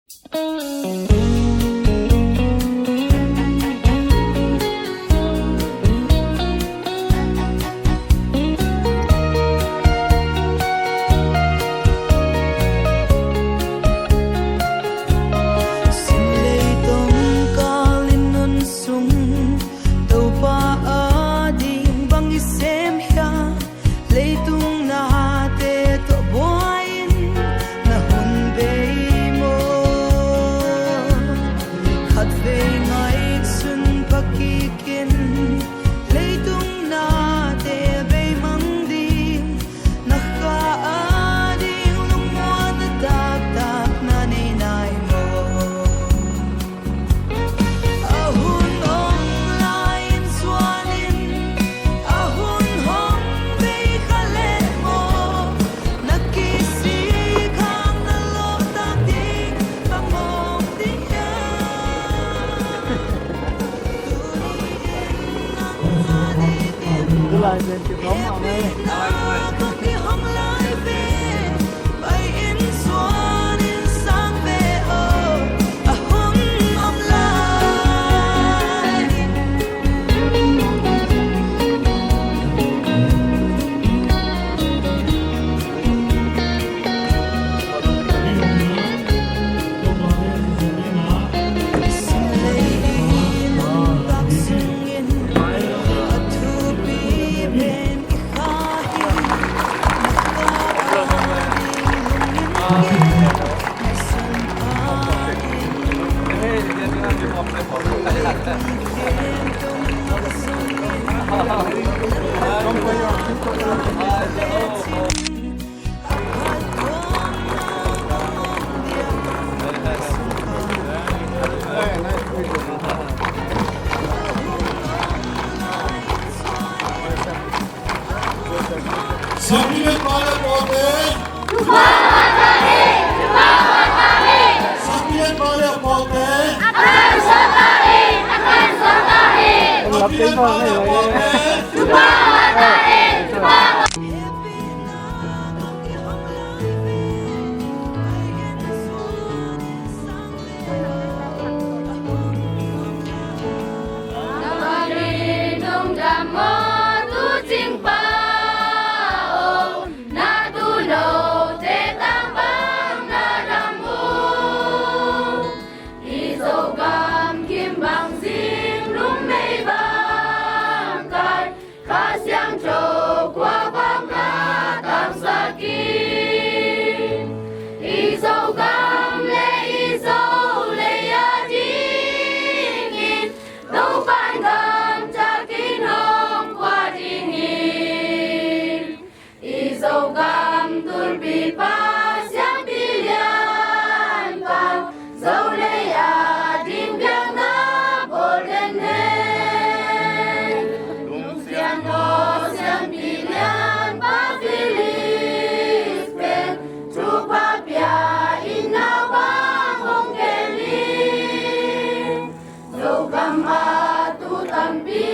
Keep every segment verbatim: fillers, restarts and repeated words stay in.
Sin leitong kal in nun sung, Topa ading bang i sem hia? Leitung nate tawh buai in na hun bei maw? Khatvei ngaihsun pha kik in, leitung nate bei mang ding, na kha ading lungmuanna taktak na nei nai maw? A hun om lai-in zuan in, a hun hong bei kha leh maw, na kisik hang na lawptak ding ka mawk ding hiam? Tuni in nang a dikin, hehpihna kong kihong lai ve. Pai in zuan in sang ve aw, a hun om lai. Sin lei i nuntak sungin a thupi pen i kha hi. Siangpi le pawlte. Siangpi le pawlte. Siangpi le pawlte. I Zogam kim bang zing, numei bang kai, Kha Siangtho kua bang na tamsak in. I Zogam le i Zo lei a dingin Topa'n gam takin hong pua ding hi. I Zogam tulpi pa, siampi lian pa, Zo lei a ding biakna bawl den hen. Lungsiang aw, siampi lian pa Philip pen thupha pia in, nau bang hong kem in. Zogam a tu tampi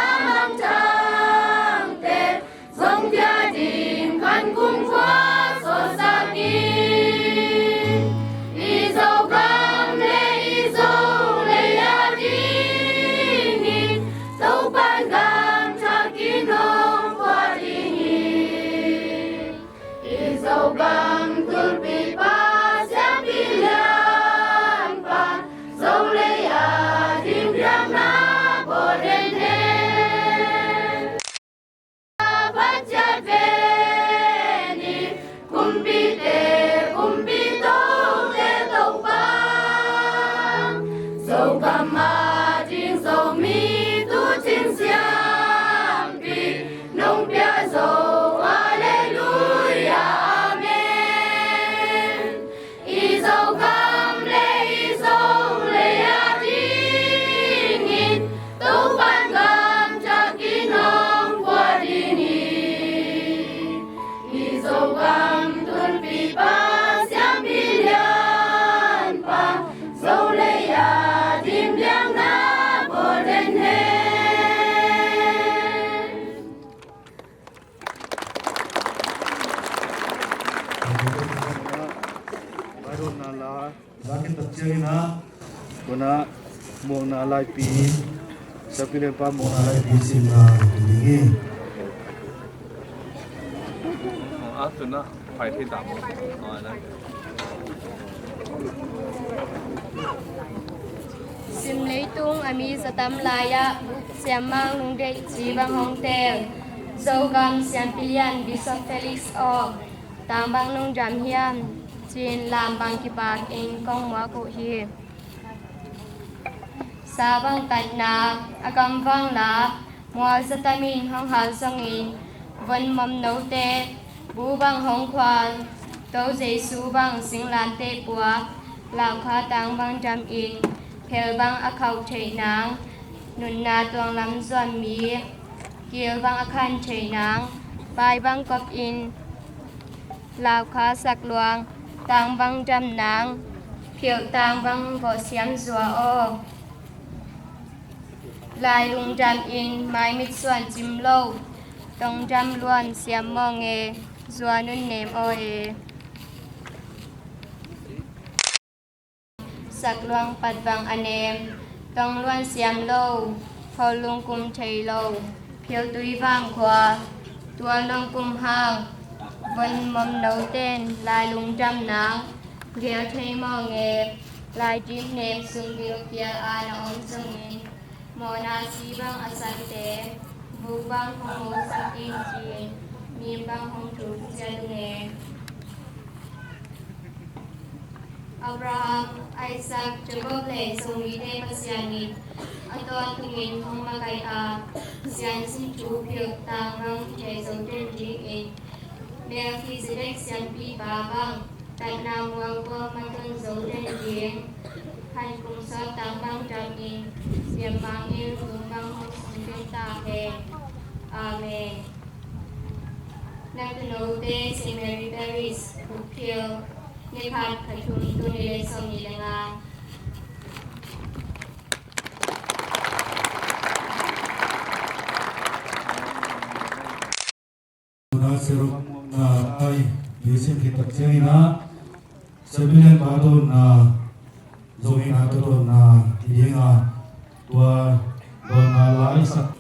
a mangthangte zong tua ding khan kumkhua sawlsak in. I Zogam le i Zo lei a dingin Topa'n gam takin hong pua ding hi. I Zogam tulpi pa, siampi lian pa, Zo lei a ding biakna bawl den hen. Phat ciat ven in, kumpite kumpi, tote Topa, Zogam a ding Zomi tu cing siampi nong pia zo. Halleluia, amen. I Zogam le i Zo lei a dingin Topa'n gam takin hong pua ding hi. I Zogam tulpi pa, siampi lian pa, Zo lei a ding biakna bawl den hen. Bible na la Za kitak ciangin ah, kona muakna laipi, Siapi Lianpa muakna laipi simna hi ding hi. Sim leitung a mi zatam lai-ah Siammang Lungdeih ci bang hong tel. Zogam Siampilian Bishop Felix aw, tang bang nong dam hiam? Ci-in lam bang kipakin kong muak uh hi. Sa bang tatna a kamvang la, mual zatamin hong hal zongin, von mom note bu bang hong khual, To Jesu bang singlamteh puak, laukha tang bang damin, phel bang a khauh theih nang, nunna tuang lam zuan mi, kil bang a khan theih nang, pai bang kopin, laukha sak luang, tang bang dam nang, philh tang bang gawhsiam zua aw. Lai lungdamin maimit suan cim lo, tong dam luan siam mawng e, zua nunnem aw e. Sak luang pat bang a nem, tong luan siam lo, khawl lungkum thei lo, philtui vangkhua, tual nong kum hang, von mom noten lai lungdam nang, gel thei mawng e, lai dim nem sung bil kial a na om zongin, mawhna si bang a sante, bu bang hong mosak in ci-in, mim bang hong thuk ciat ung e. Abraham, Isaac, Jacob le Sawmite Pasian in a tawntungin hong makaih a, siansin thu philh tang bang i thei zo den dingin, Melkhizedek siampipa bang tatna muang kuama tun zo den ding, han kum sawt tang bang damin, siammang in lum bang hong sung den ta hen. Amen. Na tunote Saint Mary Parish, Bukphil, ni khat, kha thum, tul nih le sawmnih le nga. Tuna seruk na ai, Yesu kitak ciangin ah, Siapi Lianpa dawnna zongin a tua dawnna hi ding a, tua dawnna la i sak.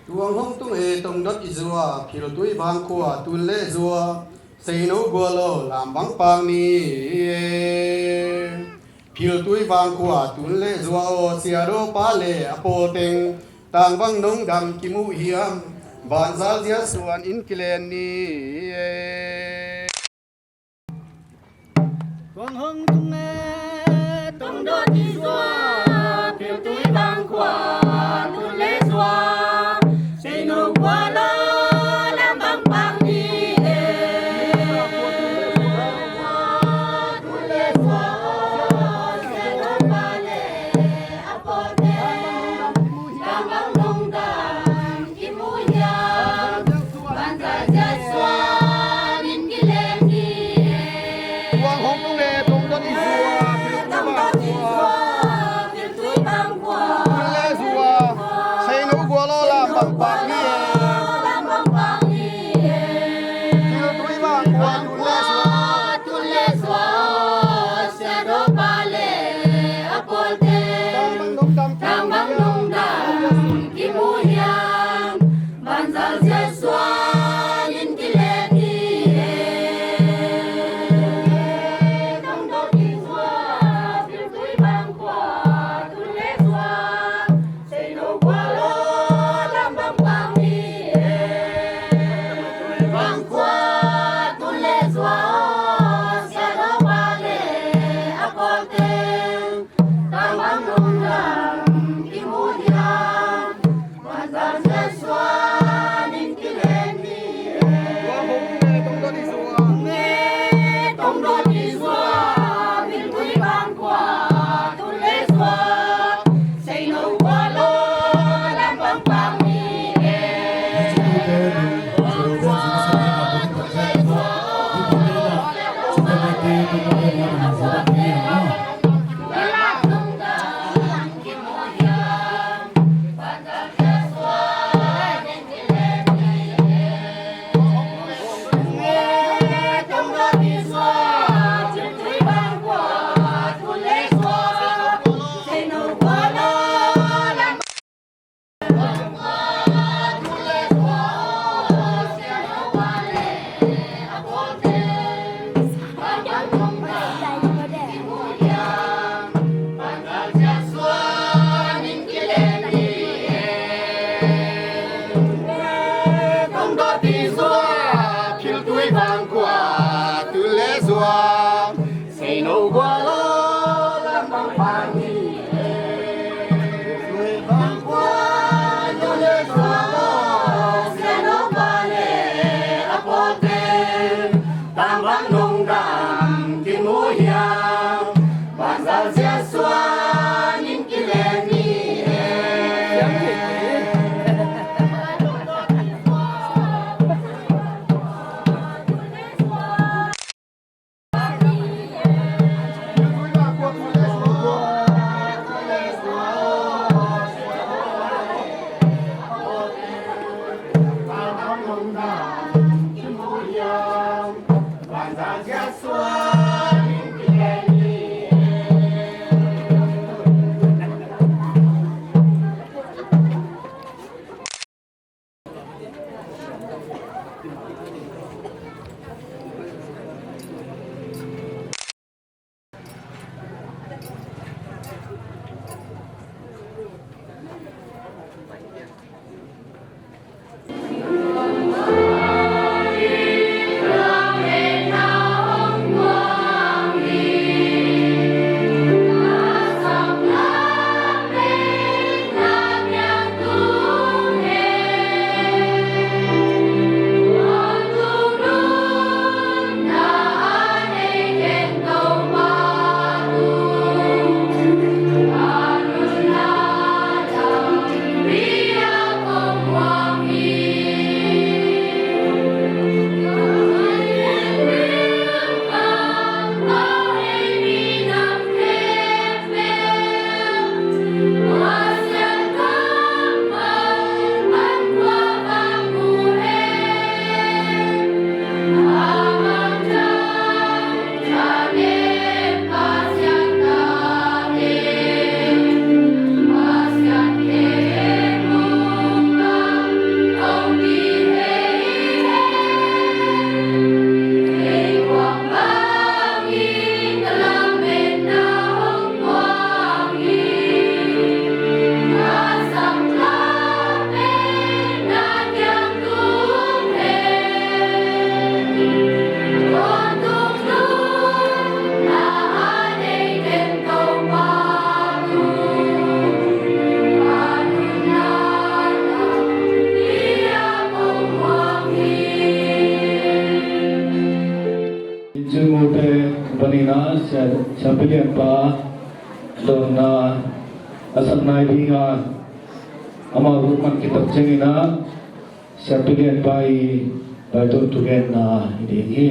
Tuang hong tung e, tong dot i zua, philtui vangkhua tun le zua, seino gual aw, lam bang pak ni e. Philtui vangkhua tun le zua aw, siadaw pa le a pawl teng, tang bang nong dam kimu hiam, vanzal zia suan in kilen ni e. Tuang hong tung e, tong dot i zua, philtui vangkhua tun le zua, seino gual aw, lam bang pak ni e. Tun le zua, seino gual aw, a pawl teng, tang bang nong dam kimu hiam, vanzal zia suan in kilen ni e. Tuang hong tung e, tong dot i zua, philtui vangkhua, philtui vangkhua tun le zua, seino gual aw, lam bang pak ni e. Lam bang pak ni e. Philtui vangkhua tun le zua, tun le zua, siadaw pa le a pawl teng, tang bang nong dam, tang bang nong dam kimu hiam, vanzal zia suan in kilen ni e. Tong dot i zua, philtui vangkhua tun le zua, seino gual aw, lam bang pak ni e. Vangkhua tun le zua, siadaw pa le a pawl teng, tang bang nong dam kimu hiam, vanzal zia suan in kilen Cingmute banina sia, sia pilianpa donna a sak nai dinga amau man kitak ciangina sia pilianpa i baitun thugenna i ding hi.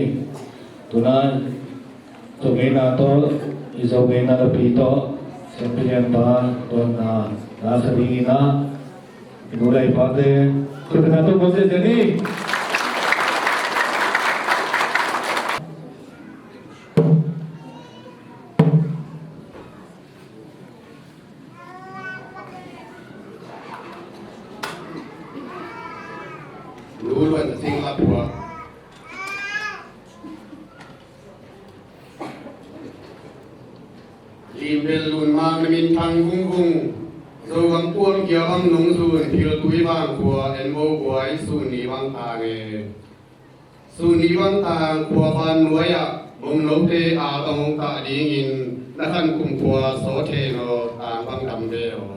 Tuna Zomi na to, i Zomi na lapi to, sia pilianpa donna na sa dingina. Nulai pate, kita na to mose jani. Nulai na ting la pua. Limbel Lun Mang na minthang vungvung, Zogam puam kia bang nung zun, Philtui vang khua, Enmo guai, sun ni bang tang e. Sun ni bang tang khua van nuai ah, bong note a bang ong ta dingin, na khan kum khua so the no, tang bang dam ve o.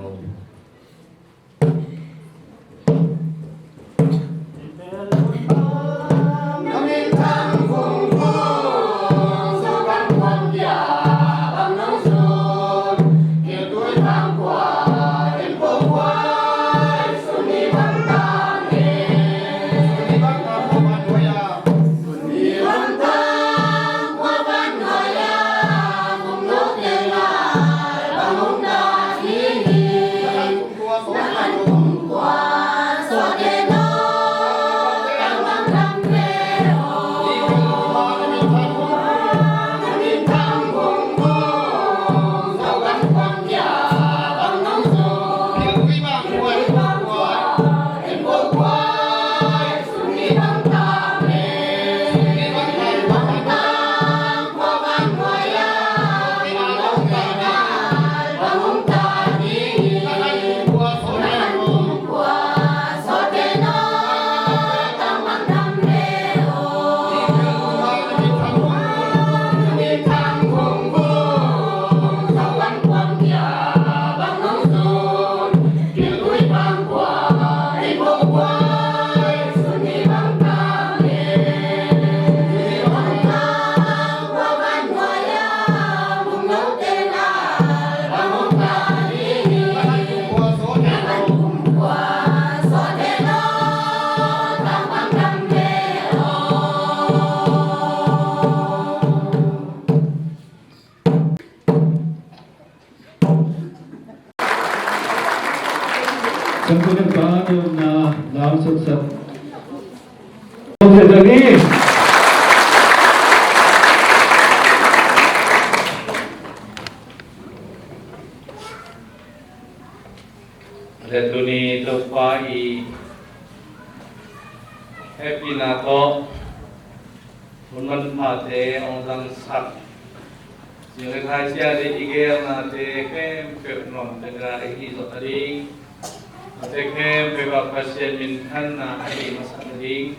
Tua ni. Le tuni Topa i hehpihna tawh hun manphate hong zangsak Zing le thai ciang ding i geelnate khempeuh nuamte na i hih zawh nading, a te khempeuh ah Pasian minthanna a hih masa nading,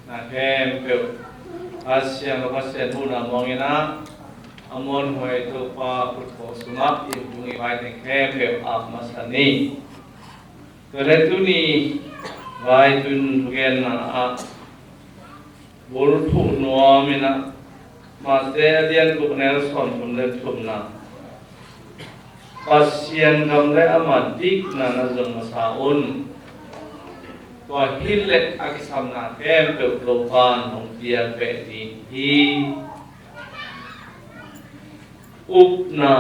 na khempeuh Pasian lo Pasian muhna mawngin ah a muanhuai Topa khut khawh sungah i hung i vai teng khempeuh ap masa ni. Tua le tuni vai tun thugenna ah bulphuh nuam in ah, Mate a lian guk neu sawmthum le thumna, Pasian gam le ama dikna na zong masa un. Tua hi leh a kisamna khempeuh Topa'n hong piak beh ding hi. Upna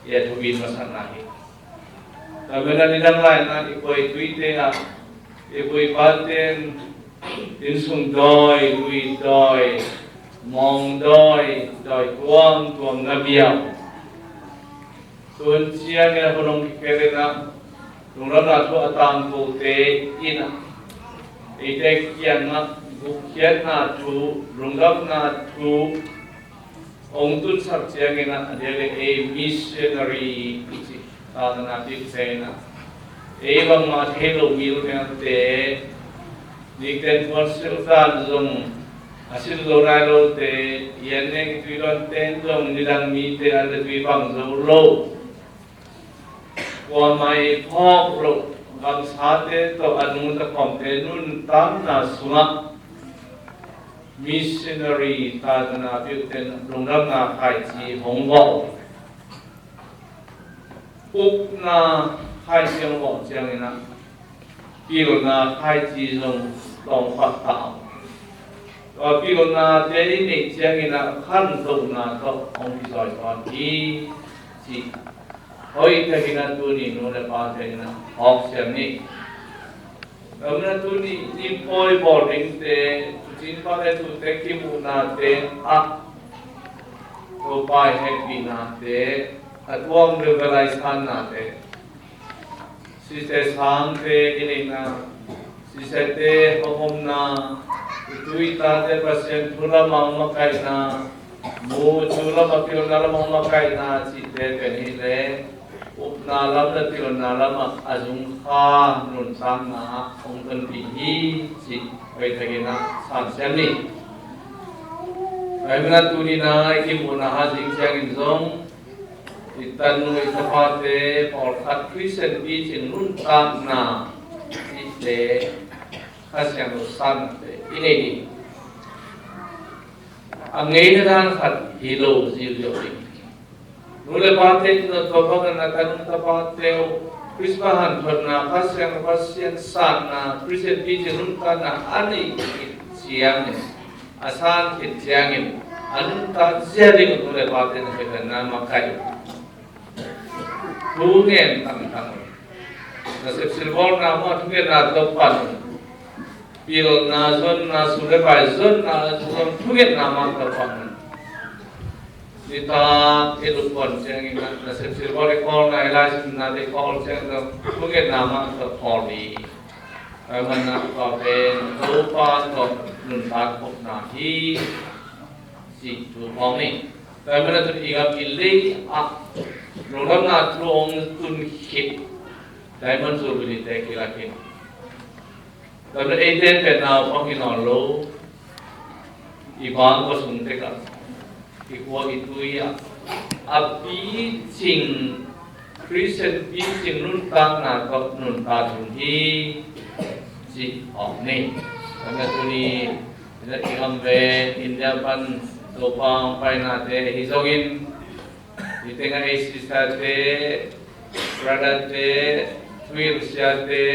i a thupi masakna hi. Tua manin nidang lai-in ah i khuaituite ah i pu i pate'n innsung dawi, lui dawi, mawng dawi, dawi tuamtuam na biau. Tun ciangin a hun hong kikhel in ah, lungdamna thu a tangkote in ah, eite kiangah gupkhiatna thu, lungdamna thu hong tunsak ciangin ah, a diak leh ei missionary i cih tangna pite in ah, ei bangmah thei lo mimelte, nikten puan siltan zong a sin zo nai lote, i an nek i tui dawnte in zong nidang mite an le tui bang zo lo, kuamah i phawk loh gamsate tawh a nungta khawmte nuntakna sungah missionary tangna piuhte'n lungdamna khaici hong vawh. Upna khaici hong vawh ciangin ah pilna khaici zong tawng pah ta. Tua pilnate i neih ciangin ah khantohna tawh hong kizawi tawn hi, ci. Hoih takin ah tuni nu le pate in ah hawksiam ni. Tua manin ah tuni nimpawi bawl dingte, tuucing pate tuute kimuhnate ah Topa i hehpihnate, a tuam deuh ka laisannate, sise sangte i neihna, sisete hong omna, i tu i tate Pasian thu lamah hong makaihna, mu thu lamah pilna lamah hong makaihna cihte pen hi leh, upna lam le pilna lamah a zungkha nuntakna ah hong tonpih hi, cih hoih takin ah samsiam ni. Tua manin ah tuni-in ah i kimuhna ah zing ciangin zong i tanu i tapate pawlkhat Khristian picing nuntakna cihte, Kha Siangtho sannate i nei ding. A ngeina dan khat hi lo ziauziau ding. Nu le pate in zong tua bangin a tanu tapate uh Khrist hanthotna, Kha Siangtho Pasian sanna, Khristian picing nuntakna a neih khit ciangin, a san khit ciangin, a nuntak zia ding uh nu le pate in a hoihtakin na makaih. Thu ngen tangtang un. Nasep silbawlna mah thungetna tawh pan un. Pilna zonna, sum le pai zonna zong thungetna mah tawh pan un. Nitak i lut pawn ciangin ah, nasep silbawl i khawlna, i laisimnate i khawl ciangin zong thungetna mah tawh khawl ni. Tua manin ah tua pen Topa tawh nuntak khopna hi, cih thu phawk ni. Tua manin ah tun i gam i lei ah lungdamna thu hong tun khit Diamond Jubilee te kilak hi. Tua manin eite pen naupang hi nawn lo, i bang kua sung tek ah, i khua i tui ah, a picing, Khristian picing nuntakna tawh nuntak ding hi, cih awk ni. Tua manin ah tuni, i gam pen India pan Topa hong painate hi zongin, hih tengah ei sister-te, brother-te, thuhilh siate,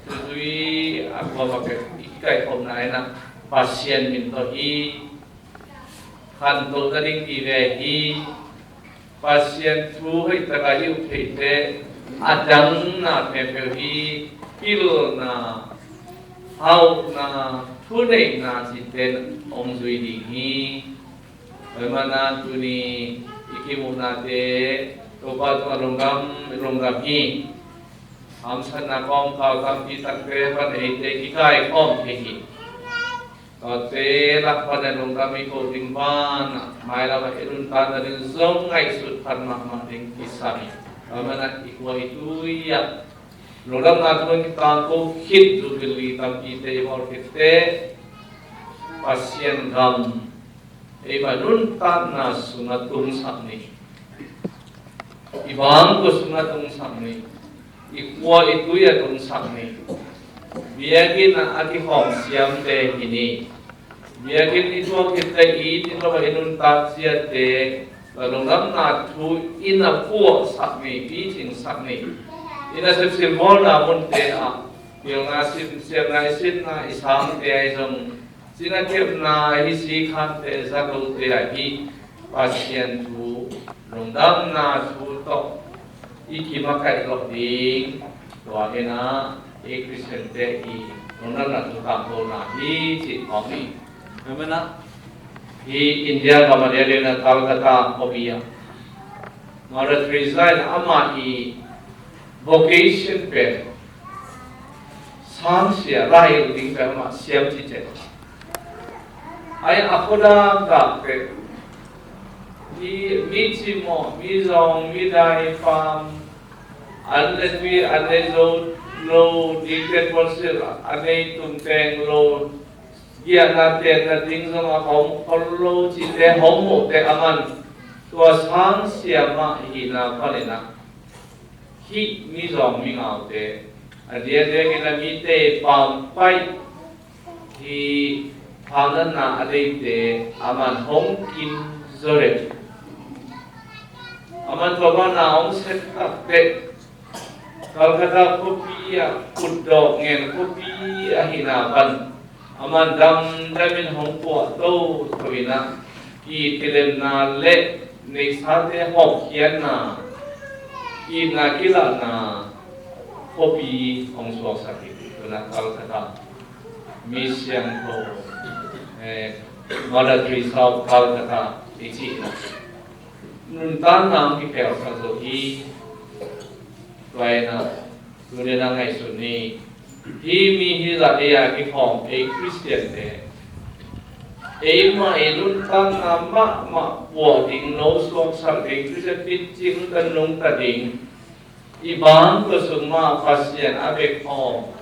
thuzui a kuamah peuh i kaikhopna in ah Pasian min tawh hi, khantoh nading vive hi. Pasian thu hoihtak a i up theite, a dangna peuhpeuh hi, pilna, hauhna, thuneihna cihte hong zui ding hi. Tua ahih manin tuni i kimuhnate Topa tungah lungdam, lungdam hi. Hamsatna kawmkal tampi takte pan eite kikaikhawm thei hi. Tuate lak pan lungdam i ko ding banah mailam ah i nuntakna ding zong ngaihsut phat mahmah ding kisam hi. Tua ahih manin i khua i tui ah lungdamna thu in kitangko khit, Jubilee tampite i bawl khit teh Pasian gam eima nuntakna sungah tungsak ni. I bangkua sungah tungsak ni. I khua i tui ah tungsak ni. Biakinn ah a kikhawm siamte hi ni. Biakinn i tuak khit teh i it in lo a i nuntak siate, lungdamna thu in a puahsak ni, picingsak ni. I nasep simbawlna munte ah pilna, sim, siamna i sinna i sangte ahi zong, cina kepna hi, sikhante, zatote ahi, Pasian thu, lungdamna thu tawh i kimakaih lawh ding. Tua hi a, i Khristiante i lungdamna thu tangkona hi cih khawng hi. Tua ahih manin hi India gam a lian lian a Calcutta khuapi ah Mother Teresa in amah i vocation pen sangsia, lai ding pen amah siam ci ciat. Ai a khuadang dak pen mi, mi cimawh, mi zawng, mi dai pam, an le tui an nei zo lo, dingten puansilh a nei tum teng lo, giahna tenna ding zong a om khol lo cihte hong muh teh aman tua sangsia mah hihna panin ah hih mi zawng mi ngaute, a diakdiakin a mite pampai hi, phatnatna a deite aman hong kim zaw leh, aman tua banah hong sep tak teh Calcutta khuapi ah, kutdawk ngen khuapi ahihna pan aman damdamin hong puah toto in ah, kitilemna le neihsate hawmkhiatna, itna kilahna khuapi hong suaksak hi. Tua in ah Calcutta, mi siangtho, eh, Mother Teresa of Calcutta i cih in ah nuntakna hong kikhel sa zo hi. Tua in ah tuni in ah ngaihsun ni. Hih mi hih zah ei a kikhawm ei Khristiante, eimah i nuntakna mahmah puah ding, no suaksak ding, Khristian pincing nungta, nungta ding, i bangkua sung mah Pasian a bek khawm,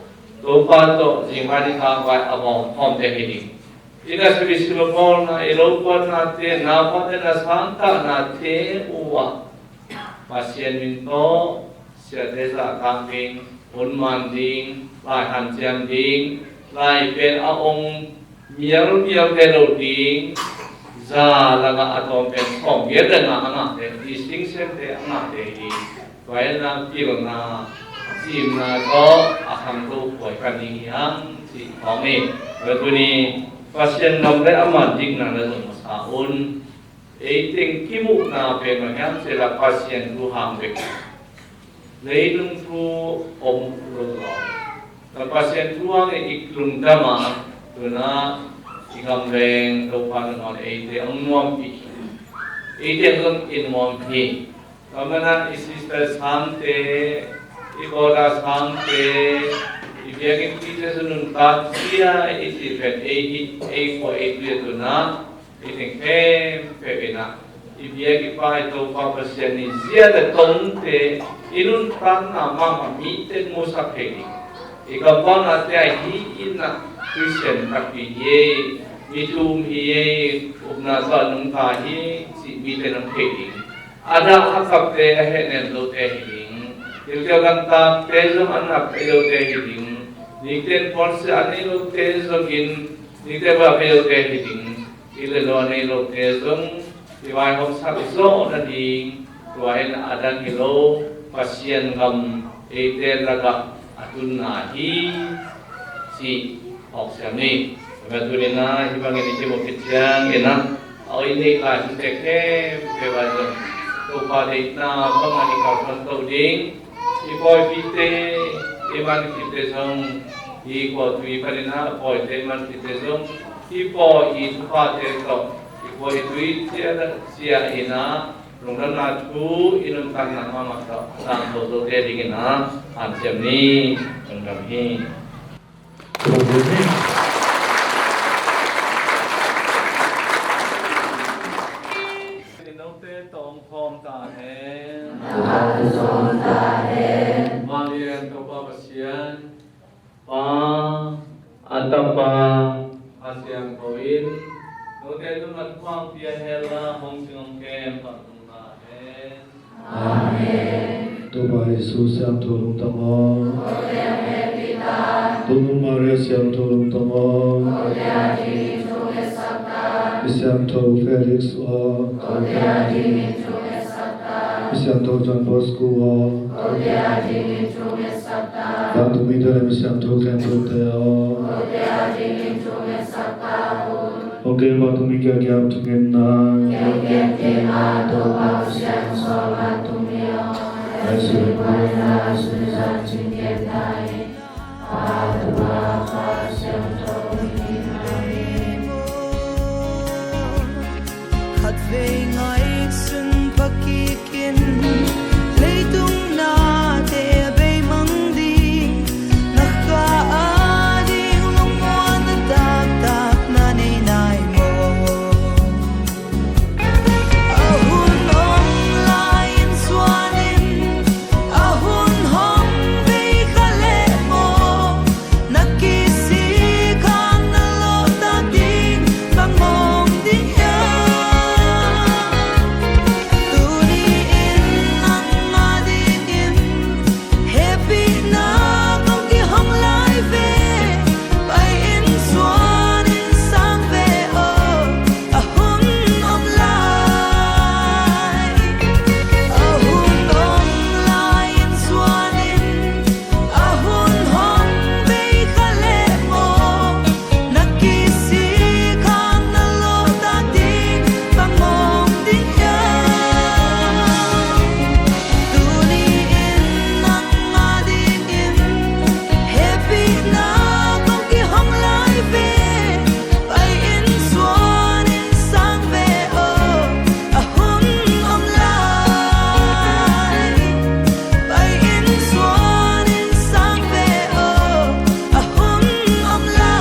Topa tawh zingmai ni tangvai a bawm khawmte hi ding. I nasep i simbawlna, i lokuannate, naupangte na sangkahnate uh ah Pasian min tawh siate zahtak ding, hun man ding, lai hanciam ding, lai pen a ong mialmial te lo ding, za lakah a tawm pen sawmgiat le nga a ngahte, i singsiangte a ngahte hi. Tua in ah pilna, cimna tawh a khangto khuai kha ding hi hang cih khawng hi. Tua tuni Pasian gam le ama dikna na zong masa un. Ei teng kimuhna pen bang hiam cih leh Pasian thu hang bek. Leilung thu om lo zaw. Tua Pasian thu hang i lungdam a, tu in ah i gam leng Topa nangawn eite hong nuampih, eite hong i nuam hi. Tua manin i sister sangte, i brother sangte, i biakinn pite zong nuntak zia i cih pen ei hi, ei khua ei tui a tu in ah i teng khempeuh in ah i biak i pai Topa Pasian i zia le tongte, i nuntakna mahmah mite musak thei ding. I kampau nate ah hih in ah Khristian takpi hi ei, mi thum hi ei, upna tawh a nungta hi ei cih mite nong thei ding. A dah a kapte a hehnem lote hi ding. Gilkial gantakte zong a nap pei lote hi ding. Dingten puansilh a nei lote zongin, dingten puansilh a pei lote hi ding. Inn le lo a nei lote zong i vaihawmsak zawh nading, tua in a dang hi lo, Pasian gam eite lakah a tunna hi cih phawk siam ni. Tua tuni in ah hih bangin i kimu khit ciangin ah, a oi neih lai sunte khempeuh ah zong Topa deihna bangin i kalsuan to ding. I pawipite, i manpite zong Hih khuatui panin ah pawite, mantite zong hih pawi i thuphate tawh, i khua i tui ciahciah in ah lungdamna thu i nuntakna mahmah tawh a tangko zote dingin ah hanciam ni. Lungdam hi. Note tawh hong khawm ta hen. Vanglian Topa Pasian, Pa, a Tapa, a Siangtho in note tungah thupha hong pia hen la, hong cing hong kem pah tung ta hen. Amen. Topa Jesu siangtho lungdam aw. Topa Maria siangtho lungdam aw. I siangtho Felix aw. I siangtho John Bosco aw. Vantung mite le mi siangtho khempeuhte aw. Hong gen vantung mi kiangah thungetna. Khatvei ngaihsun pha kik in, leitung nate beimang ding, na kha ading lungmuanna taktak na nei nai maw? A hun om lai-in suan in, a hun hong bei kha leh maw? Na kisik hang na lawhtak ding bang om ding hiam? Tuni-in nang a dingin hehpihna kong kihong lai ve. Pai-in suan in sang ve aw, a hun om lai. A hun om lai-in suan in, a hun hong bei kha leh maw? Na kisik hang na lawhtak ding bang om ding hiam? Tuni-in nang a dingin hehpihna kong kihong lai ve. Pai-in suan in sang ve aw, a hun om lai. Pai-in suan in sang ve aw, a hun om lai.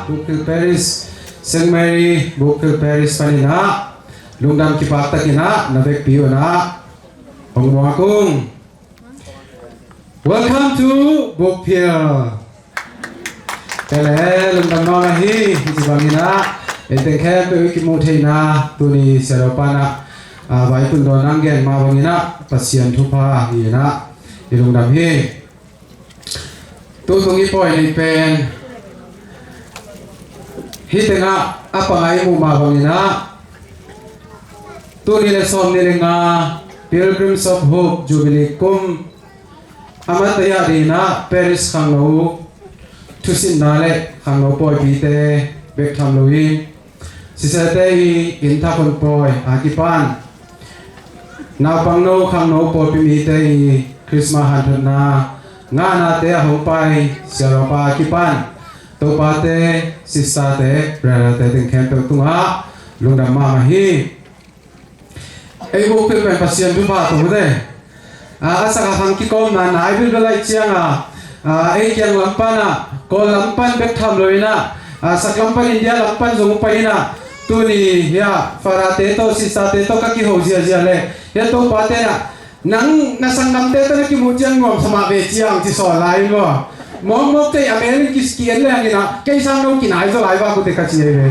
Bukpil Parish, Saint Mary Bukpil Parish panin ah lungdam kipaktakin ah na vekpi un ah hong muak ung. Welcome to Bukpil. Kei le lungdam mahmah hi. Hih ci bangin ah ei teng khempeuh i kimuh theihna tuni Sia Lo Pa in ah, ah, vai tun dawn nang gen mah bangin ah Pasian thupha hi in ah i lungdam hi. Tutung i pawi neih pen hih tengah a pang a i muh mah bangin ah tul nih le sawmnih le nga Pilgrims of Hope Jubilee kum a mantaiah dingin ah Parish khangno thusinna le khangno pawipite bek tham loin sisate i inn thak hun pawi a kipan naupangno khangno pawlpi mite i Christmas hanthotna ngahnate a hong pai Sia Lo Pa a kipan topate, sisterte, brother-te teng khempeuh tungah lungdam mahmah hi. Ei Bukpil pen Pasian thupha tawh mute. A, a sak a khang kikawmna nai bilbel ahih ciangin a, ei kiang lam pan ah, Kawl lam pan bek tham loin ah, a, sak lam pan India lam pan zong pai in ah, tuni hiah Father-te tawh, sister-te tawh ka kiho ziahziah leh hiah topate in ah, nang na sanggamte tawh na kimuh ciang nuamsa mah ve ciang ci sawl lai in maw. Mawkmawk kei a mel in ki, ki-en leng in ah, kei sang no kinai zaw lai vak uh teh ka ci hi ve.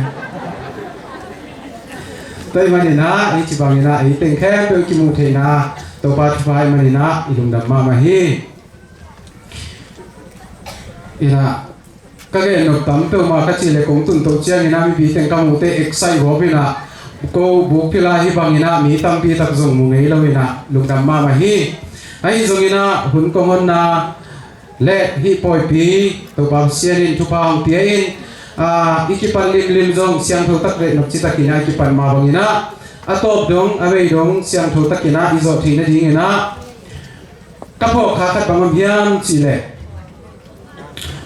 Tua ahih manin ah, ei ci bangin ah, ei teng khempeuh kimuh theihna Topa thupha ahih manin ah i lungdam mahmah hi. In ah, ka gen nop tam peuhmah ka cih leh kong tun toh ciangin ah mipi teng ka muh teh excite gawp in ah, ko Bukpil ah hih bangin ah mi tampi tak zong mu ngei lo in ah lungdam mahmah hi. Ahi zongin ah hun kong honna le hih pawipi Topa Pasian in thupha hong pia in, ah, i kipan limlim zong siangtho tak le nopci takin ah i kipan mah bangin ah, a tawp dong, a vei dong, siangtho takin ah i zawh theih nadingin ah ka phawk kha khat bang om hiam cih leh,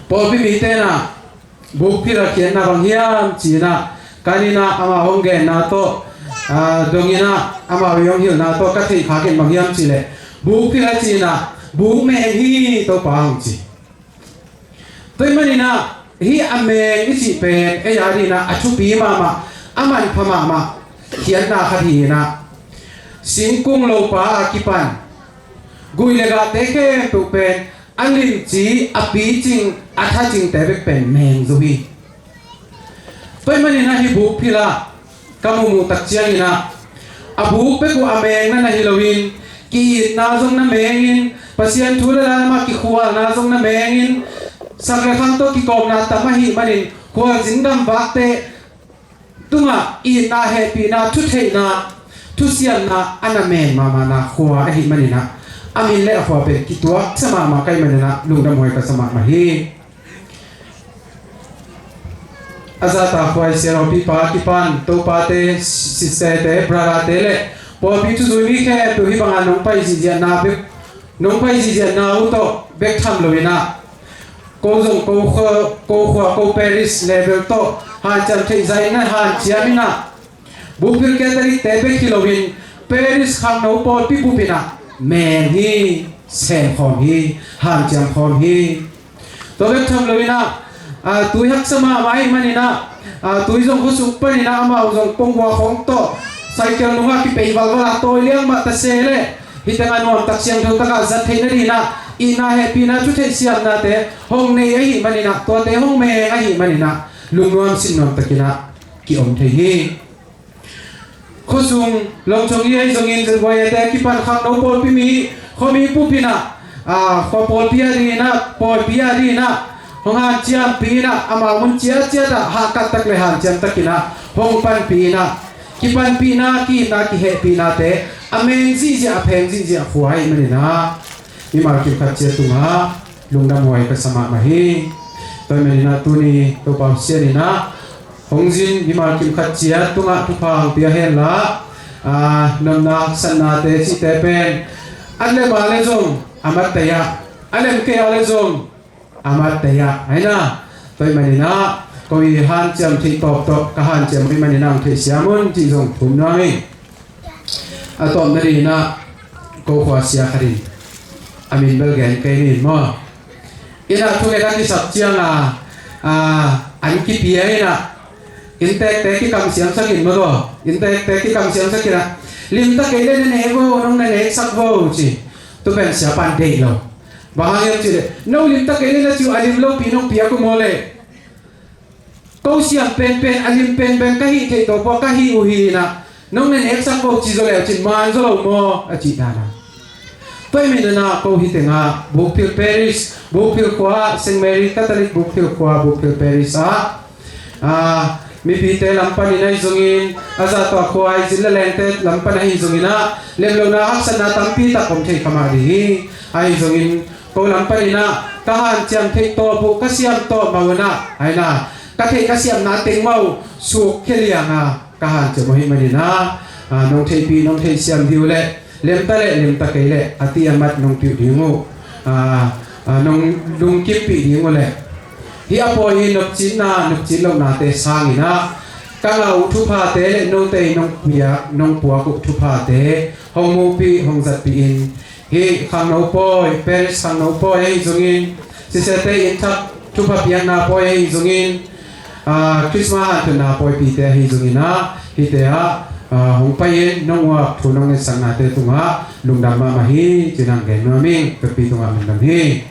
pawlpi mite in ah bukphilh a khiatna bang hiam ci-in ah, kan in ah amau hong genna tawh, aa, dong in ah amau i hong hilhna tawh ka theih kha ken bang hiam cih leh, bukphilh a ci-in ah buk meng hi Topa hong ci. Tua ahih manin ah hih a meng i cih pen ei a dingin ah a thupi mahmah, a manpha mahmah khiatna khat hi-in ah, singkung lopa a kipan guih le gahte khempeuh pen a limci, a picing, a thacingte bek pen meng zo hi. Tua ahih manin ah hih bukphilh ah ka muhmuh tak ciangin ah, a buk bek uh a mengna na hi loin, ki-itna zong na mengin, Pasian thu le la lam ah kikhualna zong na mengin, sak le khang tawh kikawmna tam ahih manin, khualzin gamvakte tungah itna, hehpihna, thutheihna, thusiamna a na meng mahmahna khua ahih manin ah, a min le a khua pen kituaksa mahmah ka hih manin ah lungdamhuai ka sa mahmah hi. A zahtakhuai sialawpipa kipan topate, sisterte, brother-te le pawlpi thuzui mi khempeuh hih bangah nong pai zihziahna bek, nong pai zihziahna uh tawh bek tham loin ah, ko zong ko khua, ko khua, ko parish level tawh hanciam theih zah in na hanciam in ah, Bukphil Catholic-te bek hi loin parish khangno pawlpi bup in ah meng hi, sem khawm hi, hanciam khawm hi. Tua bek tham loin ah, aa, tui haksa mahmah ahih manin ah, aa, tui zong khuasung panin ah amau zong kongkhua khawng tawh cycle nungah kipei valval a tawi liang mah ta se leh, hih tengah nuamtak siangtho takah zat theih nadingin ah itna, hehpihna, thutheih siamnate hong nei ahih manin ah, tuate hong meng ahih manin ah lungnuam sinnuam takin ah ki-om thei hi. Khuasung Longchong hi ahi zongin, Zalbuaite a kipan khangno pawlpi mi, khuami bup in ah, aa, khua pawlpi a dingin ah, pawipi a dingin ah hong hanciampih in ah, amau mun ciatciat ah hahkat tak le hanciam takin ah hong panpih in ah, kipanpihna, ki-itna, kihehpihnate a meng zihziah, a pheng zihziah khua ahih manin ah mimal kim khat ciat tungah lungdamhuai ka sa mahmah hi. Tua ahih manin ah tuni Topa Pasian in ah hong zin mimal kim khat ciat tungah thupha hong pia hen la, aa, nopna haksatnate cihte pen a lem a le zong a mat tei ah, a lem kei a le zong a mat tei ah, ahi na. Tua ahih manin ah ko i hanciam theih tawp tawh ka hanciam ahih manin ah hong theihsiam un cih zong thum nuam hi. A tawpna dingin ah ko khua sia khat in, a min bel gen kei ni maw, inn ah thunget a kisak ciang a, aa, an kipia in ah inntekte kikamsiamsak in maw, inntekte kikamsiamsak in ah, limtak kei leh na nek vo, nong na neksak vo ci. Tu pen siapa in deih lo. Bang hang hiam cih leh, no limtak kei leh na ci uh a lim lopi nong piak uh maw leh, ko siam penpen, a lim penpen ka hih theih tawp uh a ka hih uh hi in ah, nong na neksak vo ci zaw leh cin man zaw lo maw a cih dan a. Tua ahih manin ah ko hih tengah Bukphil Parish, Bukphil khua, Saint Mary Catholic Bukphil khua, Bukphil Parish ah, aa, mipite lam panin ahi zongin, a zahtakhuai zin le lengte lam pan ahi zongin ah, lemlohna haksatna tampi tak om thei kha mah ding hi. Ahi zongin ko lam panin ah ka hanciam theih tawp uh, ka siam tawp mah un ah, ahi na, ka theih ka siamna teng mah uh sukkhia liang a ka hanciam uh ahih manin ah, aa, nong theihpih, nong theihsiam ding uh leh, lemta leh lemta kei leh a ti a mat nong pih uh ding uh, aa, aa, nong lungkimpih ding uh leh, hih a pawi hi nopcitna, nopcit lohnate sangin ah ka ngah uh thuphate leh note in nong piak, nong puak uh thuphate hong muhpih, hong zatpih in, hih khangno pawi, parish khangno pawi ahi zongin, sisterte'n thak thupha piakna pawi ahi zongin, aa, Christmas hanthotna pawipite ahi zongin ah, hihte ah, aa, hong pai-in nong uap thu nong etsaknate tungah lungdam mahmah hi ci-in hong gen nuam ing. Pawlpi tungah lungdam hi.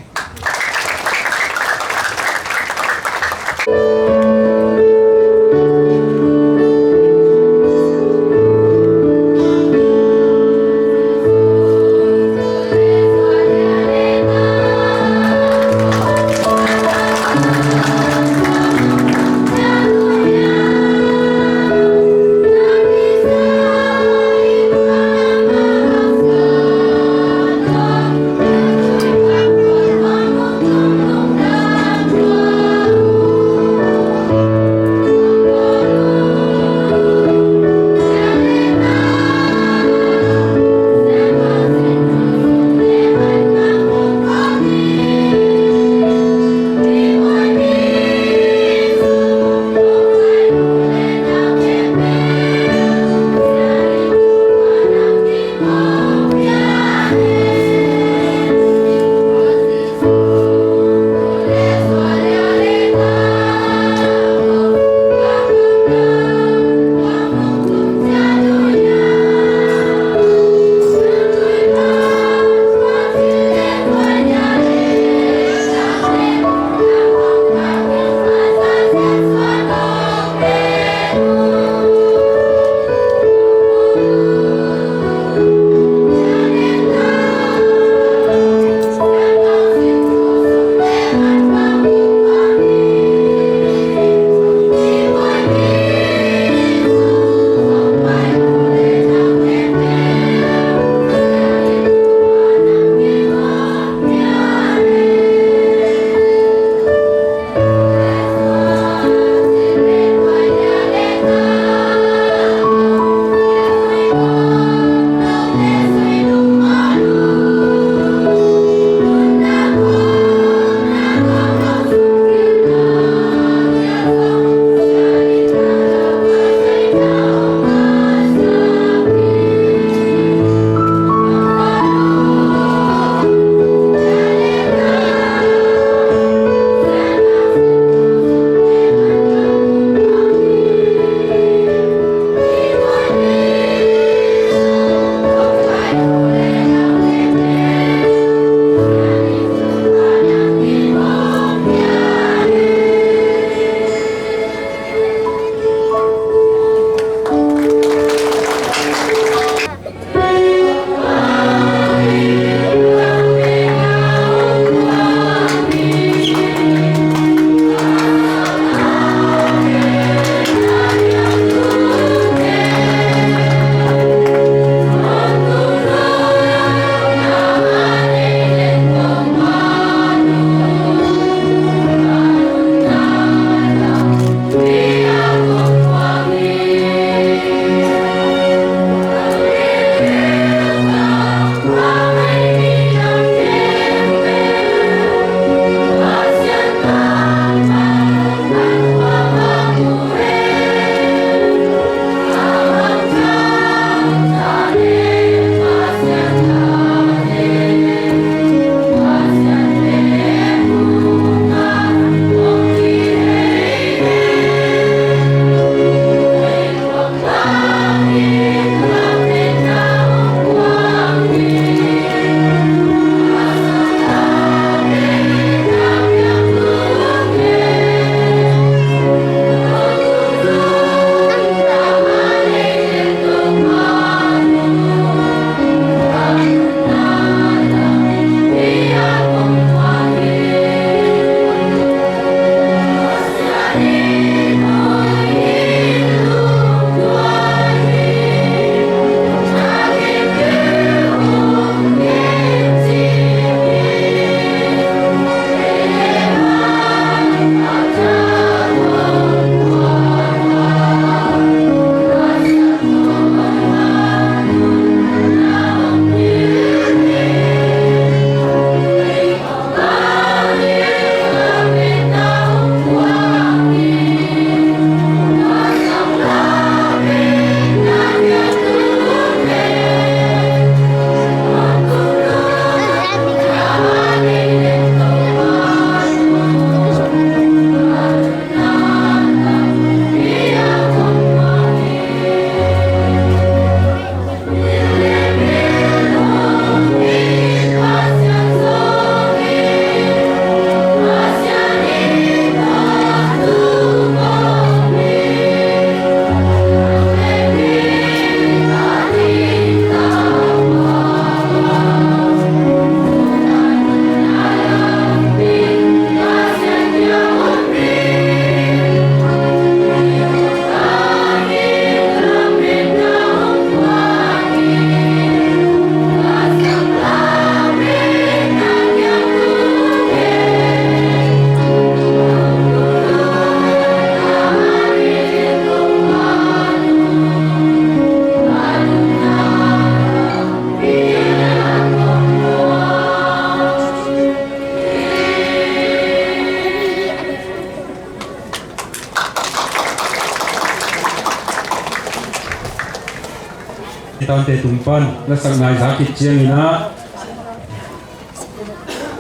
Tante tung pan lasak nai za khit ciangin ah,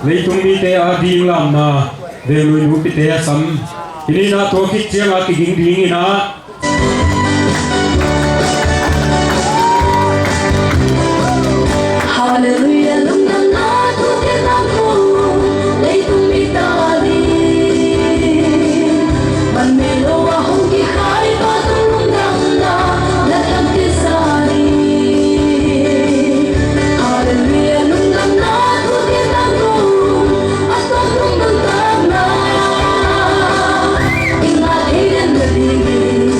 leitung mite a ding lamna Venglui nupite a sam. Hih ni-in ah tua khit ciangah kiging dingin ah. Halleluiah, lungdamna thute tangko, leitung mite a ding. Manmei lo a hong kikhai pa tung lungdamna na tangte sa ding. Halleluiah, lungdamna thute tangko, a tawntung nuntakna. Ina thei den na dingin,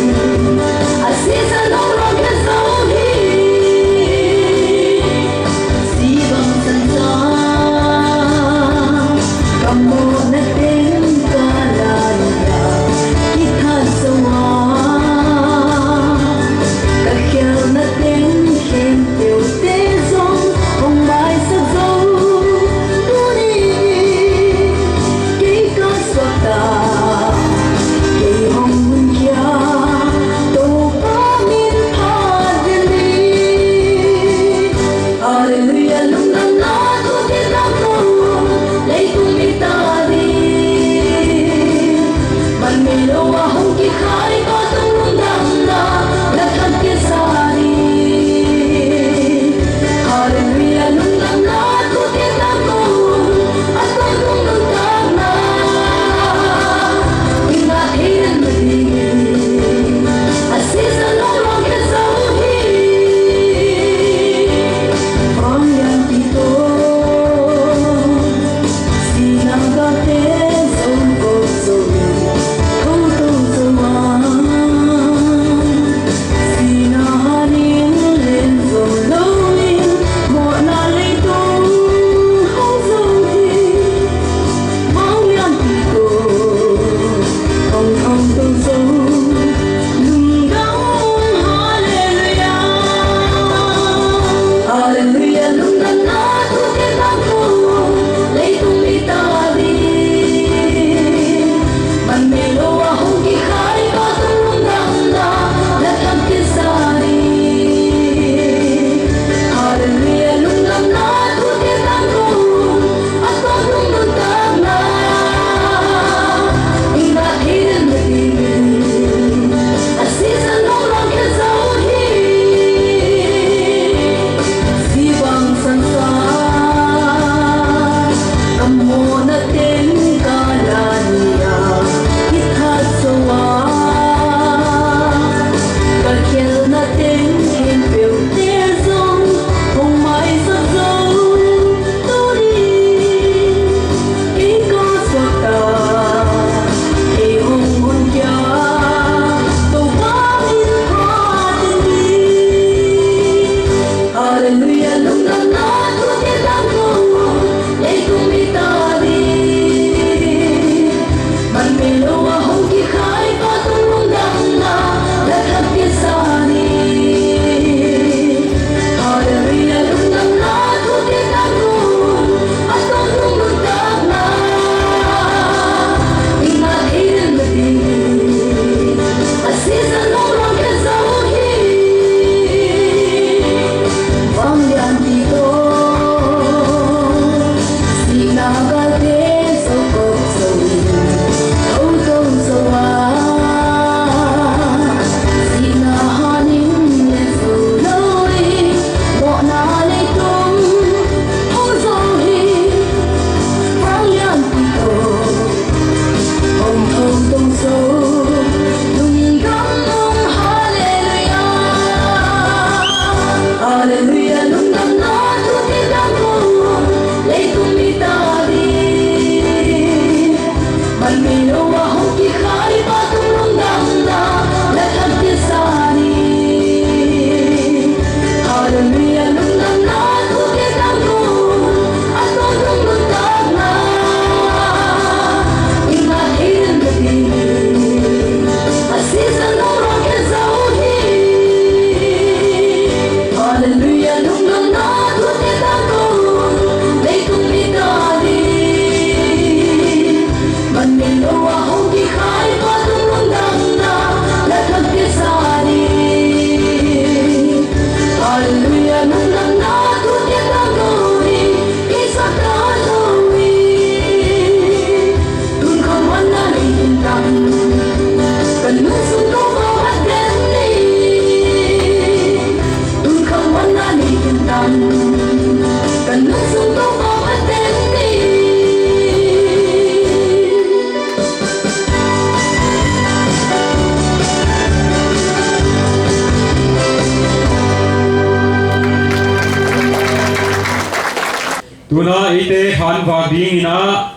Tuna eite khanvak dingin ah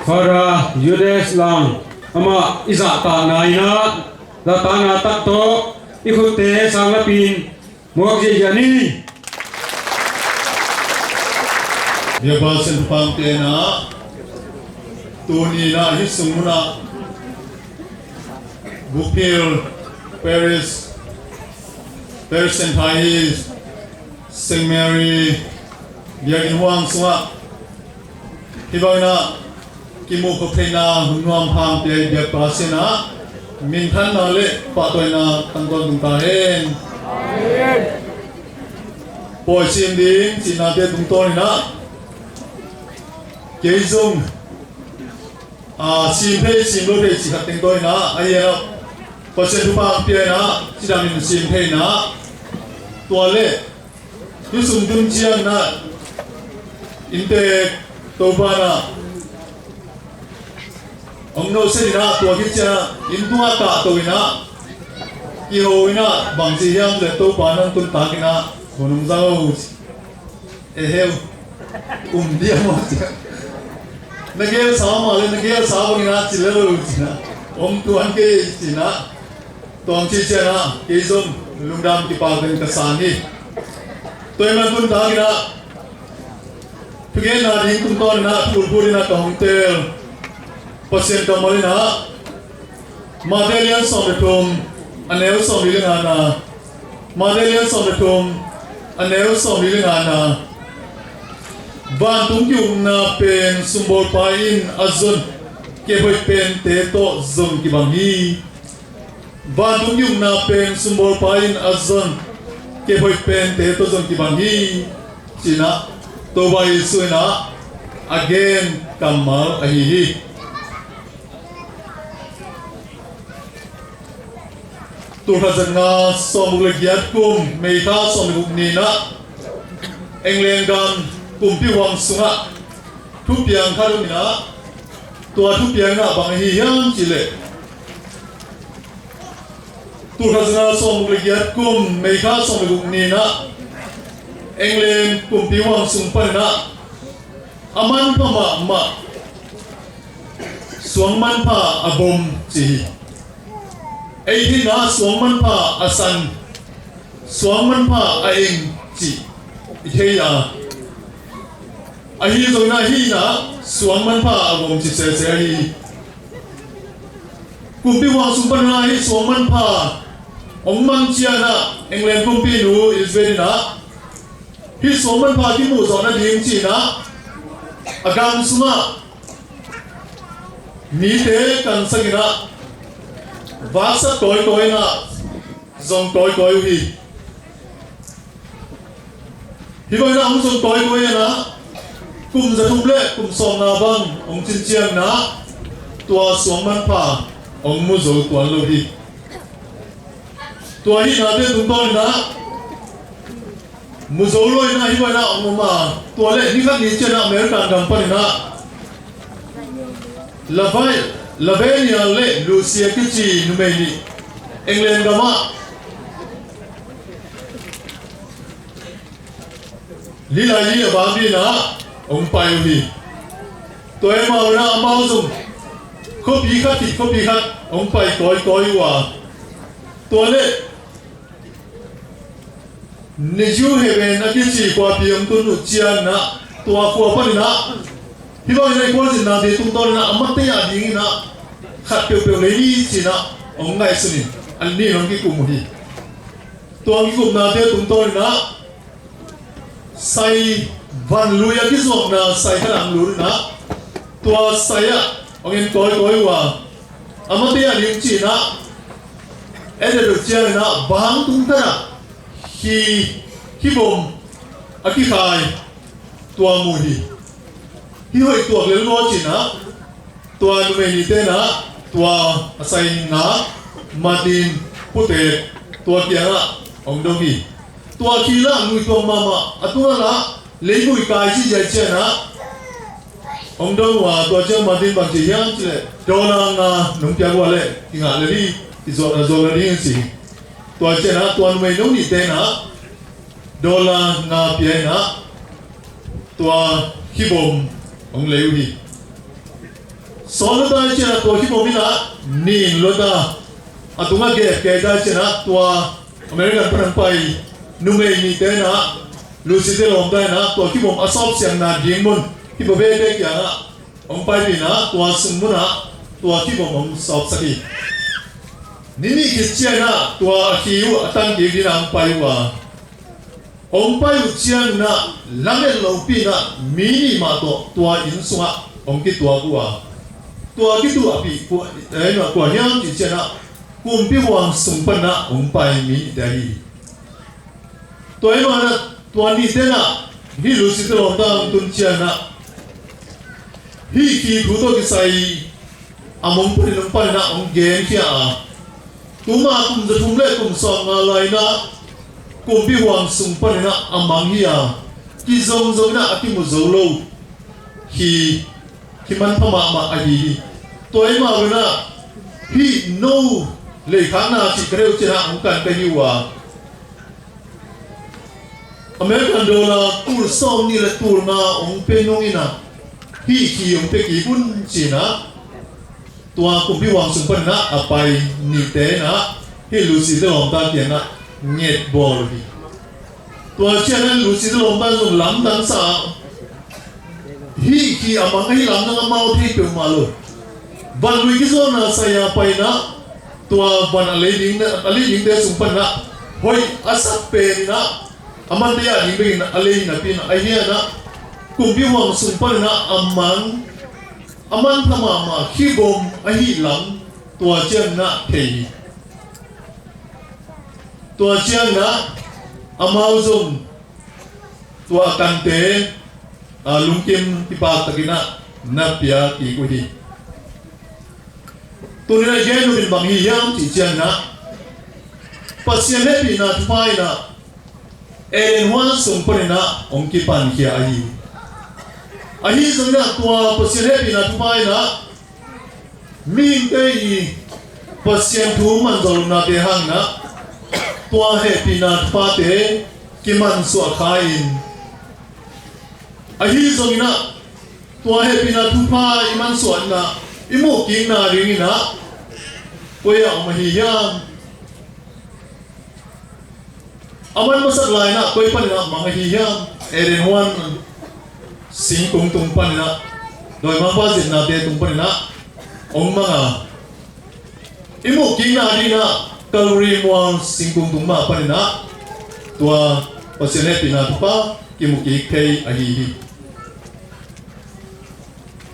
Father Yudes Lang, amah i zahtakna in ah, zahtakna tak tawh i khutte sang lapi-in muak ziahziah ni. Biakpa Sian Thupha pia in ah, tuni in ah hih sung mun ah Gupil Parish, Parish Saint Thai hi, Saint Mary biakinn huang sungah hih bangin ah kimuh khop theihna hun nuam pha hong pia i biakpa Sian ah minthanna le pahtawina tangtawn tung ta hen. Pawi sim ding cihnate tungtawnin ah kei zong, aa, sim thei sim lo thei cih khat teng tawh in ah, a hian ah Pasian thupha pia in ah cidangin sim thei in ah, tua le hih sung tun ciangin ah inntek Topa in ah hong nohset in ah, tua khit ciangin ah inn tungah kahto in ah, kiho in ah, bangci hiam cih leh Topa nang tun takin ah hun hong za o. Eheu, um diam aw ci a, na gelsa mah le na gelsa bangin ah ci lel o ci a, om tuan kei ci a, tua hong cih ciangin ah kei zong lungdam kipak teng ka san hi. Tua ahih manin tun takin ah thugenna ding tungtawnin ah thupha dingin ah ka hong teel Pasian kammal in ah Matthai lian sawm le thum, a neu sawmli le ngana. Matthai lian sawm le thum, a neu sawmli le ngana. Vantung ki-ukna pen sungbawlpa in a zon kephoih pente tawh zong kibang hi. Vantung ki-ukna pen sungbawlpa in a zon kephoih pente tawh zong kibang hi, ci-in ah Topa Jesuh in ah a gen kammal ahi hi. Tulkhat zanga sawmguk le giat kum May kha sawmguk ni-in ah England gam kumpi huang sungah thupiang khat om in ah, tua thupiang in ah bang ahi hiam cih leh, tulkhat zanga sawmguk le giat kum May kha sawmguk ni-in ah England kumpi huang sung panin ah a manpha mahmah suang manpha a bom ci hi. Ei theihna ah suang manpha a san, suang manpha a eng cih i thei a, ahi zongin ah hihna ah suang manpha a bom ci sese ahi hi. Kumpi huang sung panin ah hih suang manpha hong mang ciangin ah England kumpinu Elizabeth in ah hih suang manpha kimuh zawh nading ci-in ah a gang sungah mite kansak in ah, vaksak kawikawi in ah, zong kawikawi uh hi. Hih bangin ah hong zong kawikawi in ah, kum za thum le kum sawmna bang hong cin ciangin ah tua suang manpha hong mu zo tuan lo hi. Tua hihnate tungtawnin ah mu zo lo in ah hih bangin ah hong om a, tua leh ni khat ni ciangin ah American gam panin ah Lavai-, Lavinia le Lucy a kici numei nih England gamah lilai li a bang dingin ah hong pai uh hi. Tua hi mah un ah amau zong khuapi khat khit khuapi khat hong pai kawikawi uh a, tua leh New Haven a kici khuapi hong tun uh ciangin ah, tua khua panin ah hih bangin ah i khualzinna ding tungtawnin ah a matei a dingin ah khat peuhpeuh lei ni ci-in ah hong ngaihsun in, an ni in hong kikum uh hi. Tua hong kikumnate tungtawnin ah sai, vanlui a kizuakna sai khat ah hong lut in ah, tua sai ah hong en kawikawi uh a, a matei a ding ci-in ah en leh ciangin ah bang tung tan ah khi, khibom a kikhai tua mu hi. Hih hoih tuak lel maw ci-in ah tua numei nihte in ah tua a sai ngak Martin Putet tua kiangah hong dong hi. Tua khi lah lui tuak mahmah, a tungah lah leibui kai ziahziah ciangin ah hong dong uh a, tua ciang Martin bang ci hiam cih leh dollar nga nong piak uh a leh kingah lel hi, i zuakna zuak nading ci hi. Tua ciangin ah tua numei no nihte in ah dollar nga pia in ah Tua khibom hong lei uh hi. Sawn lua ta ciangin ah tua khibom in ah nin lua ta. A tungah gep kei ta ciangin ah tua American pan hong pai numei nihte in ah Lucy te lawmte in ah tua khibom a sawp siangna ding mun, khibom bete kiangah hong paipih in ah tua sung munah tua khibom hong sawpsak hi. Ni nih khit ciangin ah tua a khi uh a tan kik dingin ah hong pai uh a, hong pai uh ciangin ah lamet lopi in ah mi nih mah tawh tua inn sungah hong kituak uh a, tua kituakpih kua, eh, kua hiam cih ciangin ah kumpi huang sung panin ah hong pai mi nihte ahi hi. Tua ahih manin ah tua nihte in ah hih Lucy te lawmte hong tun ciangin ah hih khi thu tawh kisai a mong panin hong panin ah hong genkhia a, tuma kum za thum le kum sawmnga lai in ah kumpi huang sung panin ah a mang hi a, kizomzom in ah a kimu zo lo hi. Hih manpha mahmah ahi hi. Tua ahih manin ah hih no leikhakna cih ka deih uh ciangin ah hong kan ka hi uh a, American dollar tul sawmnih le tul nga hong pia nung in ah hih khi hong pia kik un ci-in ah tua kumpi huang sung panin ah a pai nihte in ah hih Lucy te lawmte kiangah ngetbawl uh hi. Tua ciangin ah Lucy te lawmte zong lamdang sa a, hih khi a mang ahi lamdang amau thei peuhmah lo. Van lui kizuakna sai-a pai in ah tua van a lei ding, a lei dingte sung panin ah hoih a sak pen in ah a mante ah ding bekin a lei napi in ah ahi in ah kumpi huang sung panin ah a mang, a manpha mahmah khibom ahih lam tua ciangin ah thei hi. Tua ciangin ah amau zong tua a kante, a, lungkim kipak takin ah na pia kik uh hi. Tuni-in ah gen nuam in bang hi hiam cih ciangin ah Pasian hehpihna thupha in ah Eden huan sung panin ah hong kipankhia ahi hi. Ahi zongin ah tua Pasian hehpihna thupha in ah mihingte i Pasian thu manzaw lohnate hangin ah tua hehpihna thuphate kimansuah kha in, ahi zongin ah tua hehpihna thupha i mansuah in ah i muhkikna dingin ah koi ah om ahi hiam? A man masak lai-in ah koi panin ah mang ahi hiam? Eden huan singkung tung panin ah, dawimangpa zetnate tung panin ah hong mang a, i muhkikna dingin ah Calvary mual singkung tung mah panin ah tua Pasian hehpihna thupha kimuhkik thei ahi hi.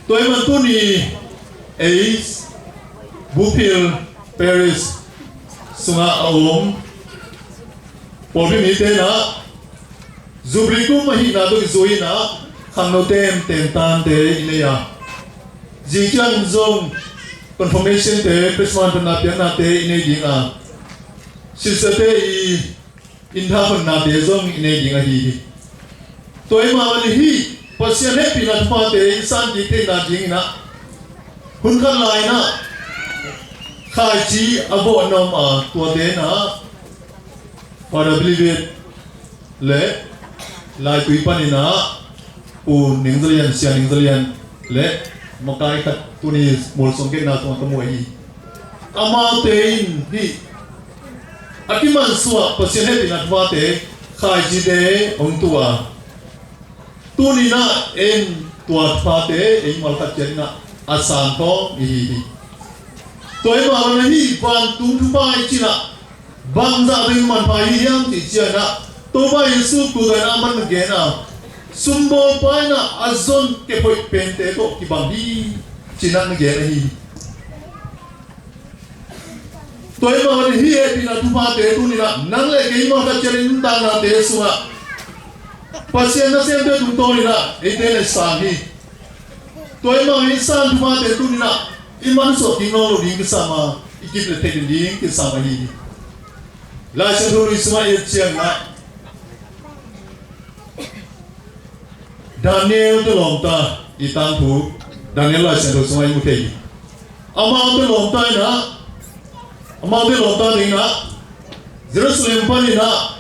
Tua ahih manin tuni ei Bluefield Parish sungah a om pawlpi mite in ah Jubilee kum ahihna tawh kizui in ah khangno temtem tante i nei a, zing ciang zong confirmation te, Christmas natna piaknate i nei ding a, sister te i inn tha khonnate zong i nei ding ahi hi. Tua ahih manin hih Pasian hehpihna thuphate i san kik theihna dingin ah hun khat lai-in ah khaici a vawh na om a, tuate in ah Father Billy Webb le Laitui panin ah Pu Ning Za Lian, Sia Ning Za Lian le makai khat tuni Molsom Gate na tungah ka mu ahi. Amaute in hih a kimansuah Pasian hehpihna thuphate khaicite hong tu a, tuni-in ah en tua thuphate ei mual khat ciat in ah a san khawm i hi hi. Tua ahih manin hih vantung thupha i cih in ah bangzah ding manpha i hi hiam cih ciangin ah Topa Jesu tua in ah a man na gen a, sumbawlpa in ah a zon kep hoih pente tawh kibang hi ci-in ah na gen ahi hi. Tua ahih manin hih hehpihna thuphate tuni-in ah nang le kei mual khat ciat i nuntaknate sungah Pasian nasemte tungtawnin ah eite na sang hi. Tua ahih manin i san thuphate tuni-in ah i mansuah kik nawn loh ding kisam a, i kip le thei ding kisam ahi hi. Lai Siangtho Lui sungah i et ciangin ah Daniel te lawmta i tangthu Daniel Lai Siangtho sungah i mu thei hi. Amaute lawmta in ah, amaute lawmta dingin ah Jerusalem panin ah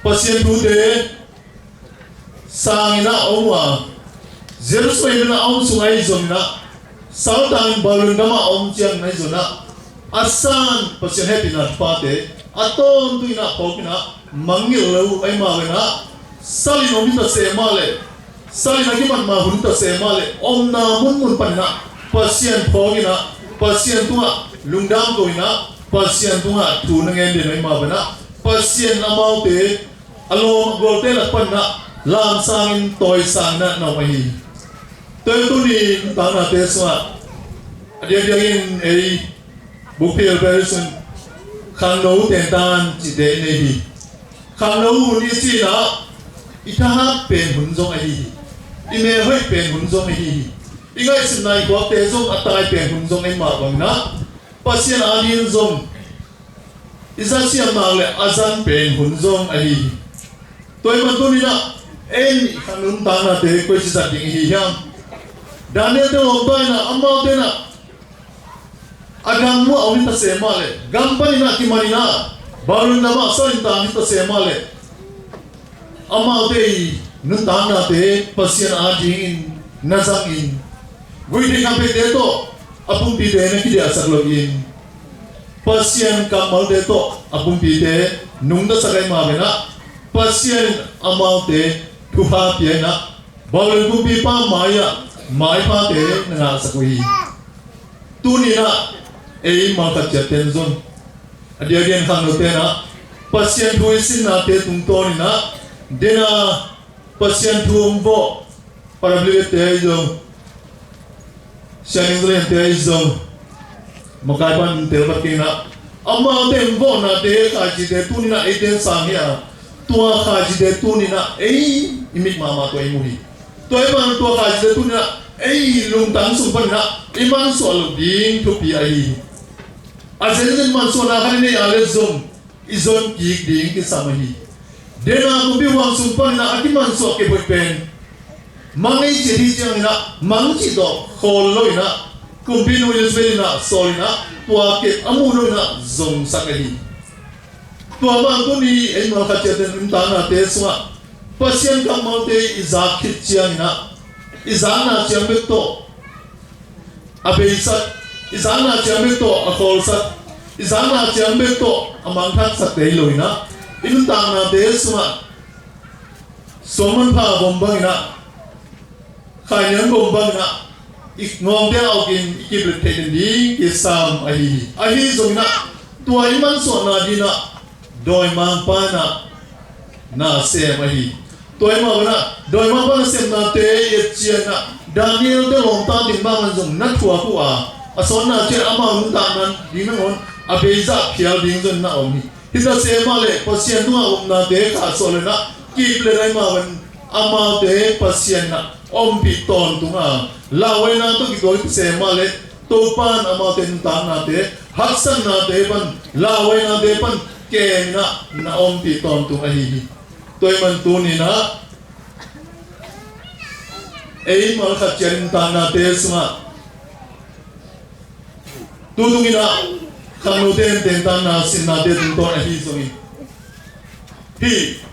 Pasian thute, sangin ah om uh a, Jerusalem in ah a om sung ahi zongin ah, saltangin Babylon gam ah a om ciangin ahi zongin ah, a san Pasian hehpihna thuphate a tawntung in ah phawk in ah, mangngilh lo uh ahi mah bangin ah, salin om hi ta se mah leh, salin a kimat ma hun ta se mah leh, omna munmun panin ah Pasian phawk in ah, Pasian tungah lungdam ko in ah, Pasian tungah thu na ngen den ahi mah bangin ah, Pasian amaute a lawm a gualte lak panin ah lamsangin tawisangin ah na om ahi hi. Tua hi tuni nuntaknate sungah a diakdiakin ei Bukphel Parish in khangno tentan cihte i nei hi. Khangno hun i cih in ah i thahat pen hun zong ahi hi. I mel hoih pen hun zong ahi hi. I ngaihsutna i khuakte zong a tai pen hun zong ahi mah bangin ah, Pasian adingin zong i zat siam nak leh a zang pen hun zong ahi hi. Tua ahih manin tuni in ah ei khangno nuntaknate koici zat ding i hi hiam? Daniel-te lawmta in ah, amaute in ah a gam uah om hi ta se mah leh, gam panin ah kiman in ah Babylon gam ah salin tang hi ta se mah leh, amaute i nuntaknate Pasian adingin na zangin, guihtheih khamtheihte tawh a pumpite na kidiahsak loin, Pasian kammalte tawh a pumpite nungtasak ahi mah bangin ah, Pasian in amaute thupha pia in ah, Babylon kumpipa mai-ah maiphate na ngahsak uh hi. Tuni in ah ei malkhat ciatte in zong, a diakdiakin khangnote in ah, Pasian thu i sinnate tungtawn in ah, den a Pasian thu hong vawh, Parabelivette ahi zong, Sianing Zaliante ahi zong, makai pan tel vat kei in ah, amaute hong vawhnate, khaicite tuni in ah eite sang hi a, tua khaicite tuni in ah ei i mit mahmah tawh i mu hi. Tua ahih manin tua khaicite tuni in ah ei lungtang sung panin ah i mansuah loh ding thupi ahi hi. A zenzen mansuahna khat i neih a leh zong i zon kik ding kisam ahi hi. Den a kumpi huang sung panin ah a kimansuah kep hoih pen, mang ei cih hi ciangin ah mang cih tawh khawl lo in ah, kumpinu Elizabeth in ah sawl in ah tua kep a muh lo in ah zongsak ahi hi. Tua mah tuni ei malkhat ciatte nuntaknate sungah Pasian kammalte i zak khit ciangin ah, i zakna ciang bek tawh a beisak, i zakna ciang bek tawh a khawlsak, i zakna ciang bek tawh a mangthaksak thei lo in ah, i nuntaknate sungah suangmanpha gawm bangin ah, khainiam gawm bangin ah, i ngawngte a okin i kiplet theih den ding kisam ahi hi. Ahi zongin ah tua i mansuahna dingin ah dawimangpa in ah na sem ahi hi. Tua ahih manin ah dawimangpa nasemnate i et ciangin ah Daniel-te lawmta ding bangin zong na thuak uh a, a sawtna ciang amau nuntakna ding nangawn a beizah phial ding zong na om hi. Hi ta se mah leh Pasian tungah upnate khahsuah lo in ah kiplet ahi mah bangin amaute Pasian in ah ompih tawntung a, lauhuaina tawh kituak hi ta se mah leh Topa in amaute nuntaknate, haksatnate pan, lauhuainate pan kem in ah na ompih tawntung ahi hi. Tua ahih manin tuni in ah ei malkhat ciat nuntaknate sungah, tu tung in ah khangnote in tentanna sinnate tungtawn ahi zongin, hih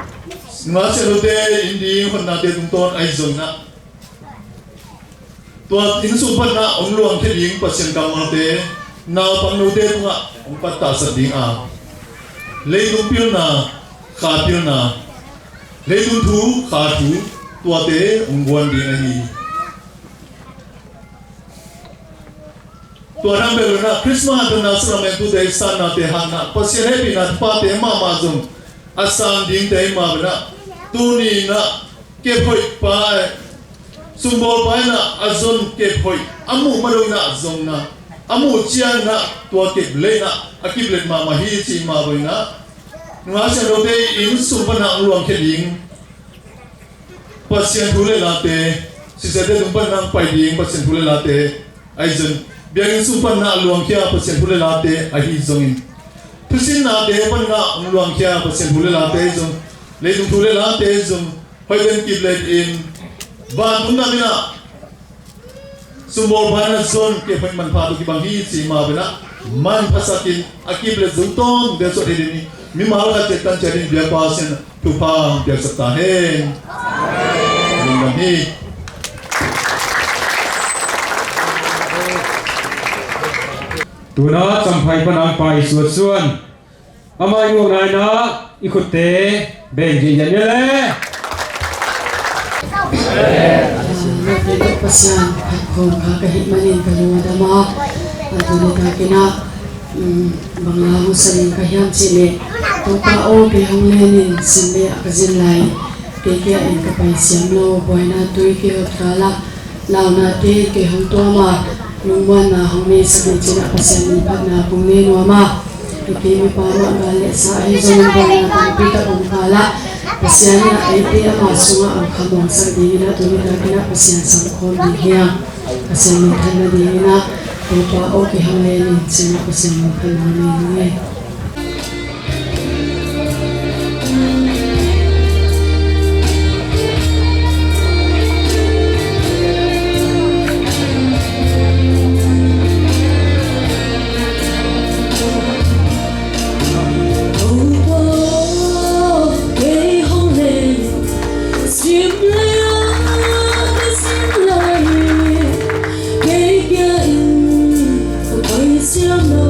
nungak siangthote in ding hotnate tungtawn ahi zongin ah, tua inn sung pan ah hong luangkhia ding Pasian kammalte naupangnote tungah hong pattahsak ding a, leitung pilna, kha pilna, leitung thu, kha thu, tuate hong guan ding ahi hi. Tua dan bek lo in ah Christmas hanthawnna, sakramentute, i sannate hangin ah, Pasian hehpihna thupate mahmah zong a sang dingte ahih mah bangin ah, tuni in ah kep hoih pa, sumbawlpa in ah a zon kep hoih a muh ma lo in ah zong in ah, a muh ciangin ah tua kep lei in ah a kiplet mahmah hi cih mah bangin ah, nungak siangthote inn sung pan ah hong luangkhia ding Pasian thu le late, sisaite tung pan ah hong pai ding Pasian thu le late ahi zong, biakinn sung pan ah luangkhia Pasian thu le late ahi zongin, thusinnate pan ah hong luangkhia Pasian thu le late ahi zong, leitung thu le late ahi zong, hoih ten kiplet in, vantung gam in ah sumbawlpa in ah zon kep hoih manpha tawh kibang hi cih mah bangin ah, manphasak in a kiplet zong tawm bel suah thei ding hi. Mimal khat ciat tan ciat in biakpa Pasian thupha hong piaksak ta hen. hi. Tuna Champhai pan a pai suatsuan, amah i muakna in ah i khutte beng ziahziah ni le. Pasian phat khawm kha ka hih manin ka lung a dam a, a tuni takin ah, um, bang la hong sa ding ka hiam cih leh, Topa aw, kei hong len in, sin le ah ka zin lai, kei kiang in ka pai siam lo, buaina tui kihot kal ah, launate kei hong tuam a, lungmuanna hong neisak in, ci-in ah Pasian min phatna kong nei nuam a, i pi mipa mah gal le sa ahi zongin buaina tampi tak om kal ah, Pasian in ah eite ama sungah a khamawngsak dingin ah tuni takin ah Pasian sam khawm ding hi hang. Pasian minthanna dingin ah, Topa aw, kei hong len in, ci-in ah Pasian minthanna nei ni. Topa aw, kei hong len in, sin le ah ka zin lai, kei kiang in ka pai siam lo.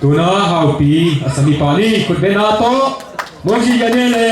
Tuna Haupi a sangpi pah ni, khut beng na tawh. Mosi Daniel le.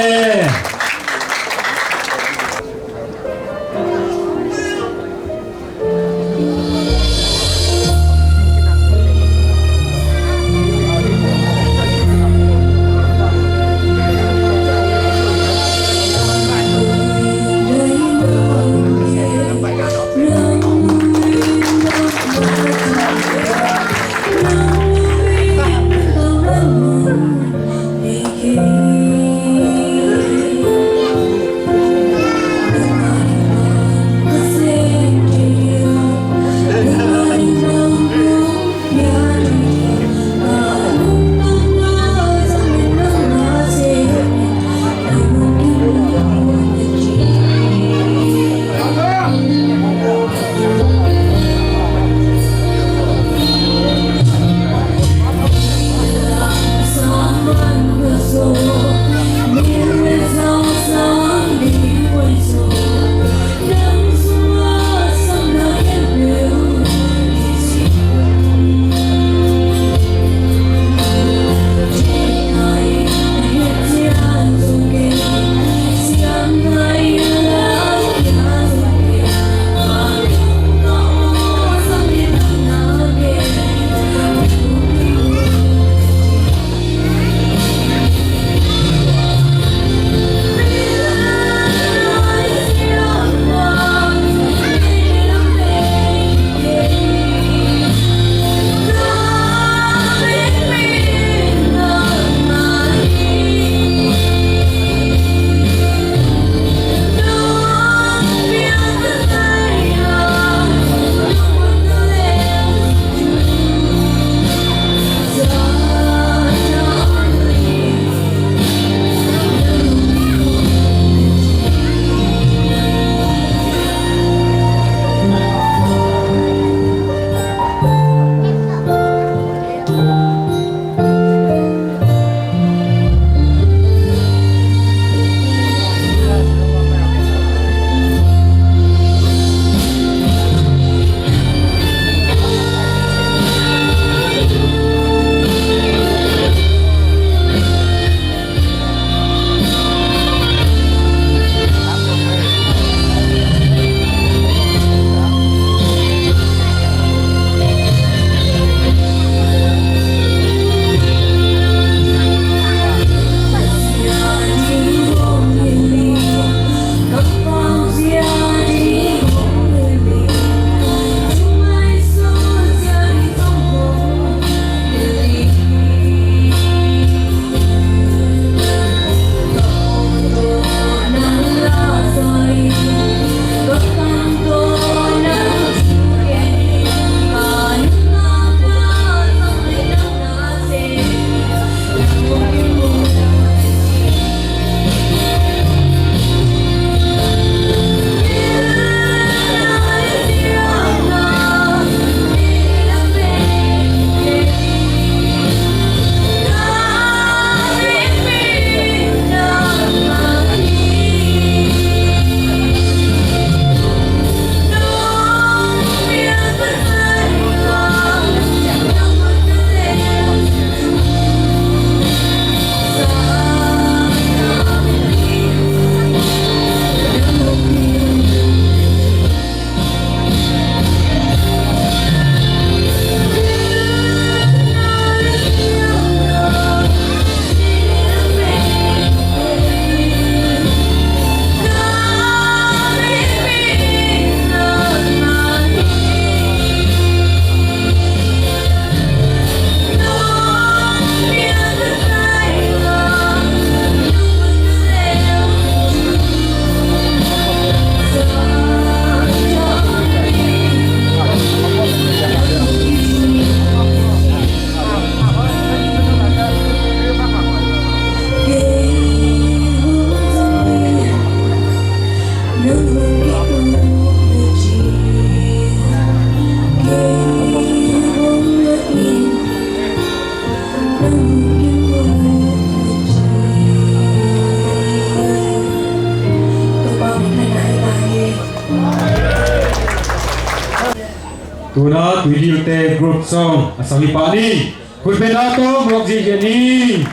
Tuna Tuidilte group song a sangpi pah ni. Khutbetna tawh muak ziahziah ni.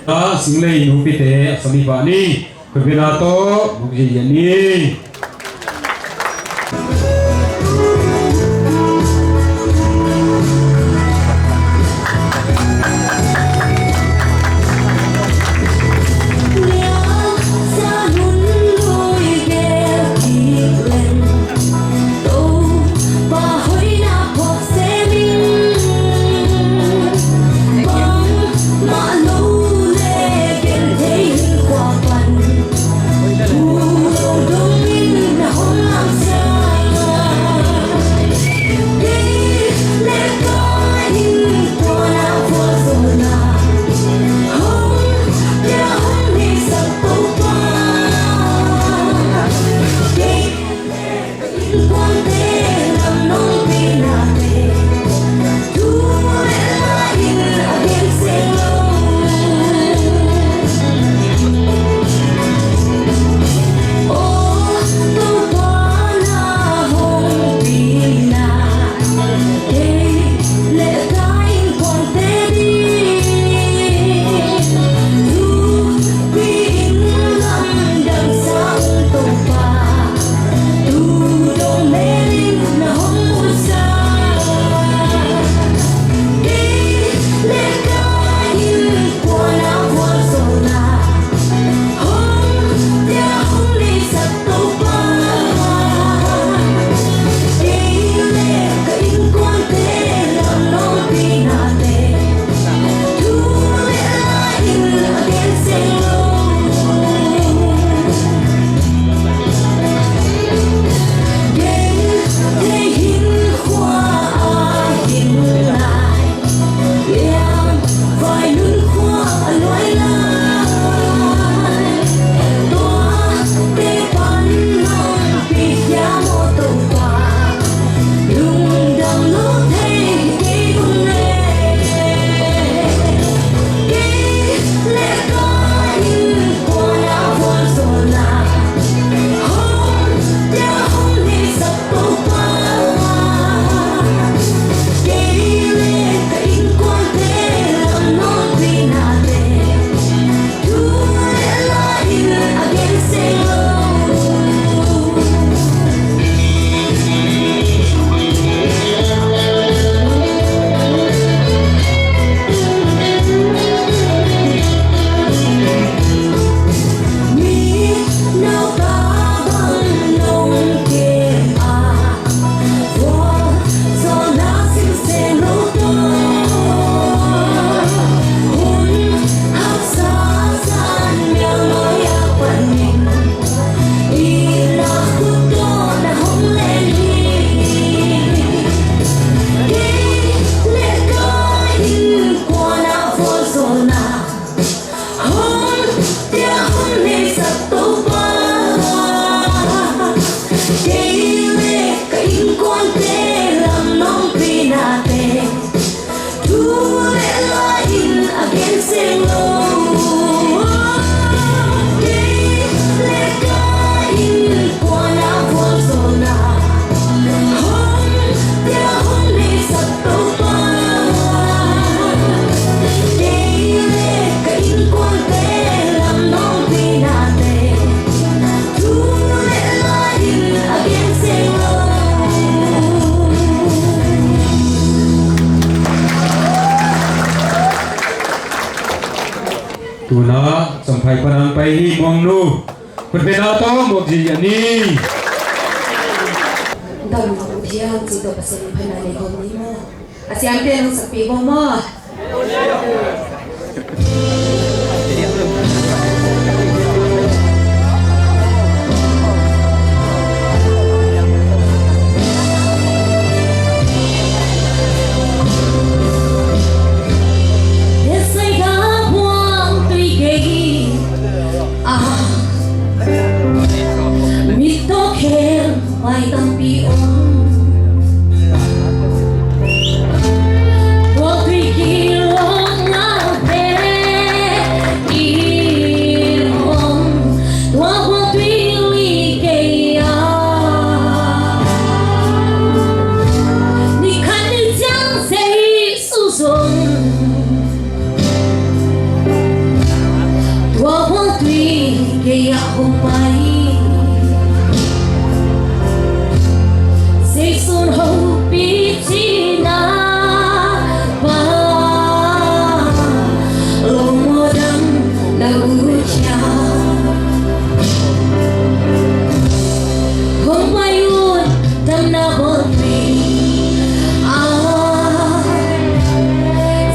A, Singlei nupite a sami pah ni. Khutbetna tawh muak ziahziah ni. Hai panang pai hi, muangnu. Khutbetna tawh muak ziahziah ni. Dam uh thiam ci tawh Pasian phatna nei khawm ni maw? A siamte hong sakpih khawm maw? Mittaw khel pai tampi om. Tua tui kilawng ngak pen in om. Tua tua tui li kei a. Ni khat ni ciang Jesu zong tua huang tui gei ah hong pai. Jesu'n hopih cihna pa, lawm aw, damna ut hiam. Hong pai un, damna bawl tui ah,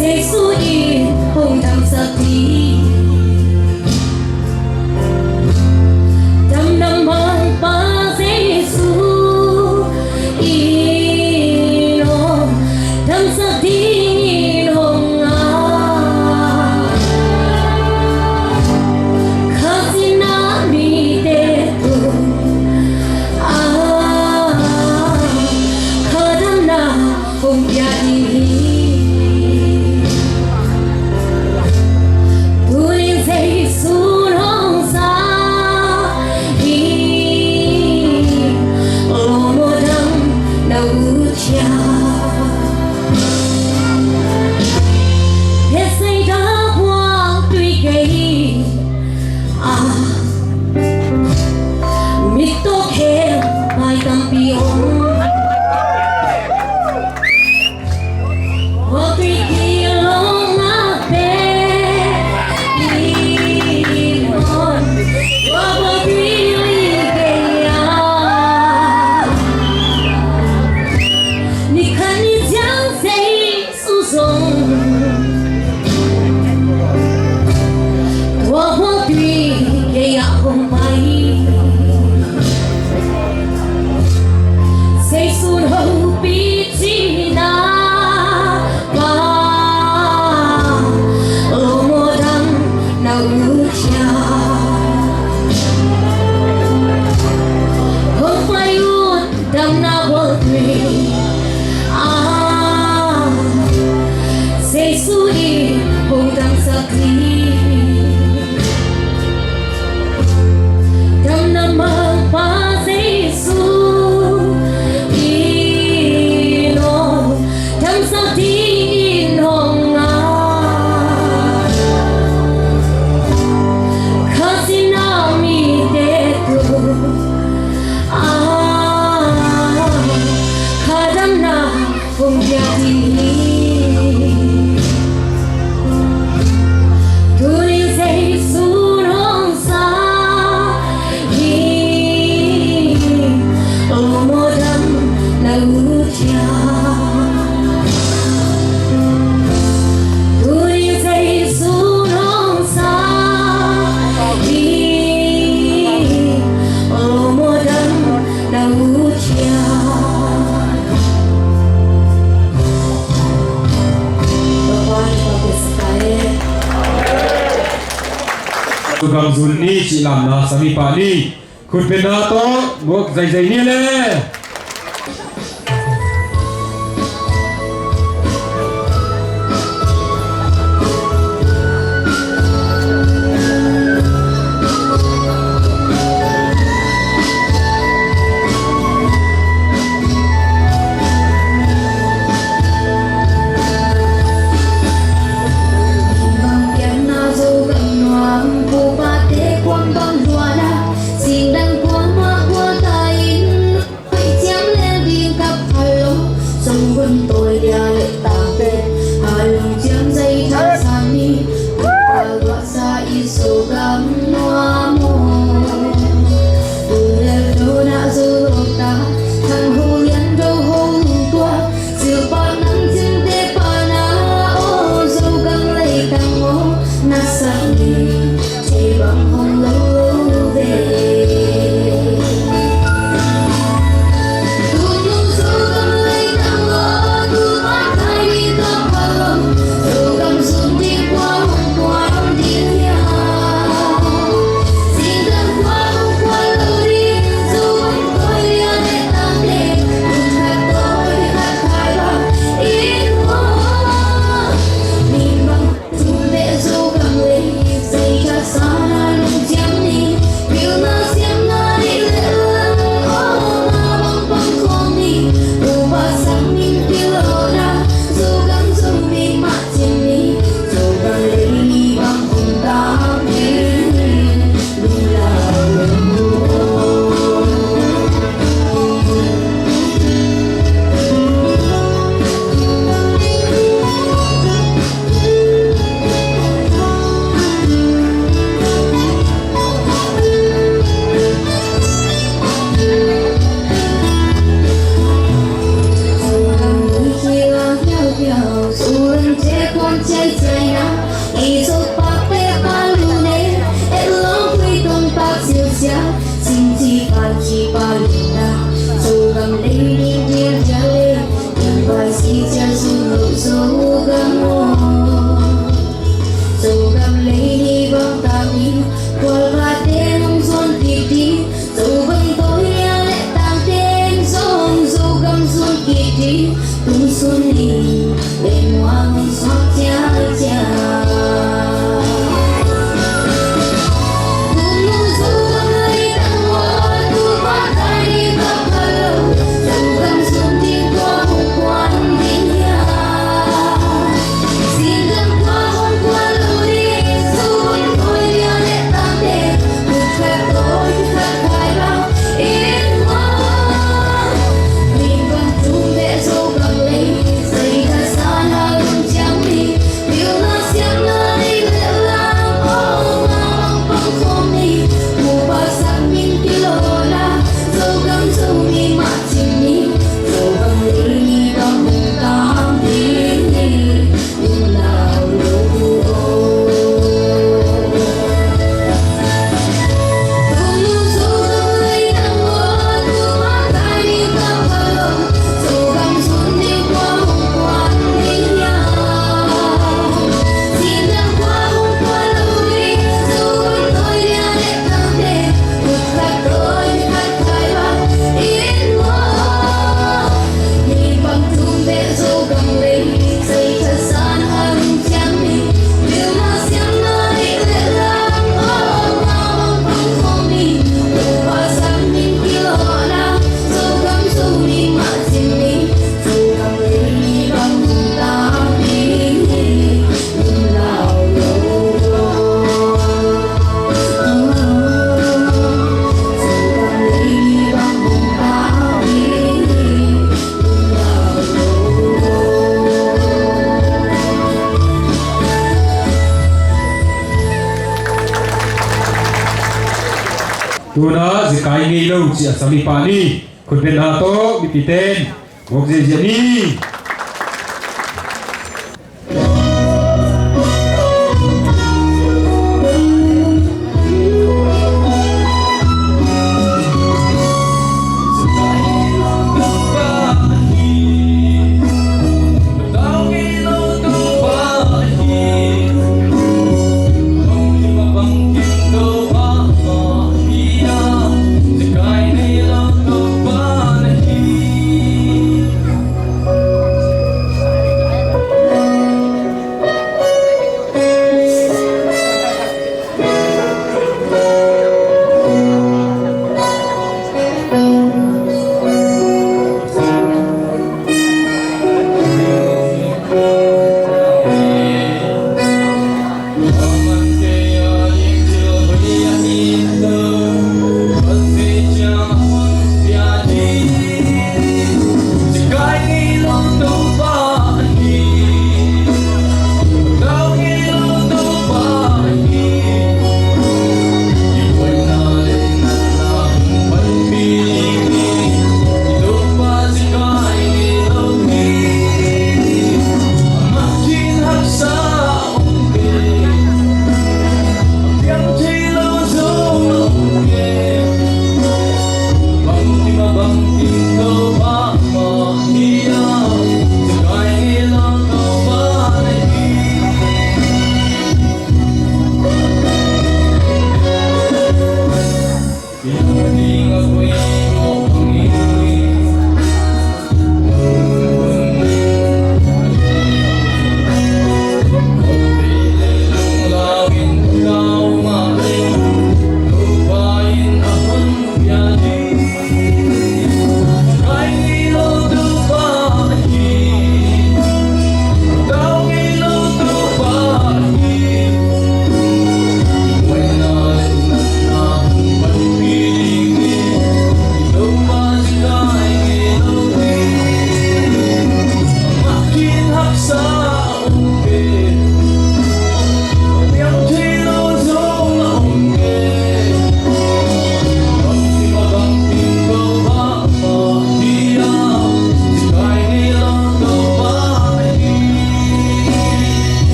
Jesu in hong damsak ding. Damna mangpa Jesu in hong damsak dingin hong ngak. Kha sin a mite tung ah, kha damna hong pia ding hi. Tuni-in Jesu'n hong sak hi. Lawm aw, damna ut hiam. Bethsaida huang tui gei ah, mittaw khel pai tampi om. Tua tui kilawng ngak pen in om. Tua tua tui li kei a. Ni khat ni ciang Jesu zong tua huang tui gei ah hong pai. Jesu'n hopih cihna pa, lawm aw, damna ut hiam. Hong pai un, damna bawl tui ah, Jesu in hong damsak ding. Damna mangpa Jesu in hong damsak dingin hong ngak. Kha sin a mite tung ah, kha damna hong pia ding hi. Tuni-in Jesu'n hong sak hi. Lawm aw, damna ut hiam. Tuni-in Jesu'n hong sak hi. Lawm aw, damna ut hiam. Tua bang zul ni, cih lamna sami pah ni. Khutbetna tawh muak zeizei ni le. Kualkha teng hong zuan kik ding, Zogam tawi nia le tang teng zong Zogam zuan kik ding. Tung sun ni lengua hong suak ciacia. Tung nu Zogam lei tang ua, tu pa tai ni ka palo. Zogam zuan ding tua hong kuan ding hia? Tuna zekai ngei lo ci a sami pah ni. Khutbetna tawh mipite in gawp ziahziah ni.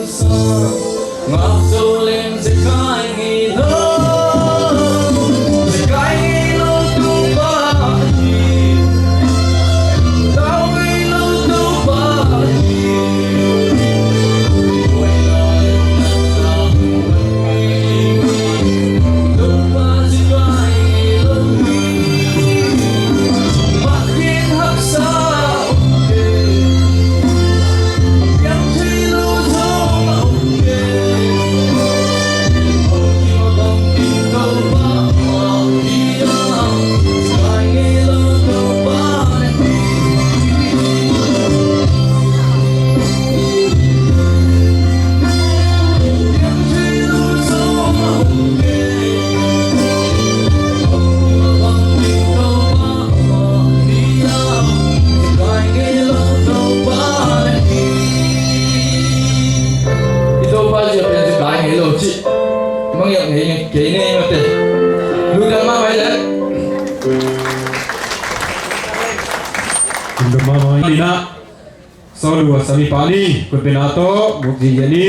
I Topa zia pen zia kai ngei lo cih mangiat ngei ngei kei nei mate. Lungdam mahmah le. Lungdam mahmah. Ni na. Sawlua sami pah ni, kut bena tawh muk zingzian ni.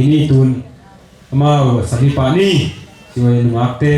Ni tun amau a sami pah ni. Siwai nungakte.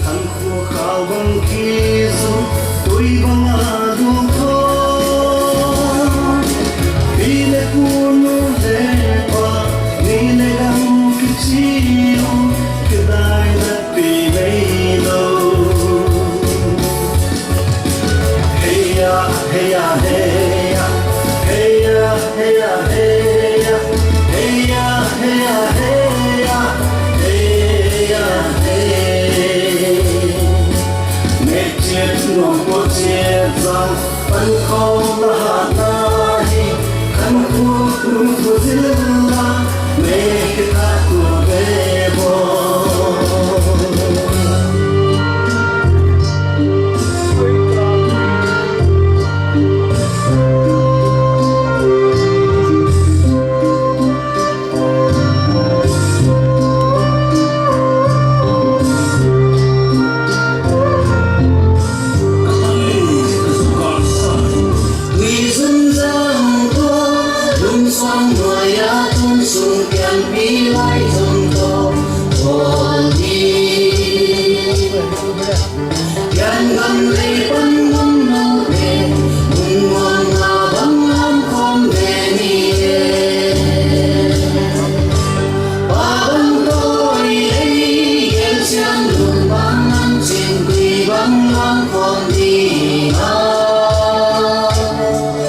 Khankhuakhau bang kizuk, tui bang a dulkhawm. Pi le pu, nu le pa, ni le gam kici uh, kidai natpi nei lo. Hey ya, hey ya, hey ya, hey ya, hey ya, hey ya, hey ya, hey ya, hey ya, hey ya, hey. Nek ciat nuam pua ciat zang, pan khawm na hat na hi, khan khuk nu khuk zil la, nek khat nuam be bo. Tui zun zang tua, lungsuang nuai-ah tun sung pianpih lai zong tawh bawl ding. Pian gam lei pan gam note, mun muang a bang lam khawm ve ni e. Pa bang tawi lei, gel siam lun bang lam cin, tui bang lam khawm ding a.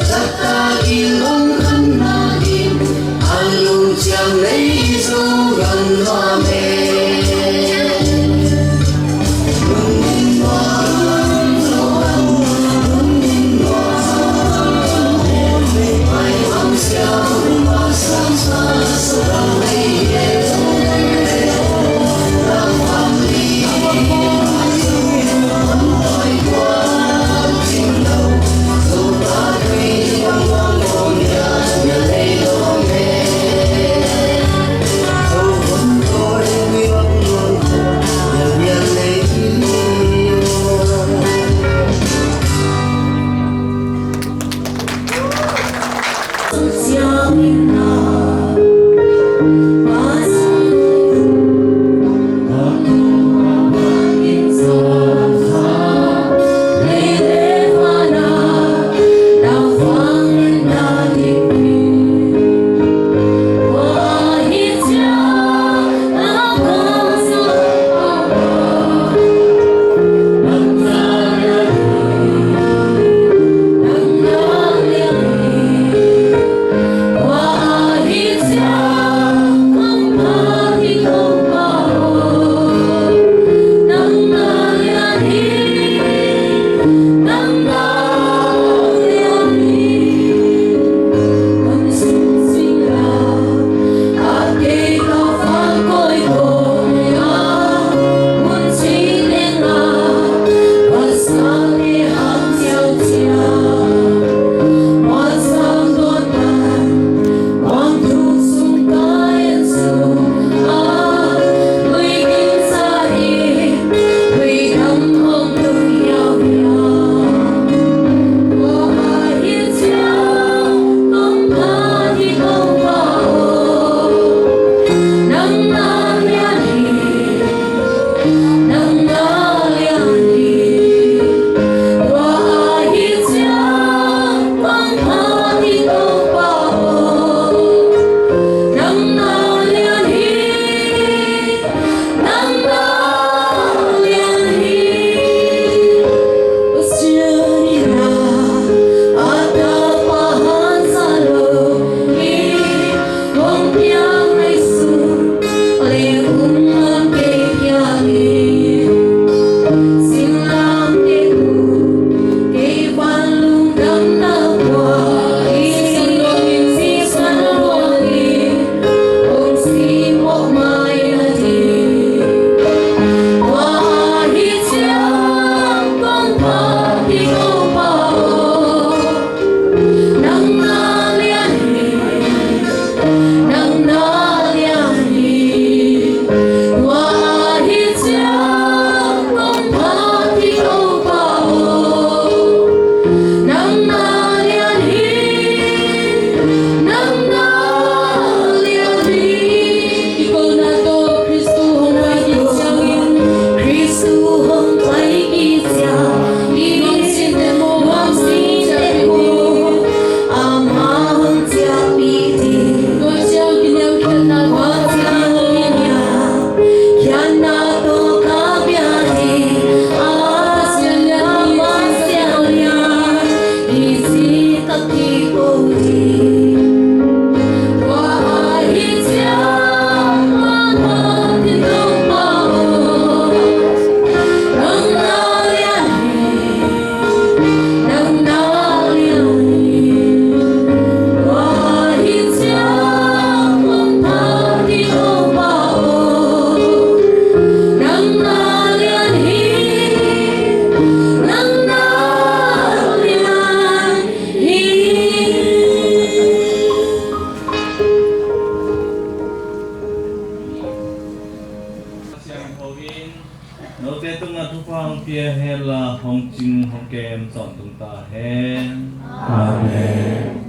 Zat ta gil bang khan na ding, a lungciam lei zong gam nuam e. Tungah thupha hong pia hen la, hong cing hong kem tawntung ta hen. Amen.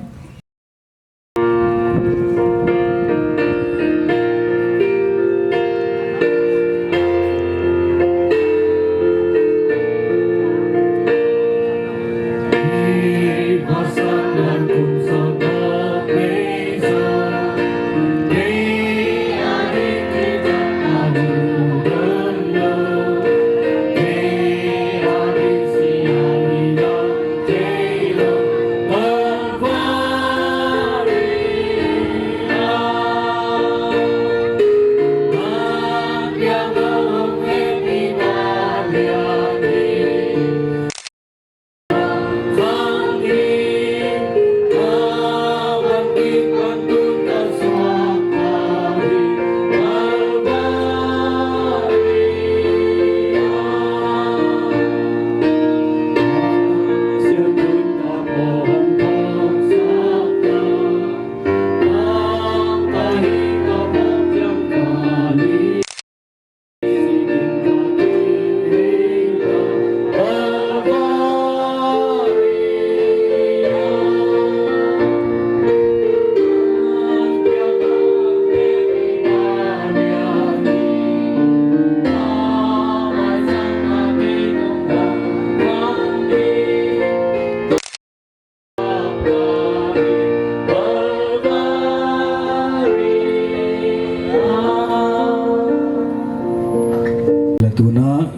Le tuna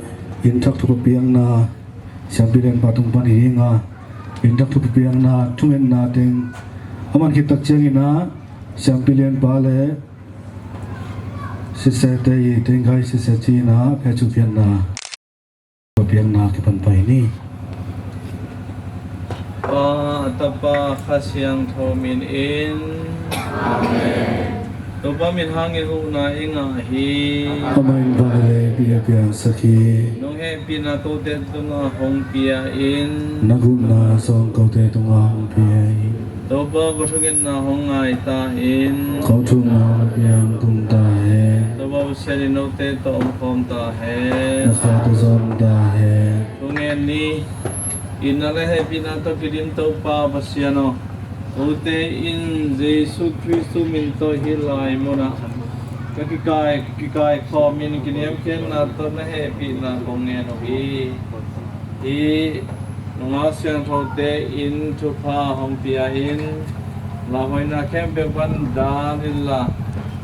inn thak thupha piakna Siampi Lianpa tung pan hi ding a, inn thak thupha piakna thungetna teng a man khit tak ciangin ah Siampi Lianpa le Sister Tei Teng Khai Sister Cina phe thupha piakna Pianna kipan pai ni. Pa, Tapa, Kha Siangtho min in. Amen. Topa min hangin huhna i ngah hi. Amah in vanlei pi a piangsak hi. Nong hehpihna kote tungah hong pia in. Na gupna zong kote tungah hong pia hi. Topa, ka thungetna hong ngai ta in. Ka thungetna hong piang tung ta hen. Topa, Pasian in note tawh om khawm ta hen. Na kha tawh zom ta hen. Thungen ni. Itna le hehpihna tawh kidim Topa Pasian aw, ute in Jesu Khristu min tawh hih lai munah ka kikai, kikai khawmin kiniamkhiatna tawh na hehpihna kong ngen uh hi. Hih nungak siangthote in thupha hong pia in, lauhuaina khempeuh pan dan inla,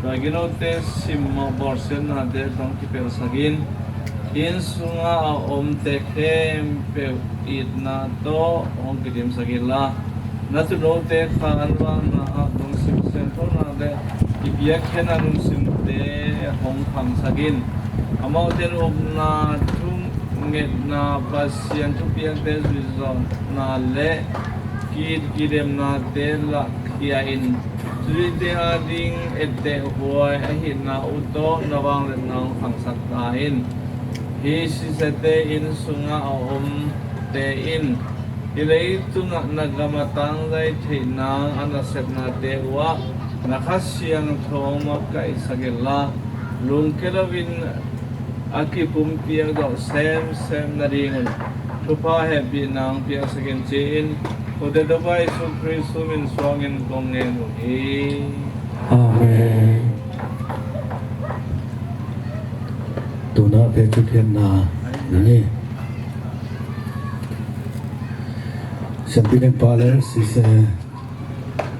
tua ginote simmawh bawlsiatnate tawh kipelhsak in, inn sungah a omte khempeuh itna tawh hong kidimsak inla, na tuunote kha an vakna ah lungsim sianthona le i biakkhia a lungsimte hong khangsak in. Amaute in upna, thungetna, Pasian thupiakte zuihzawhna le ki-, kidemnate lahkhia in, tuunote ading ettehhuai ahihna uh tawh na vangliatna hong khangsak ta in. Hih sister-te inn sungah a omte in hih leitungah na gam a tangzai theih nang a nasepnate uhah na Kha Siangtho hong makaihsak inla, lungkia loin a kipumpiak zawh semsem nadingun thupha hehpihna hong piaksak in, ci-in kote Topa Jesu Khristu min suangin kong ngen uh hi. Amen. Tuna phe thupha piakna ni. Siampi Lianpa le Sister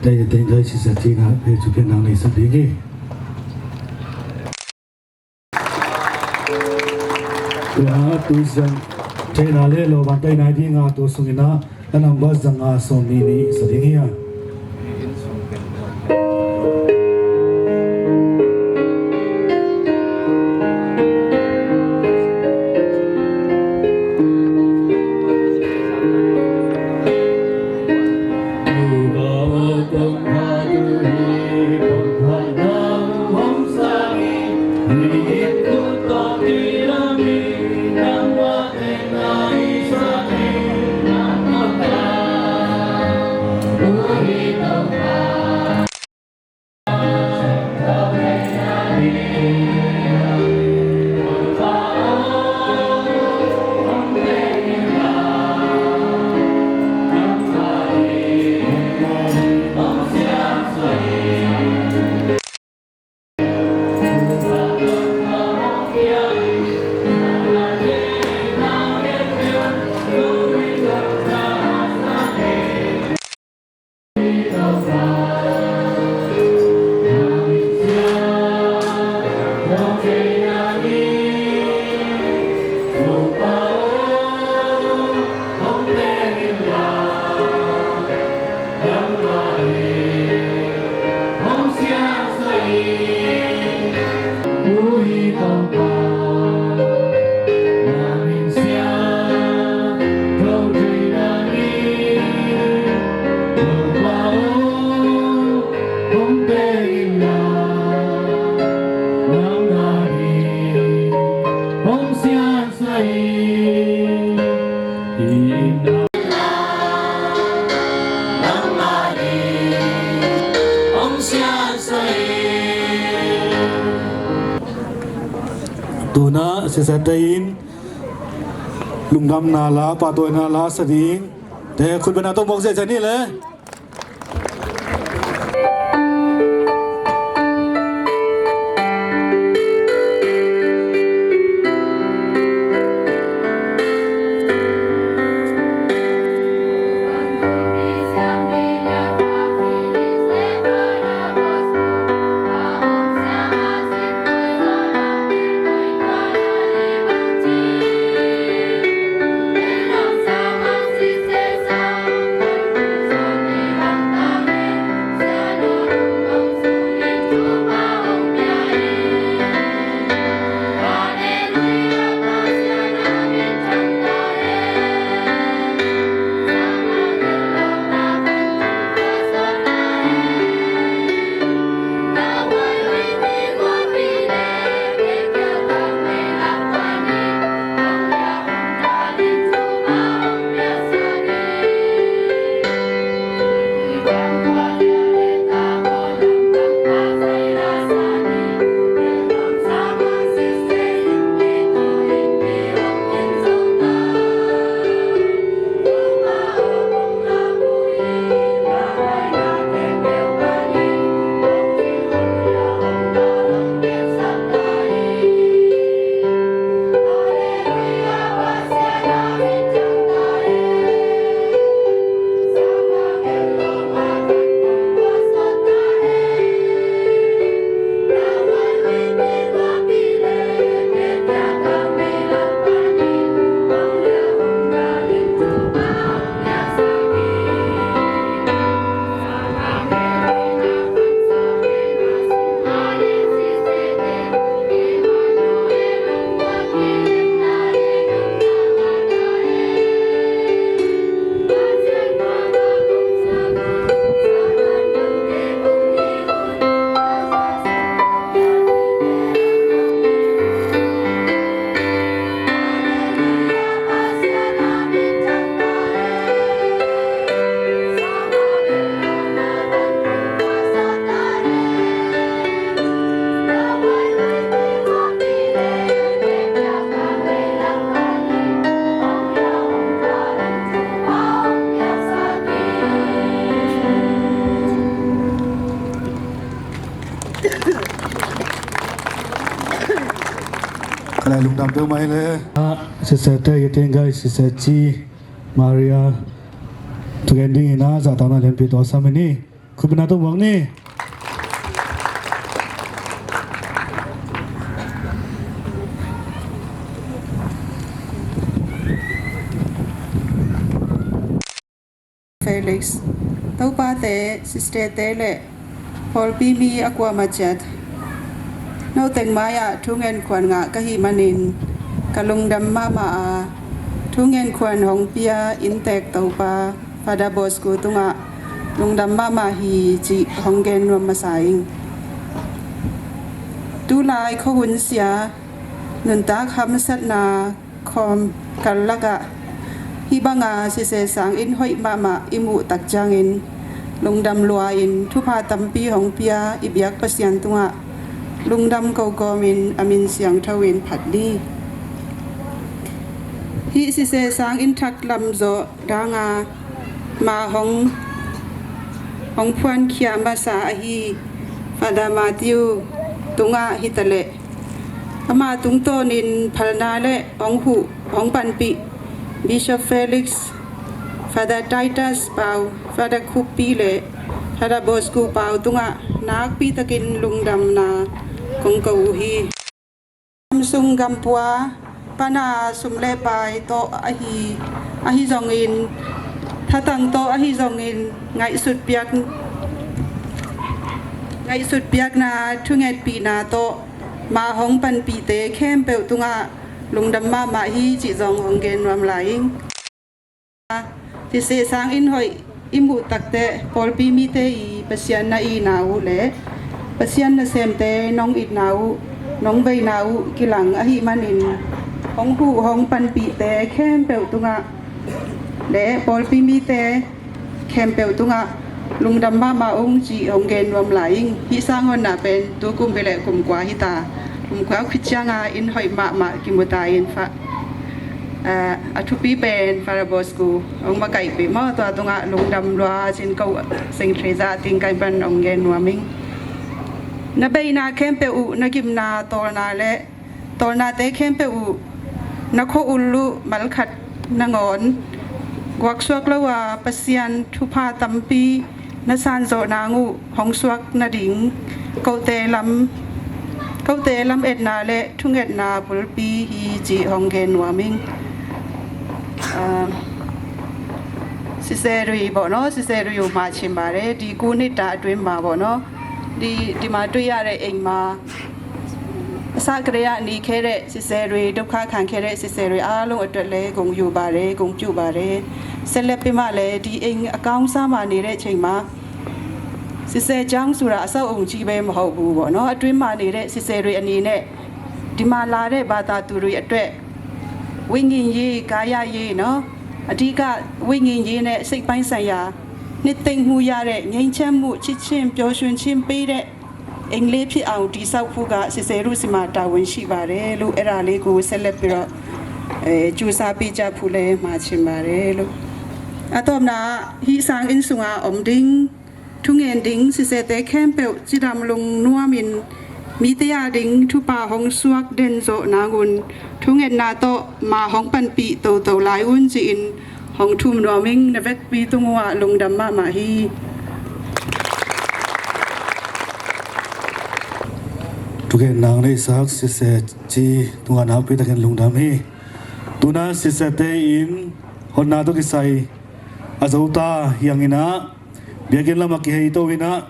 Tei Teng Khai Sister Cina phe thupha piakna ni sa ding hi. Tua tu siang theihna le lo ban taina ding a, tu sungin ah a number zanga sawmnih nih sa ding hi a. Tuna sisate in lungdamna la, pahtawina la sa ding te khutbetna tawh mawk zia zia ni le. Ka lai lungdam peuhmah hi le. Ah, Sister Te Yeting Gai, Sister Chi, Maria, thugen dingin ah zahtakna lianpi tawh sam hi ni. Khutbetna tawh muak ni. Felix, Topate, Sisterte le pawlpi mi a kuamah ciat, note mai-ah thungen khuan ngah ka hih manin ka lungdam mahmah a, thungen khuan hong pia inntek Topa Father Bosco tungah lungdam mahmah hi cih hong gen nuam masa ing. Tulai khuahun sia, nuntak hamsatna khawm kal lakah hih banga sisesang inn hoih mahmah i muh tak ciangin lungdam lua-in thupha tampi hong pia i biak Pasian tungah lungdam ko kawmin a min siangtho in phat ni. Hih sisesang inn thak lam zawh danga ma hong, hong phuankhia masa ahi Father Matthew tungah hitaleh ama tungtawnin phalna le hong huh, hong panpih Bishop Felix, Father Titus Pau, Father Khuppi le Father Bosco Pau tungah nakpitakin lungdamna kong ko uh hi. Gamsung gampua pana sum le pai tawh ahi, ahi zongin, thatang tawh ahi zongin, ngaihsut piak, ngaihsut piakna, thungetpihna tawh ma hong panpihte khempeuh tungah lungdam mahmah hi cih zong hong gen nuam lai ing. Sisesang inn hoih i muh takteh pawlpi mite i Pasian na itna uh le Pasian nasemte nong itna uh, nong veina uh kilang ahih manin hong huh hong panpihte khempeuh tungah le pawlpi mite khempeuh tungah lungdam mahmah ung cih hong gen nuam lai ing. Hih sang honna pen tu kum pi le kum kua hi ta, kum kua khit cianga inn hoih mahmah kimu ta in fa, a, a thupi pen Father Bosco hong makaihpih maw, tua tungah lungdam lua cin ko Saint Teresa ting kai pan hong gen nuam ing. Na beina khempeuh uh, na gimna tawlna le tawlnate khempeuh uh, na khua ul uh malkhat nangawn guaksuak lo a, Pasian thupha tampi na sanzawh nang uh hong suak nading kote lam, kote lametna le thungetna bulpi hi cih hong gen nuam ing. Ah, Sister Rui bawh no, Sister Rui uh mah chin bare, di ku nit ta a tuin ma bawh no, di, di ma tui a re eng ma. Sa kre a ni khe re, Sister Rui, duk kha khang khe re, Sister Rui a long a tuat le, gong yu bare, gong piu bare. Selep pi ma le, di eng a kaung sa ma ni re cheng ma. Sister Jang Sura a sa ung chi be ma hau bu bawh no, a tuin ma ni re, Sister Rui a ni ne. Di ma la re, ba ta tu rui a tuat. Wingin yi, kaya yi no. A di ka wingin yi ne, sik pain san ya. Nit teng mu ya re, ngeng chem mu, chi chim, pyo shun chim pi re. Eng le phi au di sau phu ga, Sister Rui si ma ta wun shi bare, lu era le ku selep pi ro. Eh, chu sa pi ja phu le ma chin bare, lu. A tom na, hih sang inn sunga om ding, thungen ding, Sister te khempeuh cidam lung nuamin, mite a ding thupha hong suak den zawh nang un, thungetna tawh ma hong panpih toto lai un ci-in, hong thum nuam ing. Na vekpi tung uh ah lungdam mahmah hi. Thungen nang nei sak Sister ci tungah nakpi takin lungdam hi. Tuna Sister te in honna tawh kisai a zo ta hiang in ah, biakinn lamah kihei to in ah.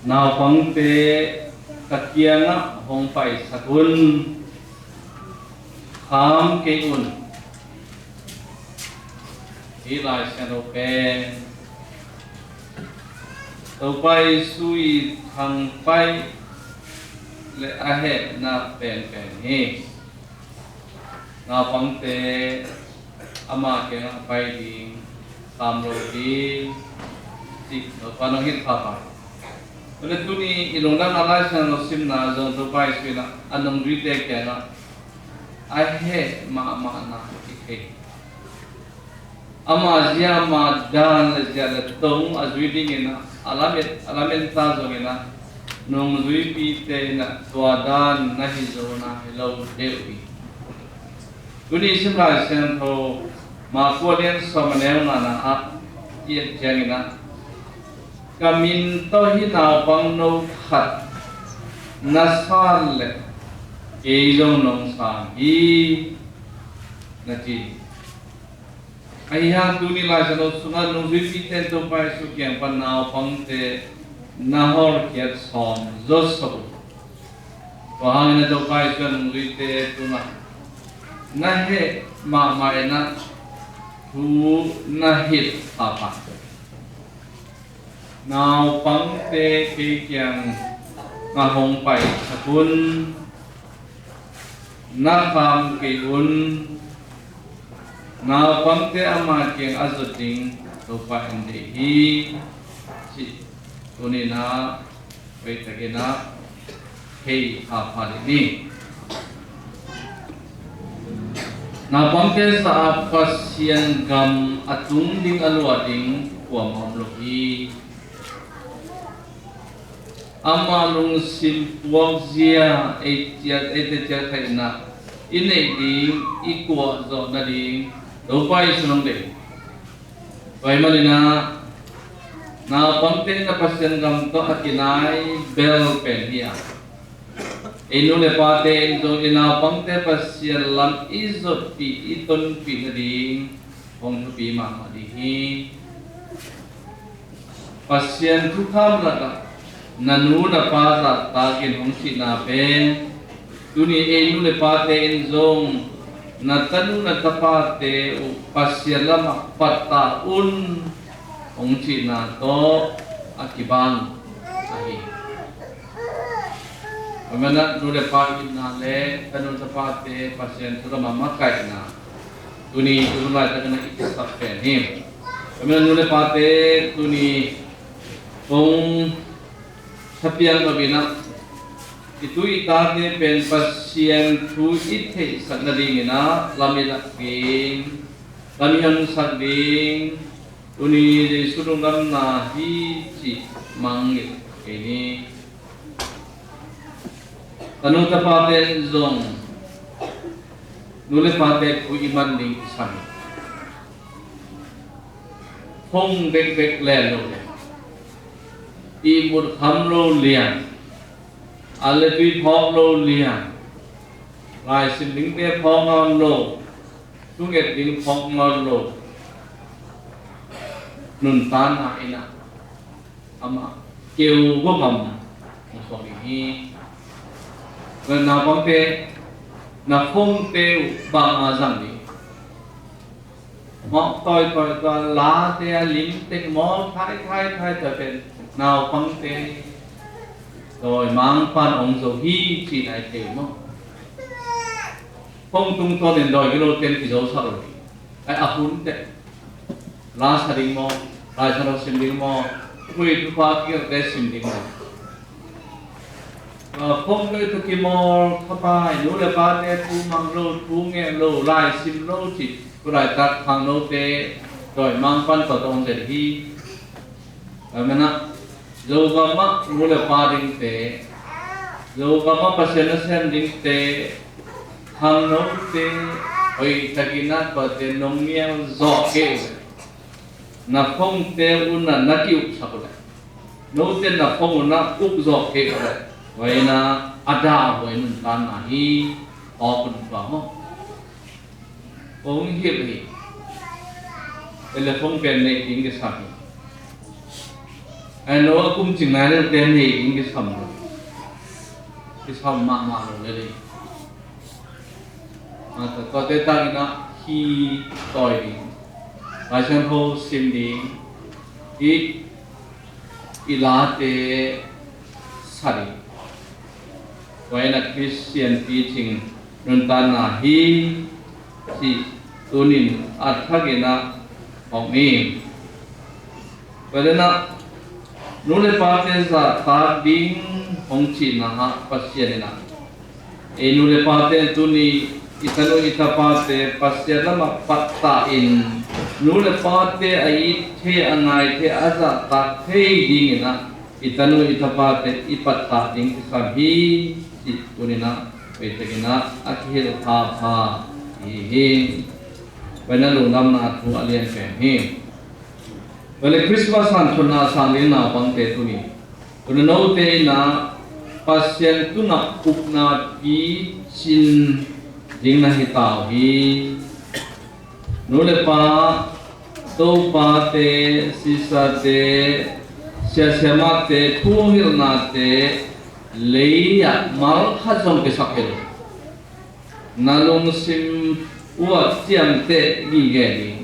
Naupangte ka kiangah hong paisak un, kham kei un. Hih Lai Siangtho pen Topa Jesu i thangpaih le a hehna penpen hi. Naupangte ama kiangah pai ding, kham lo ding cih Topa nong hilh pha pha. Tua le tuni i lungdamna Lai Siangtho simna zong Topa Jesu in a nungzuite kiangah a heh mahmahna i thei. Ama zia, ama dan le zia le tong a zui dingin a, a lamet, a lamet ta zongin a, nungzuipite in a tua dan na hi zo na hi lo deuh hi. Tuni sim Lai Siangtho Marka lian sawm a neu ngana ah i et ciangin a, ka min tawh hih naupang no khat na san leh kei zong nong sang hi, na ci. Ahi hang tuni Lai Siangtho sungah nungzuipite in Topa Jesu kiang pan naupangte na hawlkhiat sawm zawsop uh. Tua hangin a Topa Jesu in nungzuite tungah na heh mahmah in ah thu na hilh pahpah. Naupangte kei kiangah hong paisak un, na kham kei un. Naupangte ama kiang a zot ding Topa in deih hi, cih tuni-in ah hoihtakin ah thei pahpah dih ni. Naupangte zah ah Pasian gam a tung ding a luah ding kuamah om lo hi. Ama lungsim puakzia ei ciat, eite ciat theihna i neih ding, i kuah zawh nading Topa Jesu in hong deih. Tua ahih manin ah naupangte in ah Pasian gam tawh a kinai bel pen hi a, ei nu le pate in zong i naupangte Pasian lam i zotpih, i tonpih nading hong thupi mahmah ding hi. Pasian thukham lakah na nu na pa zahtakin hong cihna pen tuni ei nu le pate in zong na tanu na tapate uh Pasian lamah pattah un hong cihna tawh a kibang ahi. Tua manin ah nu le pa itna le tanu tapate Pasian thu lamah makaihna tuni tu laitak in ah i kisap pen hi. Tua manin ah nu le pate tuni kong thapiak nop in ah i tu i tate pen Pasian thu i theihsak nadingin ah lam i lak ding, lam i honsak ding, tuni Jesu lungdamna hi cih mangngilh kei ni. Tanu tapate in zong nu le pate thu i man ding kisam hi. Phone bekbek len lo, ihmut kham lo liang, an le tui phawk lo liang, laisim dingte phawk nawn lo, thunget ding phawk nawn lo, nuntakna in ah amah keu bawm a hong suak ding hi. Naupangte, na phone-te uh bang a zang ding? Mawk tawi tawi tua late a lim teng mawl thai thai thai tua pen naupangte dawimangpa'n hong zo hi cih na i thei uh maw? Phone tungtawnin dawi gilo ten kizosak lo ding. Ai, a hun teh la sa ding maw, Lai Siangtho sim ding maw, khui thupha kigelte sim ding maw? Tua phone tawh i thu kimawl khapai, nu le pate thu mang lo, thu nget lo, lai sim lo cih tu laitak khangnote dawimangpa'n tua tawh hong zel hi. Tua manin ah Zogam ah nu le pa dingte, Zogam ah Pasian nasem dingte, khangnote, hoihtakin ah tuate nong nial zawh kei uh leh, na phone-te un ah na ki-uksak uh leh, note na phone un ah uk zawh kei uh leh, tua in ah a dah huai nuntakna hi. Awk un tua maw? Kong hilh hi. Telephone pen neih ding kisam hi. Ai, no a kum cing nai leh pen neih ding kisam lo. Kisam mahmah lo lel hi. A, tua, tuate tangin ah hi tawi ding, Lai Siangtho sim ding, i, i late sa ding. Tua in ah Khristian picing nuntakna hi cih tuni-in a thakin ah hong ni. Tua in ah nu le pate zahtak ding hong cihna ah Pasian in ah ei nu le pate tuni i tanu i tapate Pasian lamah pattah in nu le pate a it thei, a ngai thei, a zahtak thei dingin ah i tanu i tapate i pattah ding kisam hi cih tuni-in ah hoihtakin ah a kihilh phapha hi hi. Tua in ah lungdamna thu a lian pen hi. Vele Christmas hanthawnna sang ding naupangte tuni, tuna note in ah Pasian tungah upna picin ding na hi ta uh hi. Nu le pa, topate, sisate, siasiamate, thuhilhnate lei-ah mal khat zong kisak hi lo. Na lungsim uh ah ciamteh gige ding,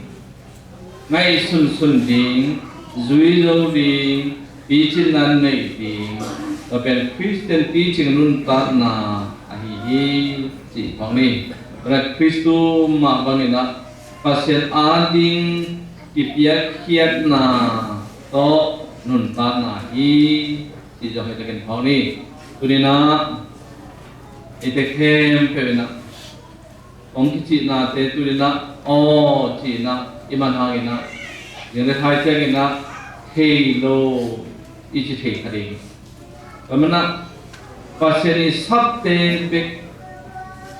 ngaihsunsun ding, zui zo ding, picin nan neih ding, tua pen Christian teaching nuntakna ahi hi, cih phawk ni. Tua Christu mah bangin ah Pasian ading kipiakkhiatna tawh nuntakna hi, cih zong hi takin phawk ni. Tuninah eite khempeuh inah hong kicihnate tuninah aw cihnah i man hanginah, zing le thai cianginah thei lo i ci thei kha ding. Tua manah Pasian i sapte bek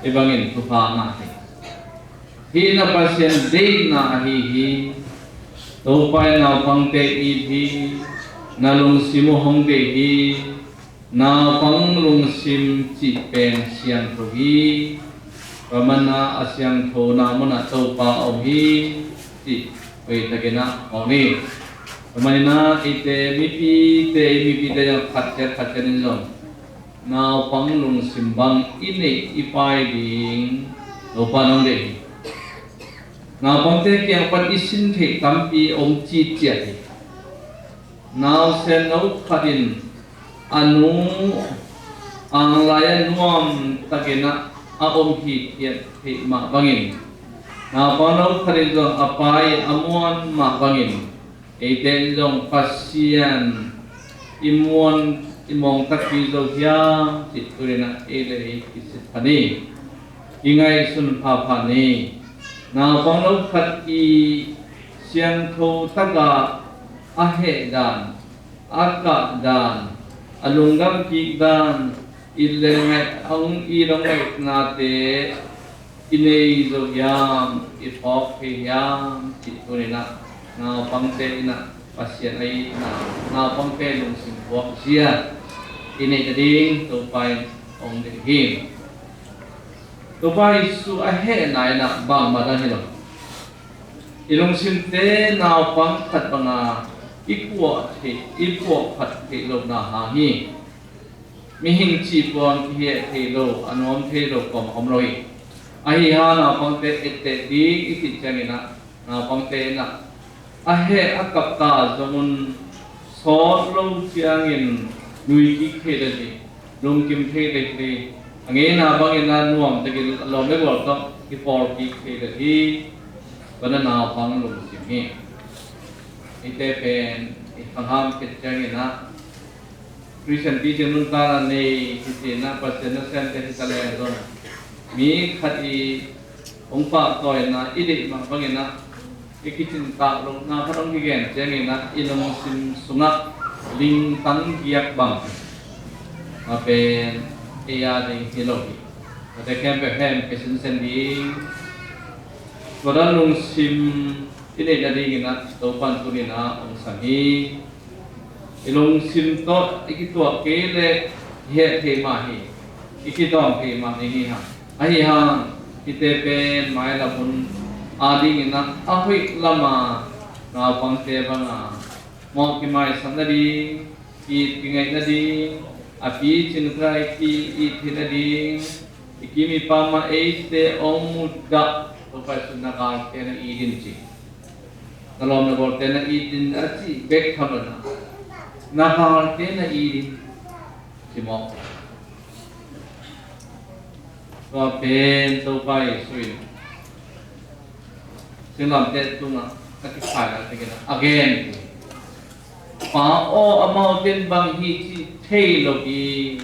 i bangin thupha ngah thei. Hih na Pasian deihna ahi hi. Topa i naupangte it hi. Na lungsim uh hong deih hi. Naupang lungsim cih pen siangtho hi. Tua mana a siangthona munah Topa a om hi, cih hoihtakinah hong hi. Tua maninah eite mipite, i mipite zong khat ciat khat ciat in zong naupang lungsim bang i neih i pai ding Topa nong deih hi. Naupangte kiang pan i sin theih tampi om citciat hi. Nausen no khat in a nu anglai a nuam takinah a om hithiat theih mah bangin, naupang no khat in zong a pa i a muan mah bangin, eite in zong Pasian i muan i mawng takpi zo hiam cih tuninah ei le ei kisit phan hi. I ngaihsun phapha ni. Naupang no khat i siangtho taka a heh dan, a kah dan, a lungdam kik dan, i le ngaih, a hong i lo ngaihnate i nei zo hiam, i phawk thei hiam cih tuninah naupangte inah Pasian a itna, naupangte lungsim puakzia i neih nading Topa in hong deih hi. Topa Jesuh a hehna inah bangmah dang hi lo. I lungsimte naupang khat banga i puah theih, i puah phat theih lohna hang hi. Mihing cih puang kiheh thei lo, a nuam thei lo kawm a om lo hi. Ahi hang naupangte etteh ding i cih cianginah naupangte inah a heh a kap ta zongun sawt lo ciangin nui kik thei le hi, lungkim thei le hi. A ngeina bangin a nuam takin lawm le gual tawh kipawl kik thei le hi. Tua na naupang lungsim hi. Eite pen i khangham khit cianginah Christian teaching nuntakna nei kicinah Pasian nasemte hi ta leng zong mi khat i hong pahtawina i deih mah banginah i kicin tak lohna khat hong kigen cianginah i lungsim sungah lingtang giak bang a pen ei a ding hi lo hi. Tate khempeuh hem kisinsen ding. Tua dan lungsim i neih nadinginah Topan tuninah hong sam hi. I lungsim tawh i kituak kei le i heh thei mah hi, i kidawm thei mah ni hi hang. Ahi hang hite pen mailam hun adinginah a hoih lama naupangte banga mawh kimaisak nading, it kingaih nading, a picin kha i ki-it theih nading, i kim i pam ah eite hong mudah Topa Jesuh na galte na it in ci. Na lawm na gawlte na it in a cih bek tham lo na, na galte na it in ci mawk. Tua pen Topa Jesuh in singlamteh tungah a kiphai lai takin a gen hi. Pa aw, amaute in bang hih ci thei lo hi.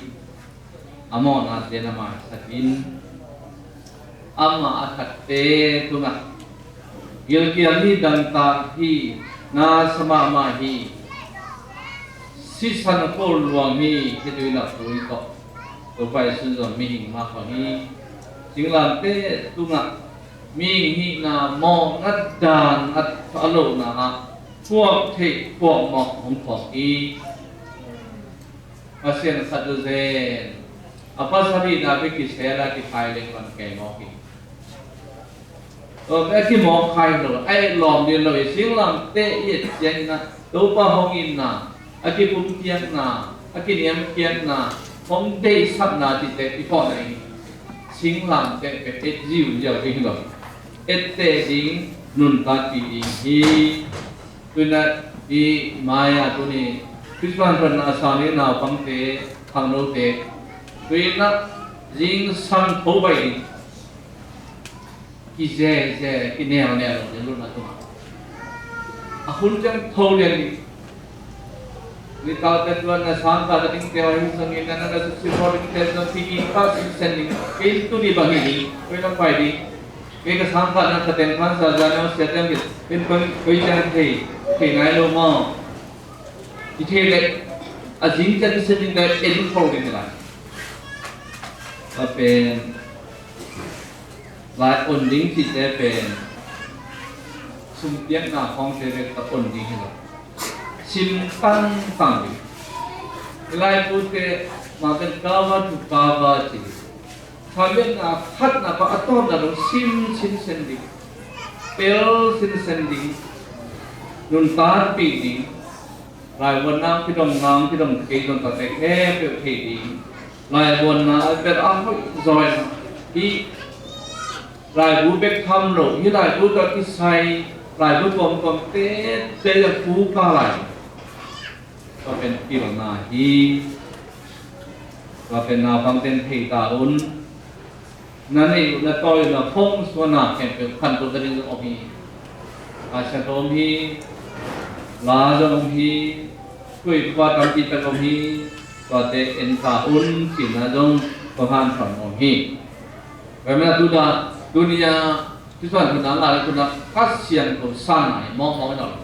A mawhnate na maisak in, amah a thatte tungah gilkial hi, dangtak hi, nasa mahmah hi, sisan khol luang hi, khitui laktui tawh Topa Jesuh zong mihing mah bang hi. Singlamteh tungah mihing hihna mawhna dan a, a lohna ah Thuak theih thuak mawk hong thuak hi. Pasian khat uh zen a pasal hihna bek kisel a kiphai leng man kei mawk hi. Tua bek a kimawk khai lo, a et lawm ding lo hi. Singlamteh i et ciangin ah Topa hong itna, a kipumpiakna, a kiniamkhiatna, hong deihsakna cihte i phawkna hi. Singlamteh pen et ziauziau ding hi lo. Etteh ding, nuntakpih ding hi. Tuinah i mai-a tuni Christmas vanna a sang ding naupangte, khangnote, tuinah zingsang tho baih ding. Kizeze, kineuneu lo ding lutna tungah a hun ciang tho lian ding. Nitak te tuan na sang ka ta ding te hi sangin na na na su si ho ding te na pi ding pa sin sen ding. Kei tuni bang hi ding, kei lam pai ding. Kei ka sang ka na ka teng phan sa za na sia teng ding. Kei koi koi ciang thei, thei nai lo maw. I thei leh a zing ciang i sen ding leh en khol ding lai. Ka pen lai on ding cihte pen sumpiakna khawngte bek tawh on ding hi lo. Sim tangtang ding. I laipute Martin Kava tu Kava ci. Thabiakna khatna pa a tawpna dong sim sinsen ding. Pel sinsen ding. Nuntakpih ding. Laivuanna kidong nang kidong kei dong tate khempeuh thei ding. Laivuanna a ber a hoih zawi hi. Laibu bek tham lo hi, laibu tawh kisai laibu tuamtuam tete a thu ka lai. Tua pen pilna hi. Tua pen naupang ten thei ta un. Na neih uh na tawi uh na phawng suana khempeuh khantoh ka ding zong om hi. Laisiangtho om hi. La zong om hi. Khuaitupa tampi tak om hi. Tuate en ta un cihna zong kong hanthon om hi. Tua manin a tuta tuni a Khristmas hun a ngah le tuna Kha Siangtho sang nai mawkmawk hi nawn lo.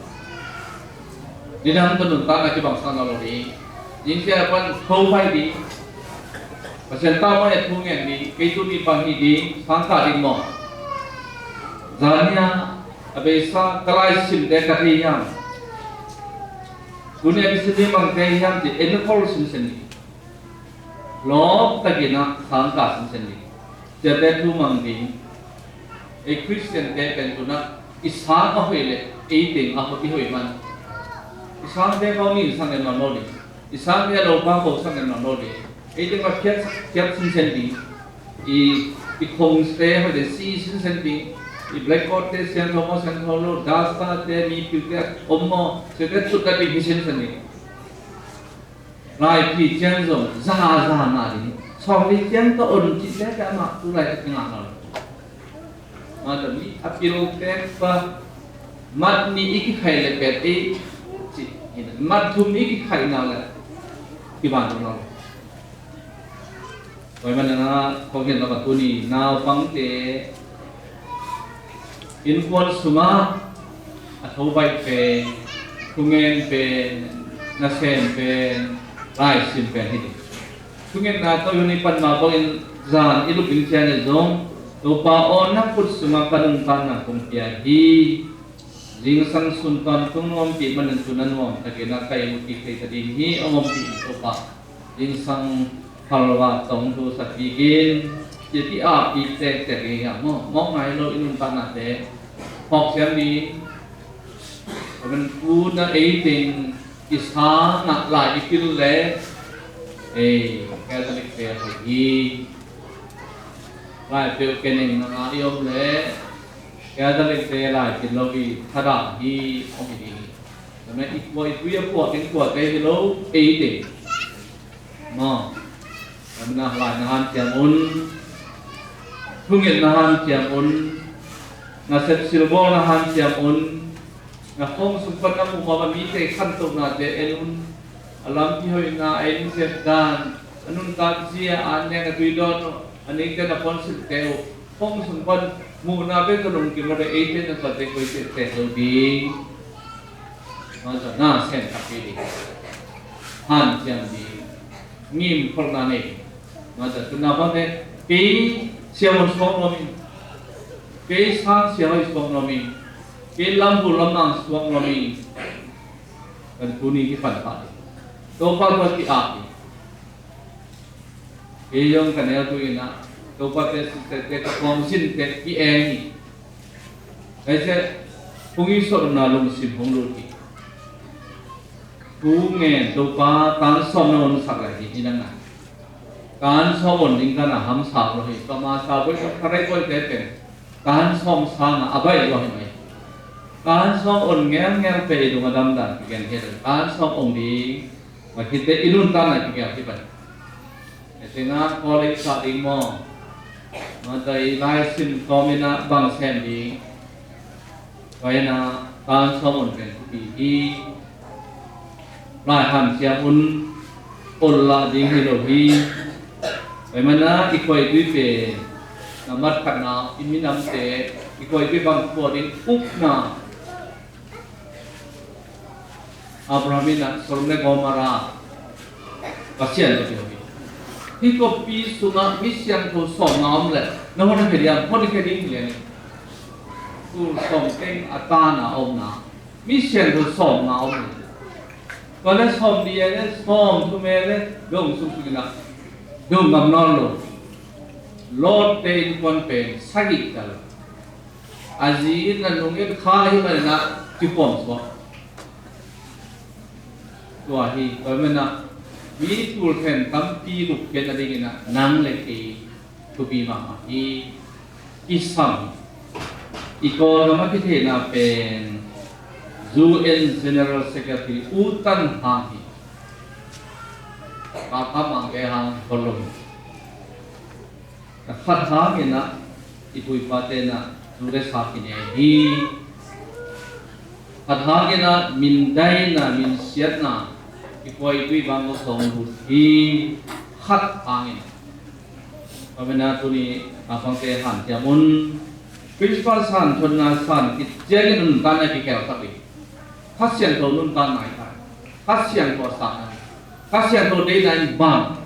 Nidang tawh nuntakna kibang sang nawn lo ding. Zingciang a pan tho pai ding. Pasian tau mai a thu ngen ding. Kei tuni pan hi ding. Sang kah ding maw. Zania a beisa ka laisimte ka thei hiam? Tuni a kisin ding bang thei hiam ci en khol sinsen ding. Lawp takin ah sang kah sinsen ding. Ciate thu mang ding. Ei Khristiante pen tunah i sang a hoih leh ei teng a hoih i hoih man. I sangte khawng mi in sang en nawn lo ding. I sangte a lopa khawng sang en nawn lo ding. Ei teng a phiat, phiat sinsen ding. I, i khongte hoih leh si sinsen ding. I blackboardte siangtho maw siangtho lo, dustate, mi pilte om maw, siate tutna ding hi sinsen ding. Laipi ciang zong za za na ding. Sawm li ciang ka on cih leh ka amah tu lai ka ngah lo. Mah tawh mi a pil pek pa mat nih i kikhaih leh pet ei cih hi na. Mat thum i kikhaih na leh kiban lo. Tua ahih manin ah kong hilh nop a tuni naupangte innkuan sungah a tho baih pen, thungen pen, nasem pen, laisim pen hi ding. Thungetna tawh i hun i pan mah bangin zan i lup in ciangin zong Topa aw na khut sungah ka nuntakna kong pia hi. Zingsang sun tawntung na ompih manin tu na nuam takin a ka i ut kik thei ta ding hi. Hong ompih in Topa. Zingsang phalvak tong thu sakpikin, ci a ki-appi tektek hi a maw, mawk ngai lo i nuntaknate phawk siam ding. A man tu na ei teng i sang ah lai i pil leh ei Catholic te hoih hi. Lai peuh keneng na nga i om leh Catholic te lai pil lo i thadah hi om hi ding hi. Tua manin i kua i tui a puak in kuate hi lo ei teng. Maw, na lai na hanciam un, thungetna hanciam un, na sepsilbawl na hanciam un, na khawng sung pan na muh mawk a mite khantohnate en un, a lampi hoihna, a innsep dan, a nuntak zia, a neng a tui dawn uh, a ningte na pon silhte uh, khawng sung pan muhna bek tawh lungkim lo leh eite na tuate koite tek lo ding. Mah tawh na sem takpi ding, hanciam ding, ngimkholhna nei ding. Mah tawh tu naupangte kei siamun suak nuam ing, kei sang sia hoih suak nuam ing, kei lambu lammang suak nuam ing, Kan tuni kipan pah ding. Topa tawh ki-ap ding. Kei zong ka neu tu in ah, Topa te, sinte te, ka khuang sinte ki-eng hi. Ahi zia, kong i sawtna lungsim hong lut hi. Thu ngen Topa tan sawm na hong sak lai hi, hi nang a. Tan sawm on ding ka na hamsa lo hi, ka masa boi ka rei boi te pen. Tan sawm sang a, a baih lo hi mai. Tan sawm on ngelngel pe i dung a damdan kigen hi. Tan sawm on ding, ma khit te i nuntakna kigen hi pai. Ete nga college sa ding maw? Mate i lai sim kawm in ah bang sem ding. Tua in ah tan sawm on pen thupi hi. Lai hanciam un, ol lah ding hi lo hi. Tua man ah i khuaitui pen, na mat khatna, i minamte, i khuaitui bang khua ding ukna. Abraham in ah Sodom le Gomorrah, Pasian ka pia hi. Hih khuapi sungah mi siangtho sawm nga om leh, na hon khia diam, hon khia ding hi lian hi. Tul sawm keng a tan a omna, mi siangtho sawm nga om leh. Tua le sawm nih le, sawm thum le, dong sung sung in ah, dong ngam nawn lo. Lot te innkuan pen, sagih tal. A zi in a nung in kha hi man in ah, ci pawm suak. Tua hi, tua man ah, mi tul khen tampi guk khen a ding in ah, nang le kei thupi mahmah hi. I sam, i Kawlgam a kitheihna pen U N General Secretary U Tan Hang hi. Ka kam ang ke hang kolom. Ka khat hangin ah, i puipate na, tu le sa kine hi. Khat hangin ah, mindaina, minsiatna, i khuaitui bang ko song lut hi. Khat hangin. Pamena tuni, a pangte hanciam un. Christmas han, thonna san, kiciangin un tan a kikhel sak hi. Kha Siangtho nuntakna hi ta. Kha Siangtho a sakna hi. Kha Siangtho deihna in bang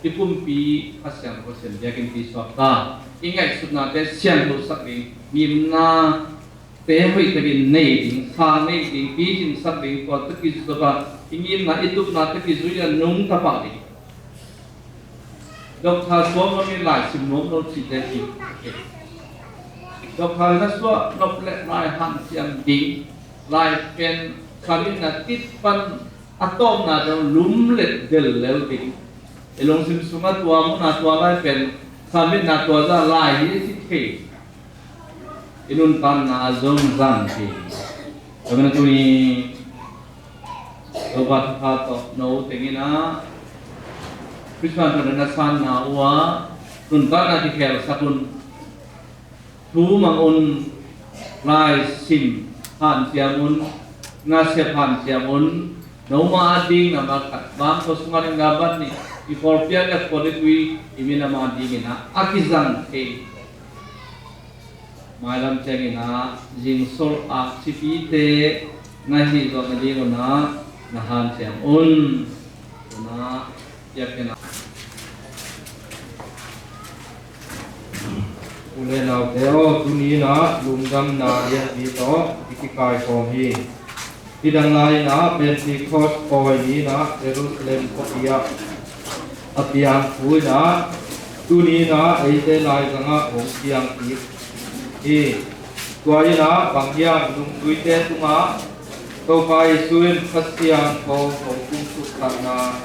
i pumpi Kha Siangtho Pasian biakinn pi suak ta. I ngaihsutnate siangtho sak ding, ngimnate hoih takin nei ding, sang nei ding, picing sak ding, tua tawh kizui a, i ngimna, i tupna tawh kizui a nungta pah ding. Doctor suak nuam in lai sim nuam lo cihte hi. Doctor na suak nop leh lai hanciam ding, lai pen saminna kit pan a tawpna dong lum let del lel ding. I lungsim sungah tua mun a tua lai pen saminna tua zah lai hi ci thei. I nuntakna a zong zang thei. Tua man a tuni Topa thupha tawh no teng in ah Christmas tawh na sanna uh ah nuntakna kikhel sak un. Thu mang un, lai sim hanciam un, nasep hanciam un. Noma a ding na malkhat bang ko sunga ding na ban ni i kawlpiak na khualtui i minam a ding in ah a kizang thei. Mailam ciangin ah zingsol aksipite na hi zawh nading un ah na hanciam un. Tuna piak kena. U le naute aw, tuni in ah lungdamna lianpi tawh i kikaikhawm hi. Hih dang lai-in ah Pentecost pawi ni-in ah Jerusalem khuapi ah a piang thu in ah tuni in ah eite laizang ah hong piang kik hi. Tua in ah bang hiam, nungzuite tungah Topa Jesu in Kha Siangtho hong pumsuk takna.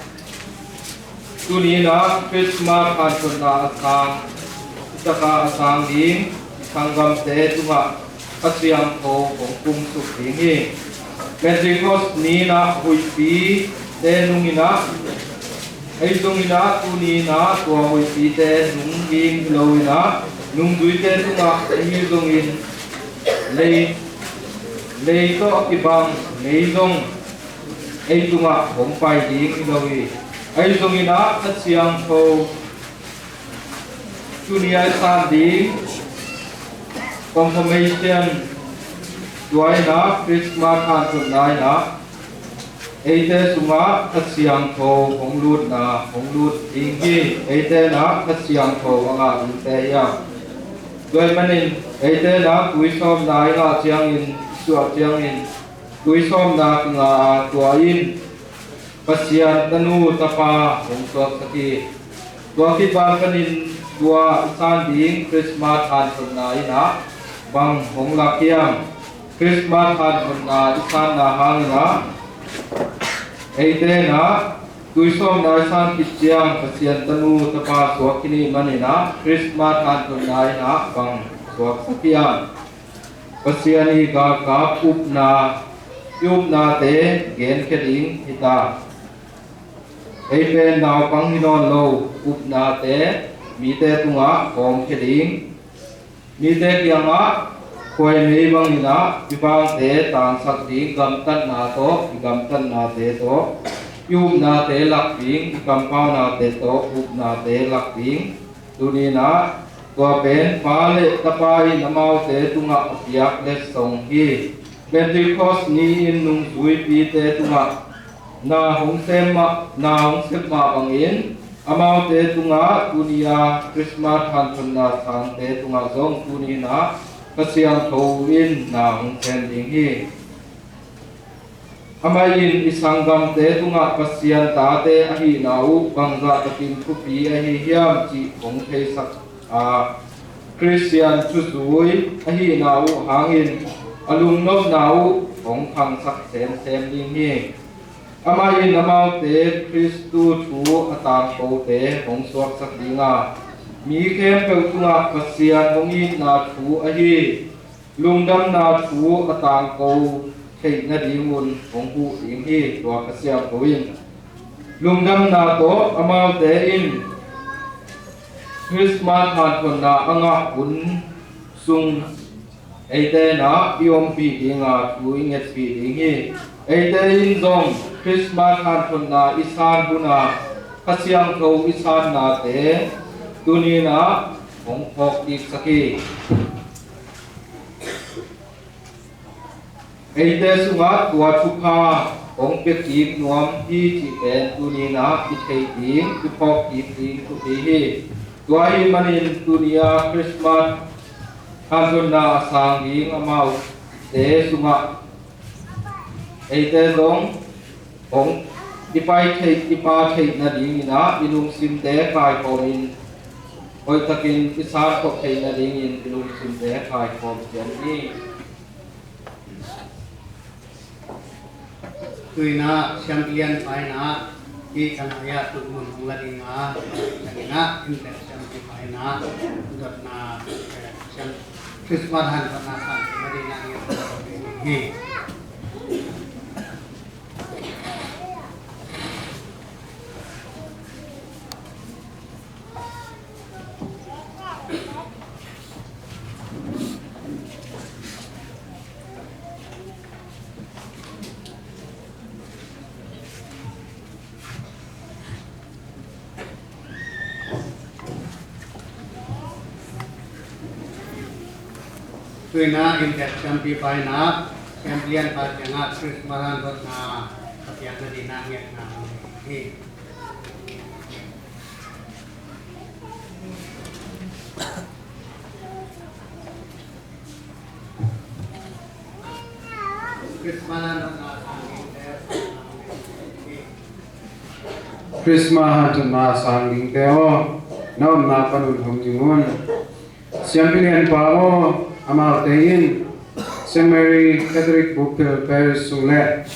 Tuni in ah Christmas hanthotna a sang, i taka a sang ding i sanggamte tungah Kha Siangtho hong pumsuk ding hi. Pentecost ni-in ah huihpite nung in ah, ei zong in ah tuni in ah tua huihpite nung ding hi lo in ah, nungzuite tungah ei zong in lei, lei tawh a kibang lei zong ei tungah hong pai ding hi lo hi. Ahi zongin ah Kha Siangtho tuni a i san ding confirmation, tua in ah Christmas hanthotna in ah eite sungah Kha Siangtho hong lutna, hong lut ding hi. Eite in ah Kha Siangtho a ngah dingte hi a, tua ahih manin eite in ah tui sawmna i ngah ciangin, i suah ciangin, Tuisawmna kinga a tua in Pasian tanu tapa hong suaksak hi. Tua khit ban panin tua i san ding Christmas hanthotna in ah bang hong lak hiam? Christmas hanthotna i sanna hangin ah eite in ah tuisawmna i san khit ciang Pasian tanu tapa suak khin i hih manin ah Christmas hanthotna in ah bang suaksak hiam? Pasian i galkap upna, i upnate genkhia ding hi ta. Ei pen naupang hi nawn lo, upnate mite tungah hawmkhia ding. Mite kiangah khuaimei bangin ah i vangte tangsak ding, gamtatna tawh, i gamtatnate tawh i upnate lak ding, i kampaunate tawh upnate lak ding. Tuni-in ah tua pen Pa le Tapa in amaute tungah a piak letsong hi. Pentecost ni-in nungzuipite tungah na hong sem mah, na hong sep mah bangin amaute tungah tuni-a Christmas hanthotna sangte tungah zong tuni-in ah Kha Siangtho in na hong sem ding hi. Amah in i sanggamte tungah Pasian tate ahihna uh bangzah takin thupi ahi hiam cih hong theisak a, Khristian thuzui ahihna uh hangin a lungnopna uh hong khangsak semsem ding hi. Amah in amaute Khristu thu a tangkote hong suaksak ding a, mi khempeuh tungah Pasian hong itna thu ahi lungdamna thu a tangko theih nadingun hong huh ding hi. Tua Kha Siangtho in lungdamna tawh amaute in Christmas hanthotna a ngah hun sung eite in ah i ompih ding a, thu i ngetpih ding hi. Eite in zong Christmas hanthotna i san hun a Kha Siangtho i sannate tuni-in ah hong phawkkiksak hi. Eite sungah tua thupha hong piakik nuam hi cih pen tuni-in ah i theih ding, i phawkkik ding thupi hi. Tua ahih manin tuni-a Christmas hanthotna a sang ding amaute sungah eite zong hong i pai theih, i pa theih nadingin ah i lungsimte kaikhawmin hoihtakin i sankhop theih nadingin i lungsimte kaikhawm cian hi. Tu-in ah Siampi Lian pa in ah hih ka lai-ah tutmun hong la ding a, ka in ah inntek siampi pa in ah dotna, eh, siam, Christmas hanthotna sang ding a ding a ngen hi. Tu-in ah inntek siampi pa in ah Siampi Lian pa kiangah Christmas hanthotna ka piak nading a ngetna hi. Christmas hanthotna sang dingte aw, na omna panun hong ding un. Siampi Lian pa aw, amaute in Saint Mary Catholic Bukphil Parish sung le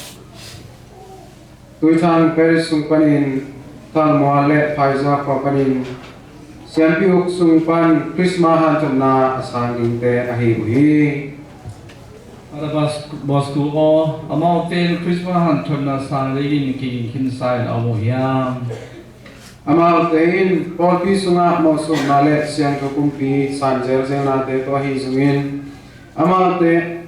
Tuithang Parish sung panin Thalmual le Phaiza khua panin Siampi Uk sung pan Christmas hanthotna a sang dingte ahi uh hi. Father Bos-, Bosco aw, amaute in Christmas hanthotna sang dingin kiging khinsa in a om uh hiam? Amaute in pawlpi sungah mawhsawmna le siangtho kumpi san zelzelnate tawh ahi zongin, amaute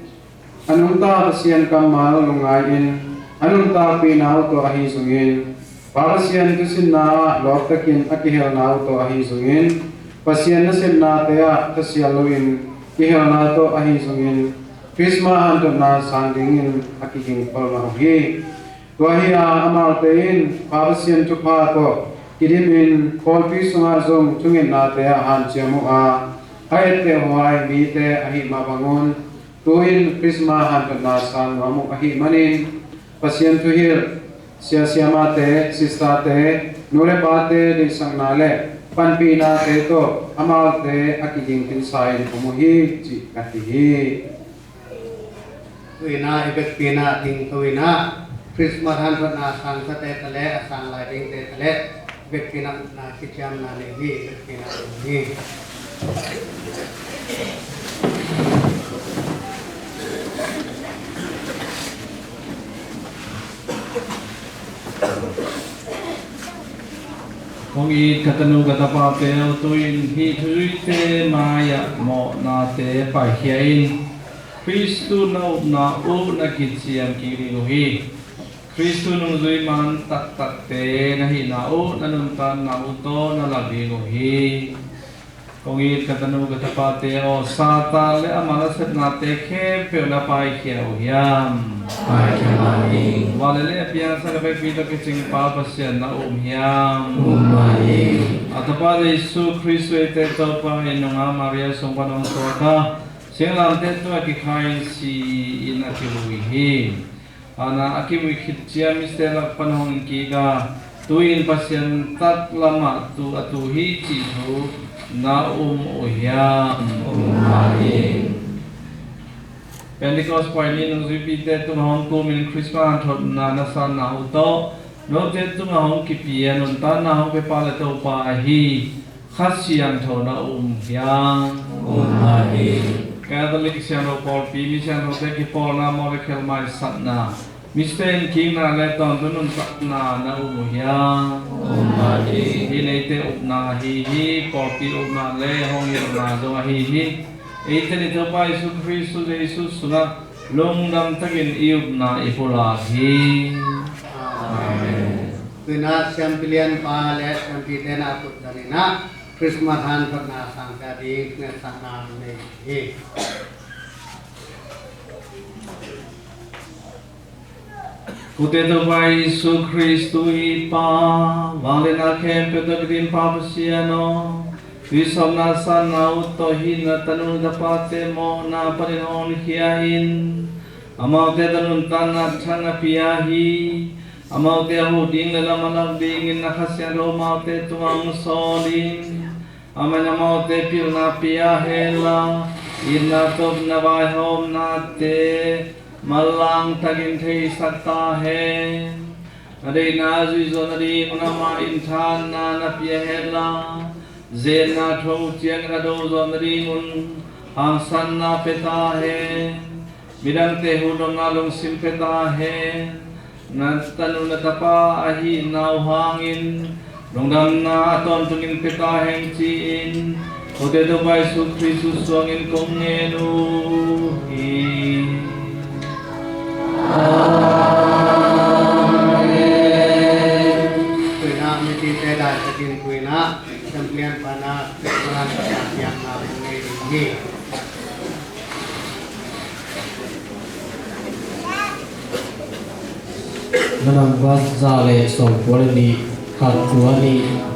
a nungta Pasian kammal lungngai-in a nuntakpihna uh tawh ahi zongin, Pa Pasian thusinna ah lawptakin a kihelna uh tawh ahi zongin, Pasian nasepnate ah thasial loin kihelna tawh ahi zongin, Christmas hanthotna sang dingin a kiging khol mah uh hi. Tua hi a, amaute in Pa Pasian thupha tawh kidimin pawlpi sungah zong thungetnate ah hanciam uh a, a ettehhuai mite ahih mah bangun, Tu-in Christmas hanthotna sang nuam uh ahih manin Pasian thuhilh, sia siamate, sisterte, nu le pate deihsakna le panpihnate tawh amaute a kigingkhinsa-in om uh hi, cih ka hi hi. Tu-in ah i vekpi-in ah ding to-in ah Christmas hanthotna sangsate ta le a sang lai dingte ta le vekpi-in ah na kiciamna nei hi, vekpi-in ah nei hi. Kong it ka tanu ka tapate aw, tu-in hih thuzuite mai-ah mawhnate paikhia in. Khristu na upna uh na kiciam kik ding uh hi. Khristu nungzui man taktakte na hihna uh na nuntakna uh tawh na lak ding uh hi. Kong it ka tanu ka tapate aw, Satan le ama nasepnate khempeuh na paikhia uh hiam? Paikhia mah ing. Van le lei a piangsak a vekpi tawh kicing Pa Pasian na um hiam? Um mah ing. A Tapa Jesu Khristu eite Topa in nungak Maria sung pan hong suak a, singlamteh tungah kikha-in si-in a kimu hi. Ana a kimu khit ciang mite lak pan hong kik a, tu-in Pasian taklamah tu a tu hi cih thu na um uh hiam? Um mah ing. Pentecost pawi ni nungzuipite tungah hong kumin Christmas hanthotna na sanna uh tawh note tungah hong kipia nuntakna hong pia Pa le Topa ahi Kha Siangtho na um hiam? Um mah ing. Catholic siangtho pawlpi, mi siangthote kipawlna, mawh le khel maisakna, mite in kikna le tawntung nuntakna na um uh hiam? Um mah ing. Hih in eite upna ahi hi, pawlpi upna le hong hilhna zong ahi hi. Eite in i Topa Jesu Khristu Jesu sungah lungdam takin i upna i pulak hi. Amen. Tu-in ah siampi lianpa le siampite na kut zanin ah Christmas hanthotna sangte ading thungetna nei hi. Kote Topa Jesu Khristu i Pa, vangliatna khempeuh tawh kidim Pa Pasian aw, tuisawpna sanna uh tawh hih na tanu na tapate mawhna panin hong honkhia in. Amaute tawh nuntakna thak na pia hi. Amaute a huh ding le lam a lak dingin na Kha Siangtho amaute tungah hong sawl in. Amah in amaute pilna pia hen la, itna tawh na vaihawmnate manlang takin theisak ta hen. Na deihna a zuih zawh nadingun amah in thahatna na pia hen la, ze-etna thuak uh ciangin a do zawh nadingun hangsanna pia ta hen. Midangte hudamna lungsim pia ta hen. Na tanu na tapa ahihna uh hangin lungdamna a tawntungin pia ta hen ci-in, kote Topa Jesu Khristu suangin kong ngen uh hi. Amen. Tu-in ah mipite dai takin tu-in ah siampi lianpa in ah Christmas hanthotna piakna kong nei ding hi. Late number za le sawmkua le nih, khat kua nih.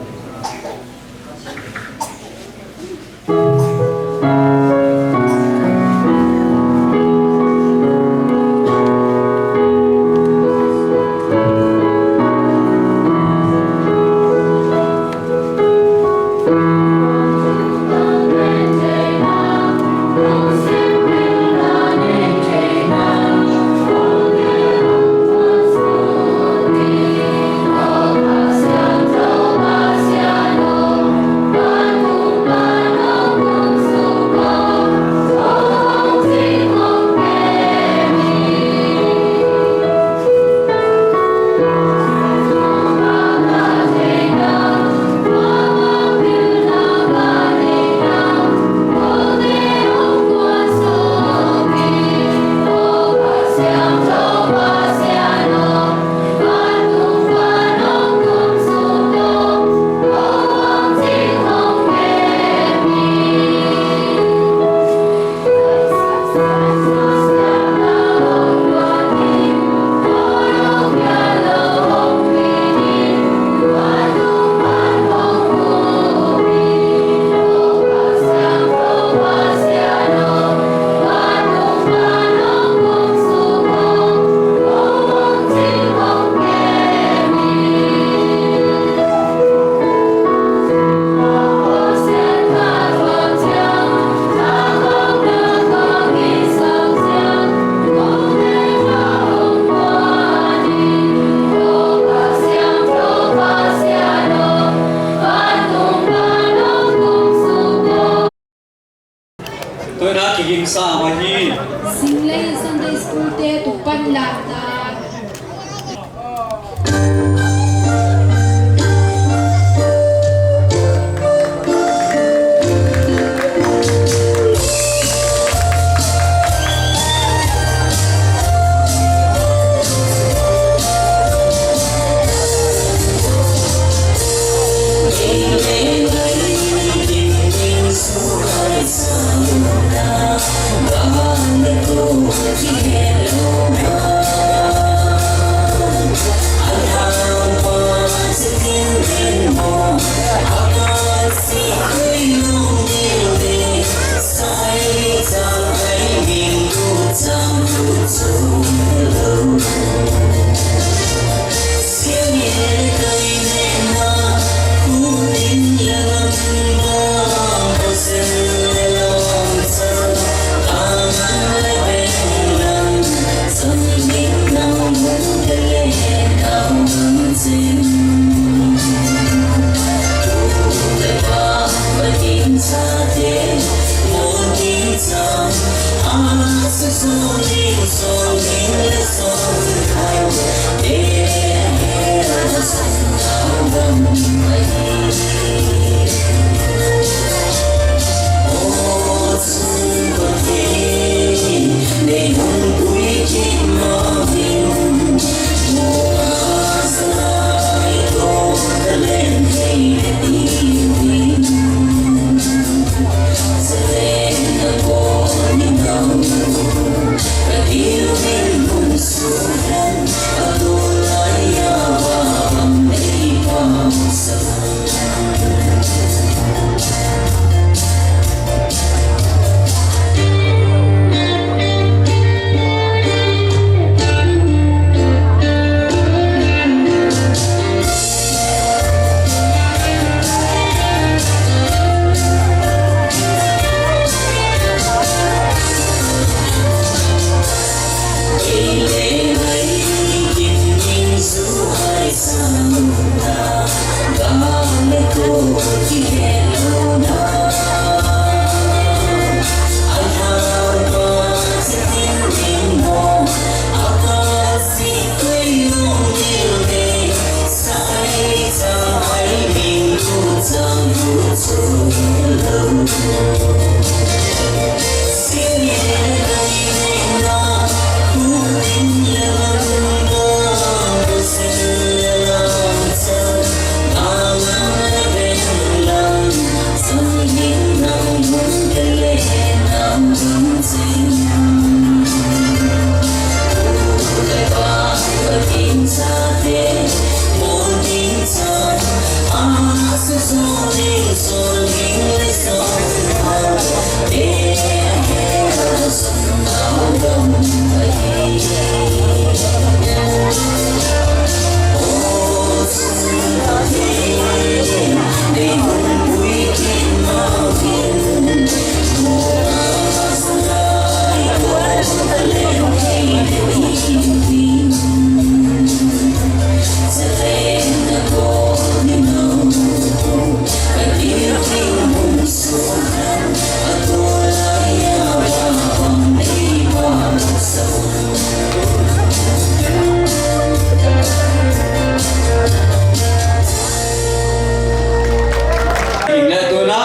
Ging le tuna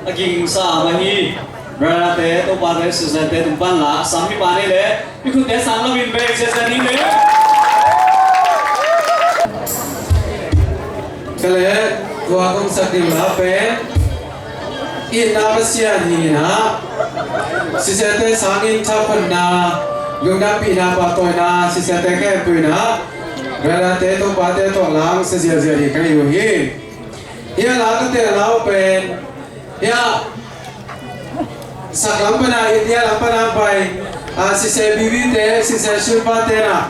a ging sa mah hi. Brother te, topate, sister te tung pan la sam hi pa ni le i khutte sang lo in bek siasia ning le. Ka le tua kong sak ding la pen itna Pasian hi na. Sister te sangin thaphonna, lungdampihna, pahtawina, sister te khempeuh na. Brother te, topate tawh lang sa ziazia hi ka hi uh hi. Hia la ka tel nau pen hia saklam pana, India lam pana pai a, sise Bibi te, sise Shilpa te na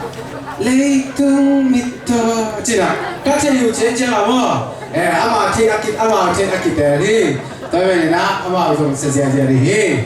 leitung mittaw cina ka thei uh ciancian a maw. Eh, ama thei a kit, ama thei a kit te hi. Tua pen na ama zong sa ziazia hi.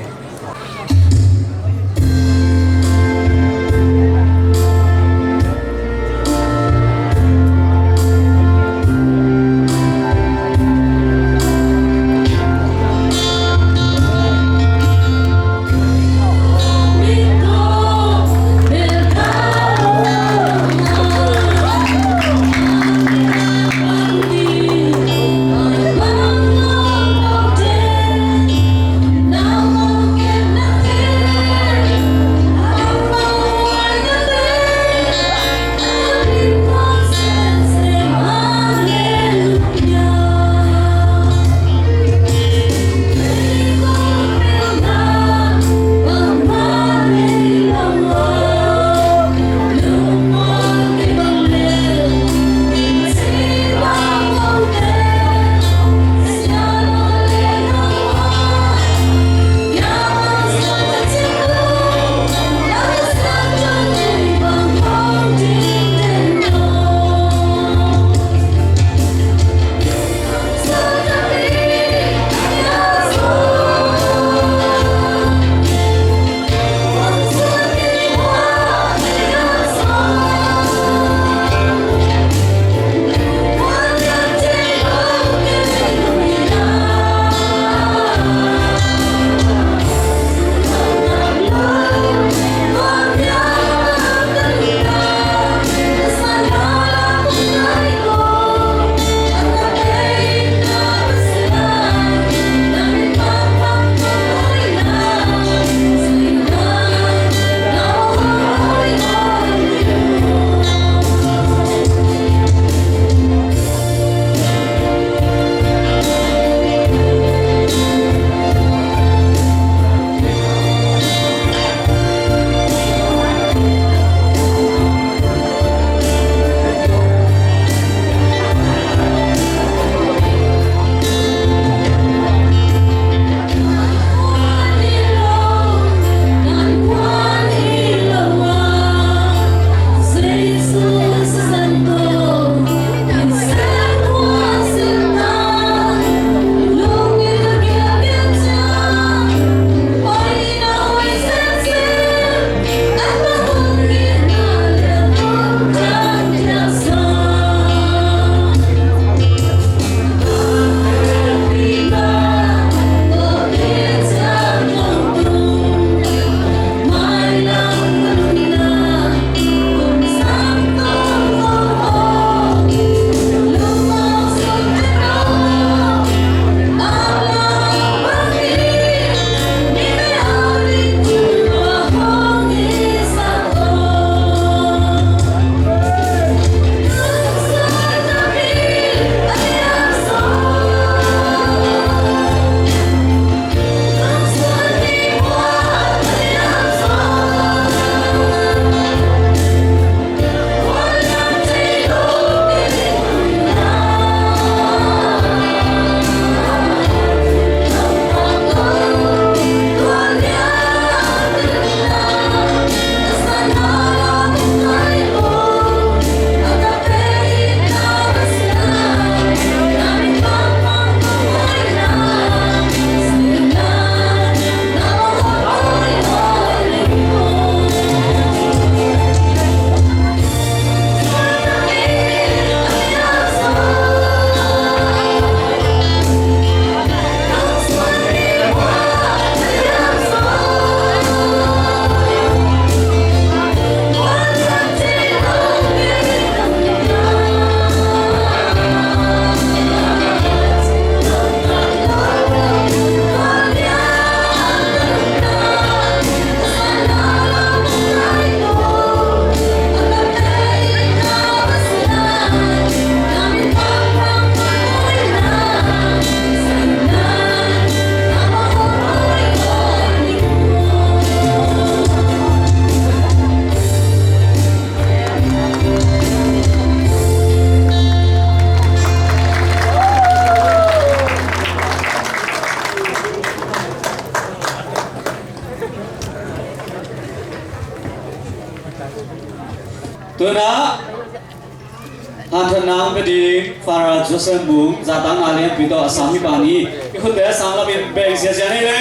Hanthawn nang pia ding Father Joseph Mung, zahtakna lianpi tawh a sang mipa ni. I khutte a sang lamin beng ziazia ni le.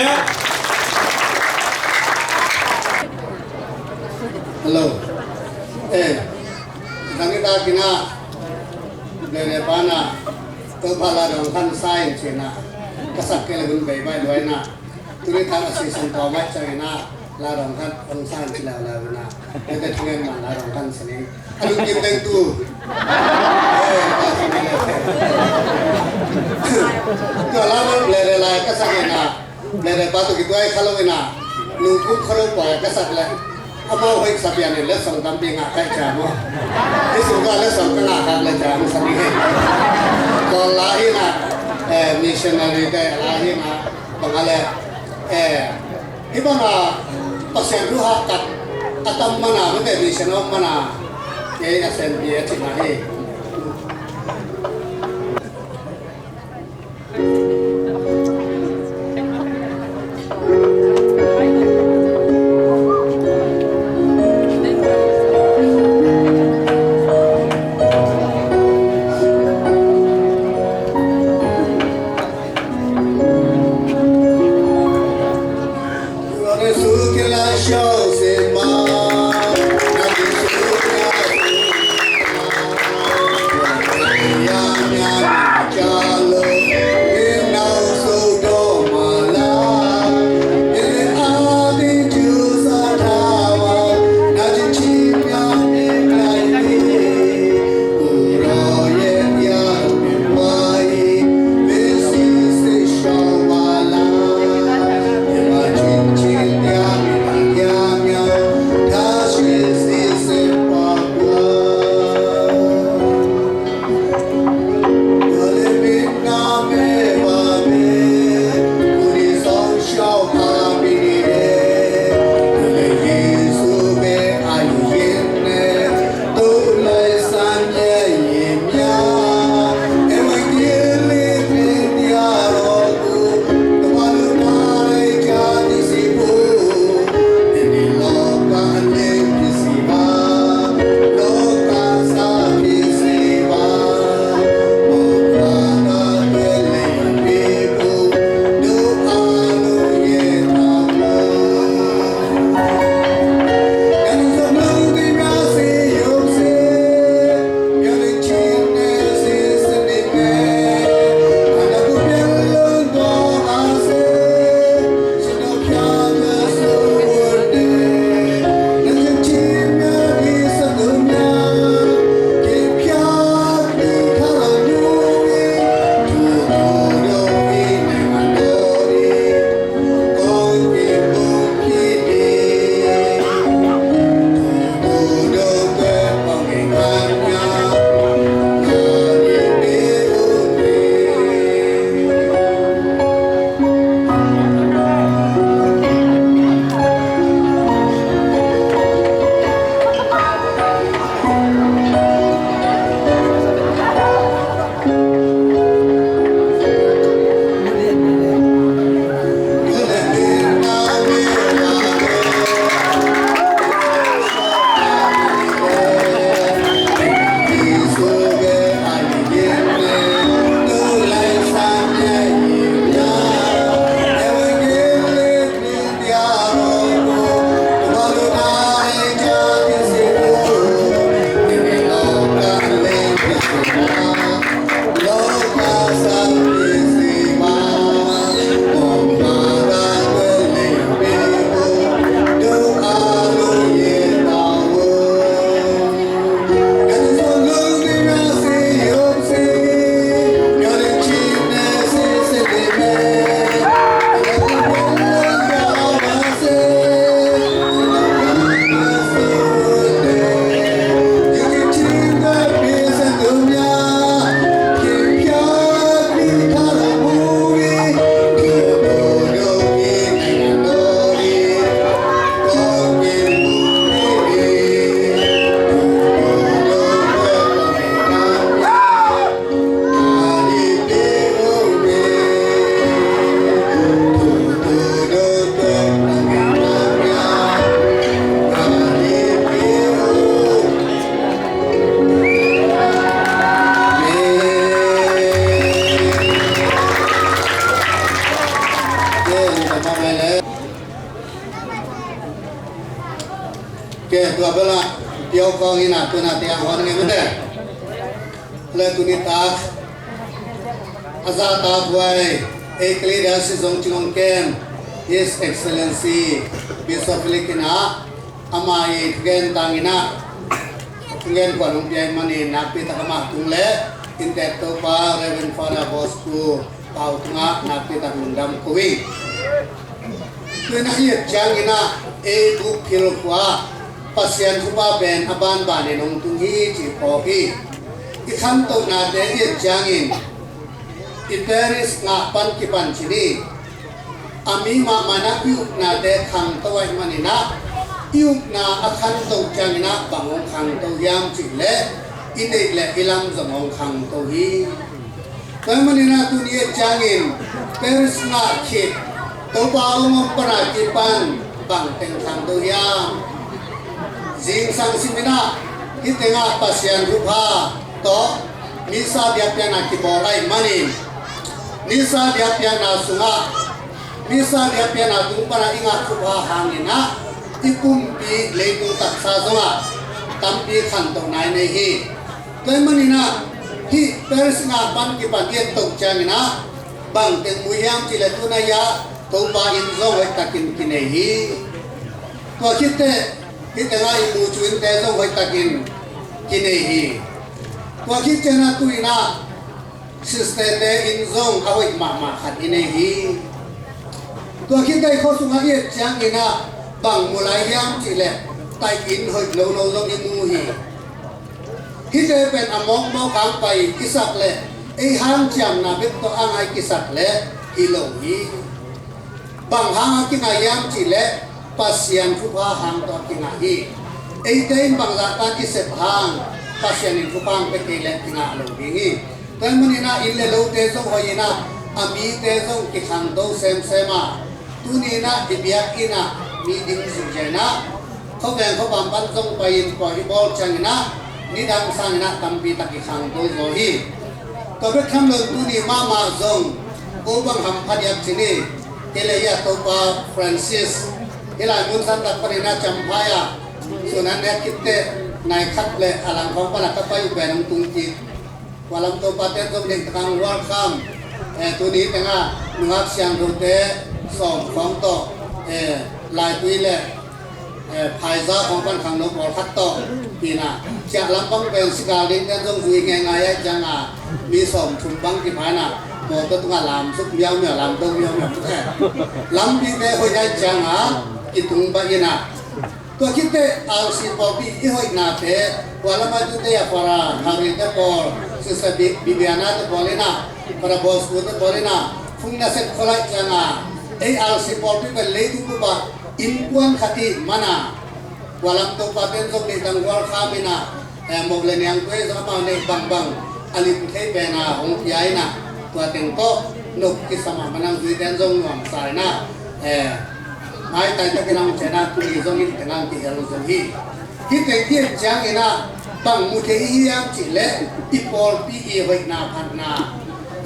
Hello. Eh, dang i takin ah, Bere pana, Topa la dong khan sa in cina, ka sak ke la gun bei bai luai na. Tuni tan a season tawh mai ciangin ah, la dong khat hong san ci leuleu in ah, hete thungen man la dong khat sa ning. A lungkim deng tu. Eh, ka sa ning. Tua la man Bere lai ka sak in ah, Bere pa tu kituai kha lo in ah, lungkim kha lo pa ka sak le. Amau hoih sa pian in letsong tampi ngah kai cia maw. Hi sung ka letsong ka ngah khat le cia hong sa ning hi. Tua la hi in ah, eh, missionary te la hi in ah, bang a le, eh, hih banga Pasian thu hahkat a tam mana, mite mission a om mana, kei a senpi a cihna hi. Bala piau kong ina tuna te a hon ngai mate. Le tuni tak a za ta buai ei kali da si zong cingong kem His Excellency Bishop Philip ina ama i thugen tang ina thugen kuan hong piai mani nakpi tak ama tung le in tek to pa Reverend Father Bosco Pau tungah nakpi tak lungdam ko hi. Tuina i et ciangin ah ei buk phil khua Pasian thupha pen a banbanin hong tung hi ci phawk hi. I khantohnate i et ciangin i Paris ngah pan kipan cin hi. A mi mahmahna i upnate khangto ahih maninah i upna a khantoh cianginah bang hong khangto hiam cihleh i neih le i lam zong hong khangto hi. Tua ahih maninah tuni et ciangin Paris ngah khit Topa hong om pana kipan bang teng khangto hiam? Zingsang siminah hih tengah Pasian thupha tawh misa biakpiakna kibawl ahih manin misa biakpiakna sungah misa biakpiakna tung pana i ngah thupha hanginah i pumpi leitung taksa zongah tampi khantohna i nei hi. Tua ahih maninah hih Paris ngah pan kipan i et toh cianginah bang teng mu hiam cihleh tuna hiah Topa in zong hoihtakin kinei hi. Tua khitteh hih tengah i mu cu innte zong hoihtakin kinei hi. Tua khit cianah tu inah sisterte in zong a hoih mahmah khat i nei hi. Tua khit tei khua sungah i et cianginah bang mu lai hiam cihleh taih in hoih lolo zong i mu hi. Hihte pen a mawkmawk hang pai i sak leh ei hang ciamna bek tawh a ngai kisak leh hi lo hi. Bang hang a kingah hiam cihleh Pasian thupha hang tawh a kingah hi. Eite in bangzah tan i sep hang Pasian in thupha hang pia kei leh kingah lo ding hi. Tua ahih maninah inn le lote zong hoih inah a mite zong kikhangto semsem a tuni inah i biakinn ah mi ding zihziah inah khuaveng khuapam pan zong pai-in kua i bawl cianginah nidang sanginah tampi tak i khangto zaw hi. Tua bek tham lo tuni mahmah zong ko bang hampha diak cin hi. Kei le hia Topa Francis hih lai mun santak panin a Champhai ah sun an nek khitteh nai khat le a lang khawng pan a ka pai uh pen hong tung kik. Kua lam Topa ten zong ding takang welcome. Eh, tuni tengah nungak siangthote sawm khawng tawh eh, laitui le eh, phaiza khawng pan khangno pawlkhat tawh tina ciah lampang pen sikal ding ten zong zui ngeingai ai cianga mi sawm thum bang kiphaina mawtaw tungah lamsuk miaumiau lamdo miaumiau eh, lampite hoih ai cianga kitung bah ina. Tua khitteh R C pawlpi i hoihnate kua lamah tute a Father Harry te pawl, Sister Bi- Bibiana te pawl ina, Father Bosco te pawl ina phung nasep kholaih cianga ei R C pawlpi pen leitung bup ah innkuan khat i mana kua lam Topa ten zong neih tang gual kham ina eh, moh le niang tuai zong amau neih bangbang a lim thei pena hong pia ina tua teng tawh nop kisam a manang zui ten zong nuamsa ina eh, maitai takin a hong ciana tuni zong in tengah kihel zong hi. Hih teng i et ciangin ah bang mu thei i hiam cihleh i pawlpi i hoihna phatna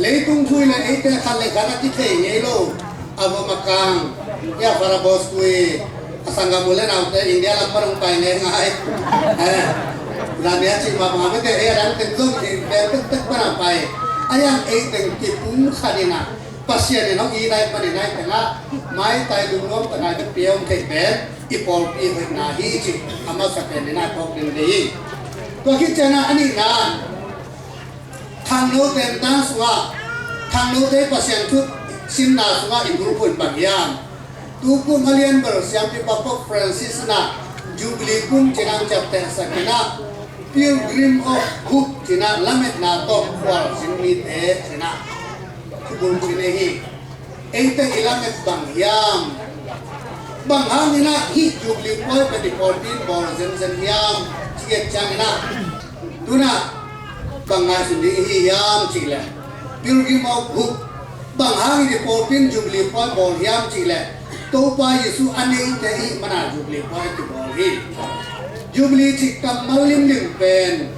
leitung thui le eite khat le khat a kithei ngei lo. A vom a kang ia Father Bosco i a sanggam u le naute India lam pan hong pai ngeingai. Eh, Rania cih mah bang a mete ei a dang teng zong i pen tektek pan a pai a yang ei teng kipum khat inah Pasian in hong i nai pan i nai tengah maitai lungnuam tak nai bek pia hong theih pen i pawlpi hoihna hi cih a masa pen inah phawk ding dei hi. Tua khit cianah a nihna khangno tentan sungah khangnote Pasian thu simna sungah i bulphuh in bang hiam? Tu kum a lianbel siampipa Pope Francis inah Jubilee kum cinah ciaptehsak inah Pilgrim of Hope cinah lametna tawh khualzin mite cinah thubul cine hi. Eite i lamet bang hiam? Bang hangin ah hih Jubilee pawi pen i pawlpi in bawl zenzen hiam? Ci et ciangin ah tunah bang ngaihsun ding i hi hiam cihleh Pilgrim of Hope bang hangin i pawlpi in Jubilee pawi bawl hiam cihleh Topa Jesu a neite i hih mana Jubilee pawi a kibawl hi. Jubilee cih kammal limlim pen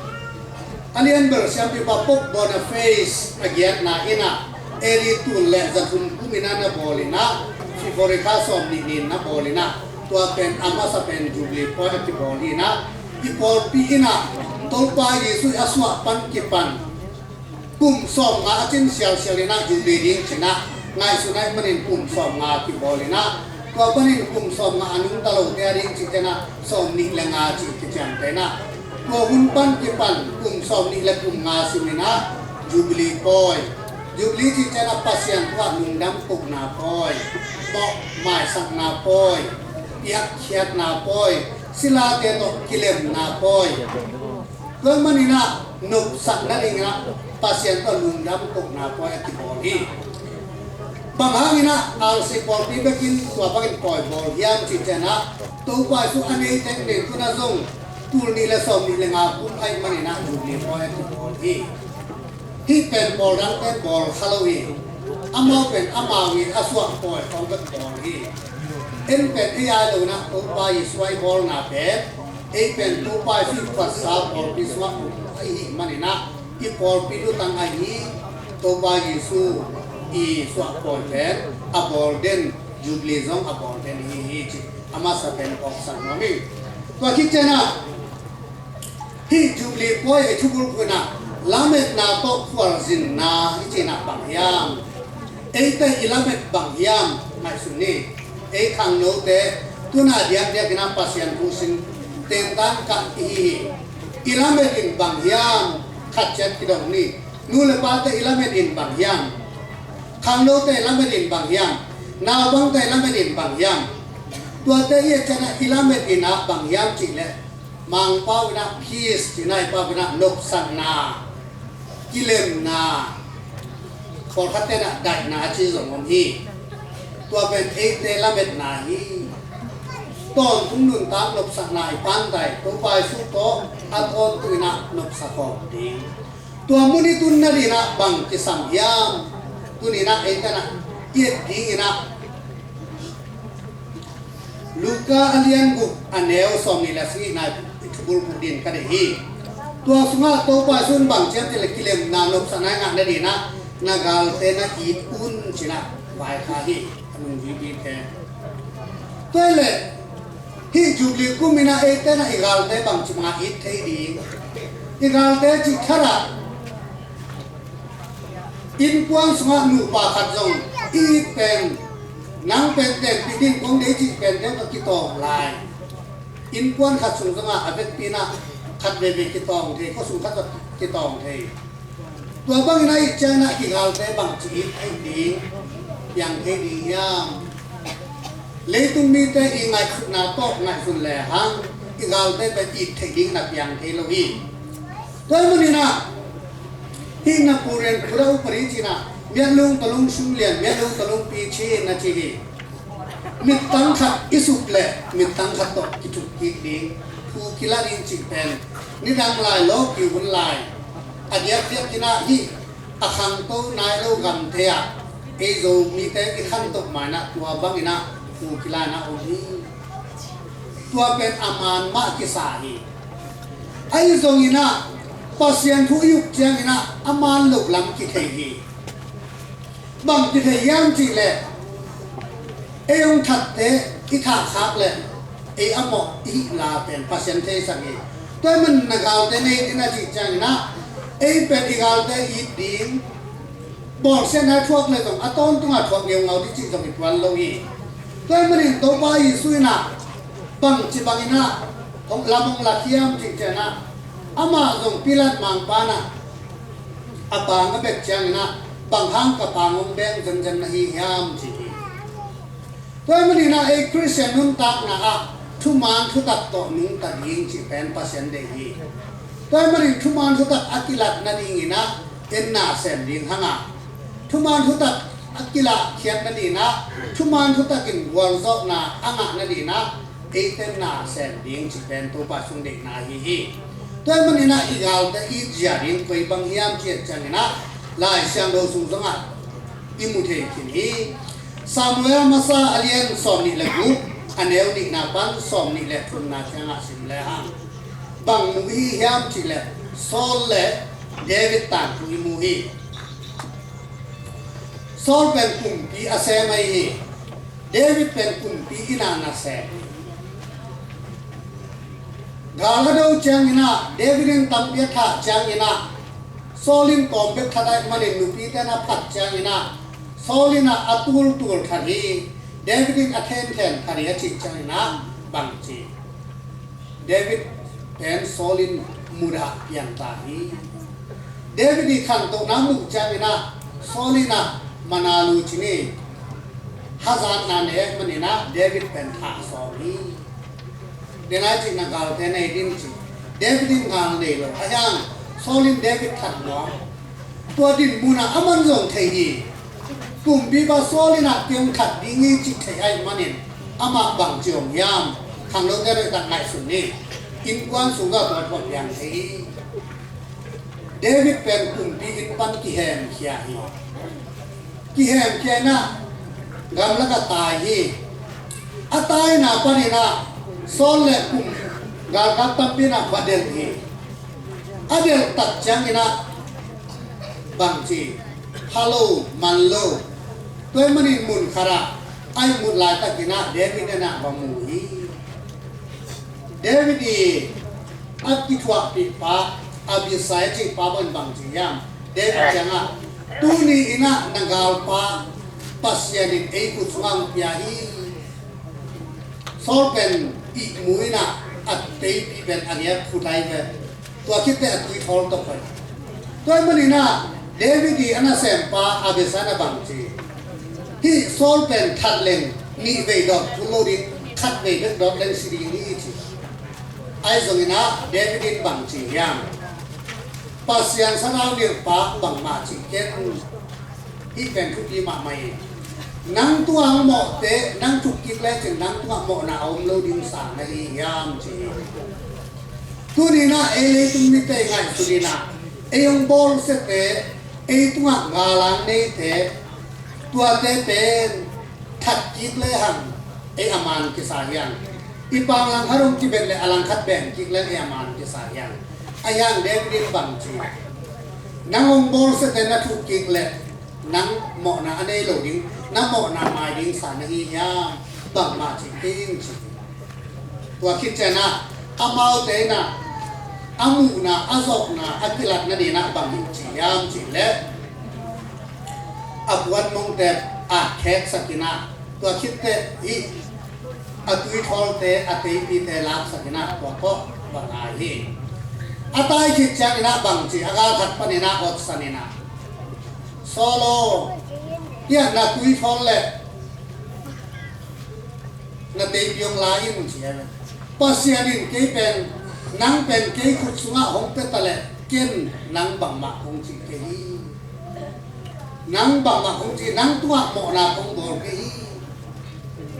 a lianbel siampipa Pope Boniface a giatna inah A D tul le zathum kum inah na bawl inah February kha sawm nih ni-in na bawl inah Tua pen a masa pen Jubilee pawi a kibawl hi inah, i pawlpi inah Topa Jesuh i a suah pan kipan kum sawmnga a cin sialsial inah Jubilee ding cinah ngaihsun ahih manin kum sawmnga kibawl inah, tua panin kum sawmnga a nungta lote a ding cih tenah sawmnih le nga cih kiciamteh inah, tua hun pan kipan kum sawmnih le kum nga sim inah Jubilee pawi. Jubilee cih tenah Pasian thu ah lungdam kohna pawi, mawh maisakna pawi, piakkhiatna pawi, silate tawh kilemna pawi. Tua maninah nopsak nadinginah Pasian tawh lungdam kohna pawi a kibawl hi. Bang hanginah R C pawlpi bekin tua bangin pawi bawl hiam cih tenah, Topa Jesuh a nei teng nei tuna zong tul nih le sawmnih le nga kum ahih maninah Jubilee pawi a kibawl hi. Hih pen pawl dangte bawl kha lo hi. Amau pen amau in a suah pawi khawng bek bawl hi. En pen ei ai lo inah Topa Jesuh a i bawlna pen, ei pen Topa Jesuh i phuatsa pawlpi sungah um ahih maninah i pawlpi lutang ahi Topa Jesuh i suah pawi pen a bawl den, Jubilee zong a bawl den hi hi ci. A masa pen awksak nuam hi. Tua khit cianah hih Jubilee pawi ei thubulphuh inah lametna tawh khualzinna i cinah bang hiam? Eite i lamet bang hiam? Ngaihsun ni. Ei khangnote tuna diakdiak inah Pasian thu sim tentan kah i hi hi. I lamet in bang hiam? Khat ciat kidong ni. Nu le pate i lamet in bang hiam? Khangnote i lamet in bang hiam? Naupangte i lamet in bang hiam? Tuate i et cianah i lamet inah bang hiam cih leh, Mangpau inah peace cinah i pau inah nopsakna, kilemna, pawlkhat tenah daihna a ci zong om hi. Tua pen eite lametna hi. Tawntung nuntak nopsakna i pantai Topa Jesuh tawh a tawntung inah nopsak khawm ding. Tua mun i tun nadinah bang kisam hiam? Tuninah eite inah i et dinginah Luka a lian guk a neu sawmnih le sagihna i thubulphuh din ka deih hi. Tua sungah Topa Jesuh in bang ci hiam cih leh kilemna nopsakna i ngah nadinah na galte na it un cinah vaikhak hi. A nungzuipite, tua hileh hih Jubilee kum inah eite inah i galte bangci bangah it thei ding? I galte cih khatah innkuan sungah nupa khat zong i it pen, nang pen tenpih ding kong deih cih pen teng tawh kitawng lai. Innkuan khat sung zongah a vekpi inah khat veve kitawng thei, khuasung khat tawh kitawng thei. Tua bangin a it cianginah i galte bangci it thei ding, piang thei ding hiam? Leitung mite i ngaihsutna tawh ngaihsun lehang i galte pen it theih dingin a piang thei lo hi. Tua ahih maninah hih Napoleon khuda upadi cinah miatlung talung sum lian, miatlung talung pi cin a ci hi. Mittang khat i suk leh mittang khat tawh kithuk kik ding, phu kila ding cih pen nidang lai lawki hun lai a diakdiak inah hih a khangto nai lo gamte ah ei Zomite i khantoh mainah tua banginah phu kila inah om hi. Tua pen a man mah kisa hi. Ahi zonginah Pasian thu i uk cianginah a man loh lam kithei hi. Bang kithei hiam cih leh ei hong thatte i thahkhak leh ei a mawh i hih la pen Pasian theisak hi. Tua ahih manin na galte na it in a cih cianginah ei pen i galte it ding, bawlsiatna thuak leh zong a tawntungah thuak ngeungau ding cih zong i tuan lo hi. Tua ahih manin Topa Jesuh inah bangci banginah hong lam hong lak hiam cih cianginah amah zong Pilat mangpa inah a pang a bek cianginah bang hang ka pang hong beng zenzen na hi hiam ci hi. Tua ahih maninah ei Khristian nuntakna ah thuman thutak tawh nungta ding cih pen Pasian deih hi. Tua ahih manin thuman thutak a kilat nadinginah en na sem ding hanga, thuman thutak a kilahkhiat nadinah, thuman thutakin gualzawhna a ngah nadinah eite na sem ding cih pen Topa sung deihna ahi hi. Tua ahih maninah i galte it zia ding koi bang hiam cih cianginah Lai Siangtho sung zongah i mu thei khin hi. Samuel masa a lian sawmnih le guk a neu nihna pan sawmnih le thumna ciangah sim lehang bang mu i hi hiam cih leh Saul le David tangthu i mu hi. Saul pen kumpi a sem ahi hi. David pen kumpi ina na sem hi. Gal a do ciangin ah, David in tampi a thah ciangin ah, Saul in tawm bek that ahih manin nupite na phat ciangin ah, Saul in ah a tultul that hi, David in a thenthen that hi a cih ciangin ah bang ci? David pen Saul in mudah piang ta hi. David i khantohna muh ciangin ah Saul in ah mana lu cin hi. Hazatna nei ahih manin ah David pen thah sawm hi. Denai cihna galte nei din ci. David in gal nei lo a hiang, Saul in David that nuam. Tua din munah aman zong thei hi. Kumpipa Saul in ah kei hong that ding hi cih thei ahih manin amah bang ci hong hiam? Khangnote hoihtak ngaihsun ni. Innkuan sungah tua tua piang thei hi. David pen kumpi inn pan kihemkhia hi. Kihemkhia in ah gamlak ah tai hi. A taina panin ah Saul le kum galkap tampi in ah va delh hi. A delh tak ciangin ah bang ci? Pha lo, man lo. Tua ahih manin mun khat ah a ihmut laitakin ah David in ah va mu hi. David i a kithuahpihpa Abisai cihpa bang bang ci hiam? David kiangah, tuni in ah na galpa Pasian in ei khut sungah hong pia hi. Saul pen ihmu in ah a teipi pen a ngiat phut ai ve. Tua khit teh a tui thawl tawh koih. Tua ahih manin ah David i a nasempa Abisai in ah bang ci? Hih Saul pen that leng nih vei dawt phut lo ding, khat vei bek dawt leng si ding hi ci. Ahi zongin ah David in bang ci hiam? Pasian sathau nilhpa bangmah cih ken. Hih pen thupi mahmah hi. Nang tungah hong mawhte nang thuk kik lecin nang tungah mawhna a om lo ding sang na hi hiam ci hi. Tuni in ah ei leitung mite i ngaihsut in ah ei hong bawlsiate, ei tungah gallang neite, tuate pen that kik lehang ei a man kisa hiang. I pang langkhat hong kibet le a langkhat beng kik leng ei a man kisa hiang. A hiang David in bang ci? Nang hong bawlsiate na thuk kik le nang mawhna a nei lo ding, na mawhna mai ding sa na hi hiam? Bangmah ci kei in ci. Tua khit ciangin ah amaute in ah a muhna, a zawhna a kilat nadingin ah bang hi ci hiam cih leh, a puan mongte a kheksak in ah, tua khit teh hih a tuithawlte, a teipite laksak in ah tua tawh va tai hi. A tai khit ciangin ah bang ci? A galkhat panin ah otsan in ah, Saul aw, hiah na tuithawl le na teipi hong la in ci hi. Pasian in kei pen, nang pen kei khut sungah hong pia ta leh ken nang bangmah kong cih kei hi. Nang bangmah kong cih, nang tungah mawhna kong bawl kei hi.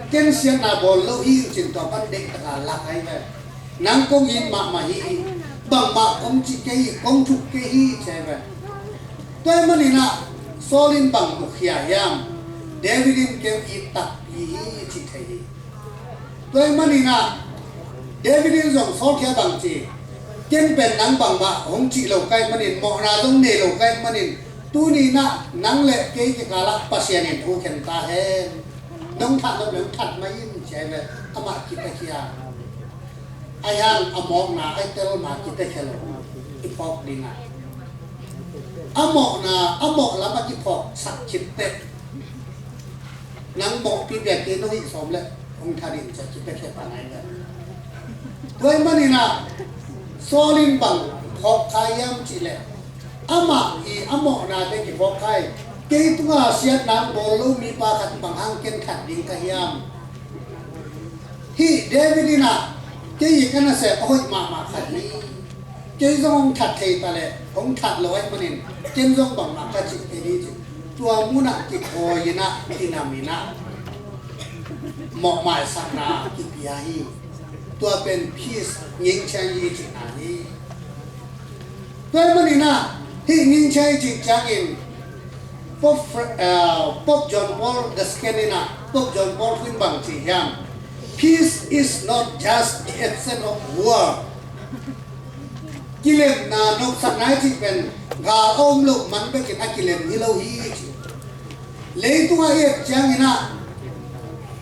Ken siatna bawl lo hi in cin, tua pan deih taka lak ahi ve. Nang kong it mahmah hi. Bangmah kong cih kei hi, kong thuk kei hi ci ahi ve. Tua ahih manin ah Saul in bang mukhia hiam? David in kei it takpi hi cih thei hi. Tua ahih manin ah David in zong Saul kiang bang ci? Ken pen nang bangmah hong cih lo ka hih manin, mawhna zong nei lo ka hih manin, tuni in ah nang le kei kikalah Pasian in thu khen ta hen. Nong that nop le hong that mai in ci ahi ve. Amah kipia khia. Ahi hang a mawkna a i tel ma kipia khia lo, i phawk ding ah. A mawkna, a mawk lam a kiphawksak khit teh, nang mawhpi piak kei, no hih sawm le hong that in ci a kipia khia pan ahi ve. Tua ahih manin ah Saul in bang phawk kha hiam cih leh, amah i a mawhnate kiphawk kha hi. Kei tungah siatna bawl lo mipa khat bang hang ken that ding ka hiam? Hih David in ah kei i ka nasem a hoih mahmah khat hi. Kei zong hong that thei ta leh hong that lo ahih manin ken zong bangmah ka cih kei hi ci. Tua munah kithawi in ah, kinam in ah, mawhmaisakna kipia hi. Tua pen peace, ngingchiang hi cihna hi. Tua ahih manin ah hih ngingchiang i cih ciangin Pope Fra-, ah, Pope John Paul the Second in ah, Pope John Paul thu in bang ci hiam? Peace is not just the absence of war. Kilemna, nopsakna i cih pen gal a om loh man bekin a kilem hi lo hi ci. Leitungah i et ciangin ah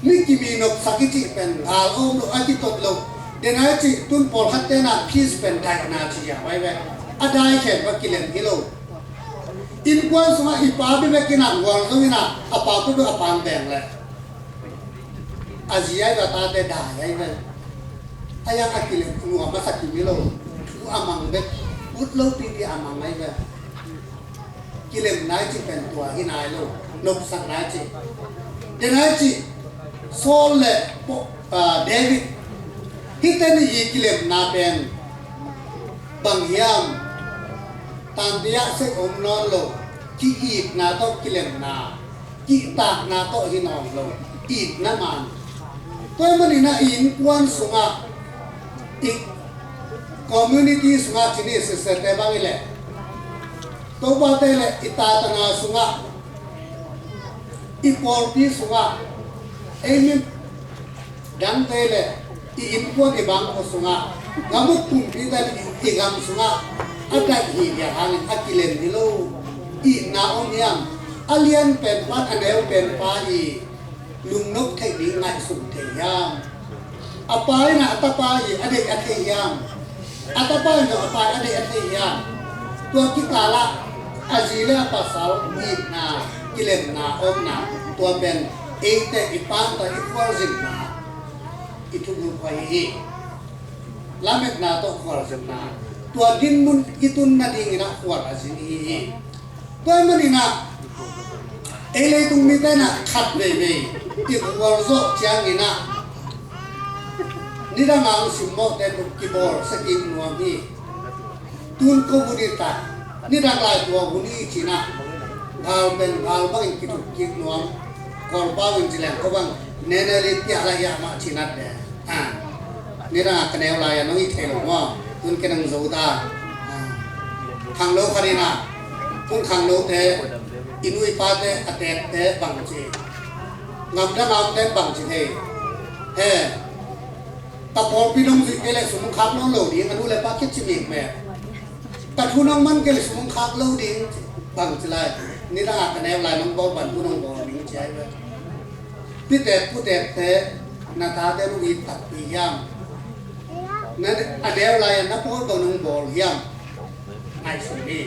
mi kimi nopsak i cih pen gal a om loh, a kitot loh, Denai cih tun pawlkhat tenah peace pen daihna ci ziau ai ve. A dai khen va kilem hi lo. Innkuan sungah i pa bebek inah gualzo inah a pa bebek a pang beng leh a zi ai ve, a tate dai ai ve. A yang a kilem nuam a sa kim hi lo. Thu a mang bek ut lo pipi a mang ai ve. Kilem nai ci pen tua hi nai lo, nopsak nai ci. De nai ci, Saul le David hite nih i kilemna pen bang hiam? Tantiah sek om nawn lo, ki-itna tawh kilemna, kihtakna tawh hi nawn lo, itna man. Tua ahih maninah i innkuan sungah, i community sungah cini sisete bang i leh Topate le i tatana sungah, i pawlpi sungah, ei mi dangte le i innkuan i bangkua sungah, gamuk pumpite le i gam sungah a daih hi dia hangin a kilem hi lo. Itna om hiam? A lian penpa, a neu penpa i lungnop theih ding ngaihsun thei hiam? A pa in a tapa i a deih a thei hiam? A tapa in a pa i a deih a thei hiam? Tua kikalah a zi le a pasal itna, kilemna, omna, tua pen eite i panta i khualzinna i thugul khuai hi. Lametna tawh khualzinna, tua dinmun i tun nadingin a khual a zin hi hi. Tua ahih maninah ei leitung mite inah khat veivei i khualzawh cianginah nidang a hong simmawhte tuk kibawl sa kik nuam hi. Tun ko hun hi ta, nidang lai tua hun hi cinah gal pen gal bangin kituk kik nuam. Kawlpau in ci leng ko bang nene li piah lai hiah mah cinat de. Nidang a ka neu lai a nong i thei lo maw? Tun ke nong zo ta. Khangno khat inah, tun khangnote i nu i pate a tekte bangci, ngamdang a omte bangci thei? He, ka pawlpi nong zuih kei leh sum khak nawn lo ding, a nu le pa khit ci mikmek. Ka thu nong man kei leh sum khak lo ding, bangci lai? Nidang a ka neu lai nong bawl pan thu nong bawl ding ci ai ve. Pitek putekte, na tate nong it takpi hiam? Na a neu lai-a na pawl bang nong bawl hiam? Ngaihsun hi.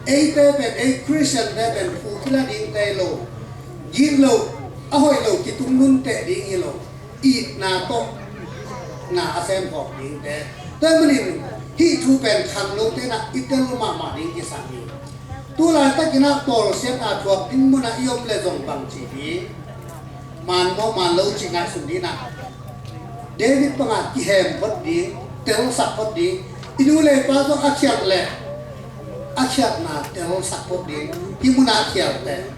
Eite pen, ei Khristiante pen phu kila dingte lo, gik lo, a hoih lo kitung nunteh ding hi lo, itna tawh na a semkhawk dingte. Tua ahih manin hih thu pen khangnote inah i tel mahmah ding kisam hi. Tu laitakinah bawlsiatna thuak ding munah i om le zong bangci ding, man maw man lo cih ngaihsun dinah, David bangah kihem phot ding, telsak phot ding. I nu le pa zong a khialh leh a khialhna telsak phot ding. Hih munah khialte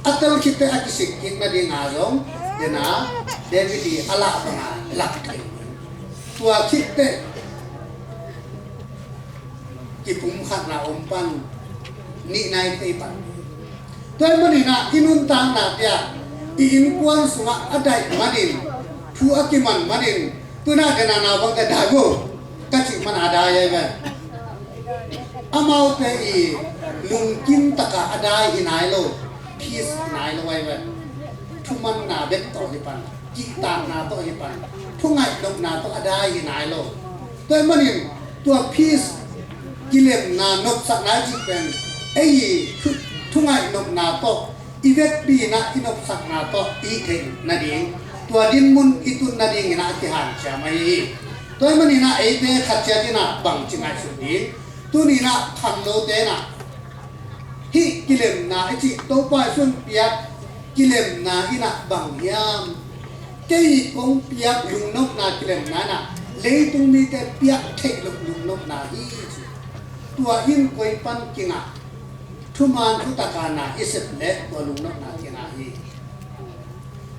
a tel khitte a kisik kik nadinga zong dena David i a lah bangah lak thei. Tua khitte kipumkhatna om pan, nih nai thei pan. Tua ahih maninah i nuntakna te ah i innkuan sungah a daih manin, thu a kiman manin, tunah dena naupangte dai vo ka cih man a dai ai ve. Amaute i lungkim taka a dai hi nai lo, peace hi nai lo ai ve. Thumanna bek tawh hi pan, kihtakna tawh hi pan, thungaih nopna tawh a dai hi nai lo. Tua ahih manin tua peace, kilemna, nopsakna i cih pen ei thu, thungaih nopna tawh i vekpi inah i nopsakna tawh i theih nading, tua dinmun i tun nadingin a kihanciam ahi hi. Tua ahih maninah eite khat ciat inah bangci ngaihsut ding, tuninah khangnote inah hih kilemna i cih Topa Jesuh in piak kilemna inah bang hiam? Kei kong piak lungnopna kilemna inah leitung mite piak theih loh lungnopna hi ci. Tua in koi pan kingah? Thuman thutaka na i sep leh tua lungnopna kingah hi.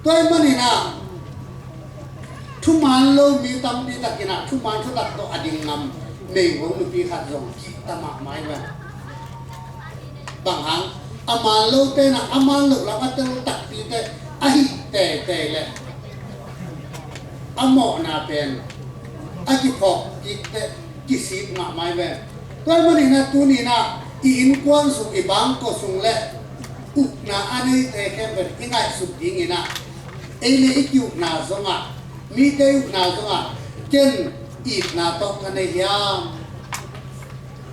Tua ahih maninah thuman lo mi tampi takinah thuman thutak tawh a ding ngam meigong nupi khat zong kihta mahmah hi ve. Bang hang? A man lote inah a man loh lam a tel takpite a hih teitei leh a mawhna pen a kiphawk kikte kisik mahmah hi ve. Tua ahih maninah tuninah i innkuan sung, i bangkua sung le ukna a neite khempeuh i ngaihsut dinginah ei le i ki-ukna zongah, mite i ukna zongah ken itna tawh ka nei hiam?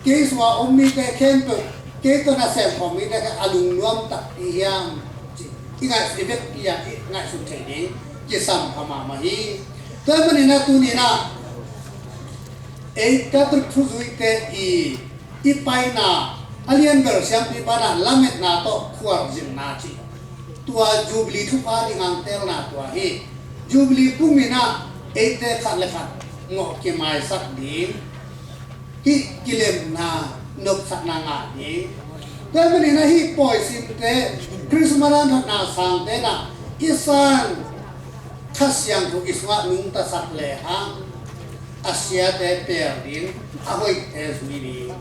Kei sungah om mite khempeuh, kei tawh nasem khawm mite kha a lungnuam takpi hiam? Ci i ngaih, i vekpi a i ngaihsut thei ding kisam pha mahmah hi. Tua ahih manin ah tuni-in ah ei Catholic thuzuite i i paina a lianbel siampi banah lametna tawh khualzinna cih, tua Jubilee thupha ding hong telna tua hi. Jubilee kum in ah eite khat le khat mawh kimaisak ding, hih kilemna, nopsakna ngah ding. Tua ahih manin ah hih pawisimte, Christmas a thatna sangte in ah i san Kha Siangtho i sungah nungtasak lehang a siate pel ding, a hoihte zui ding.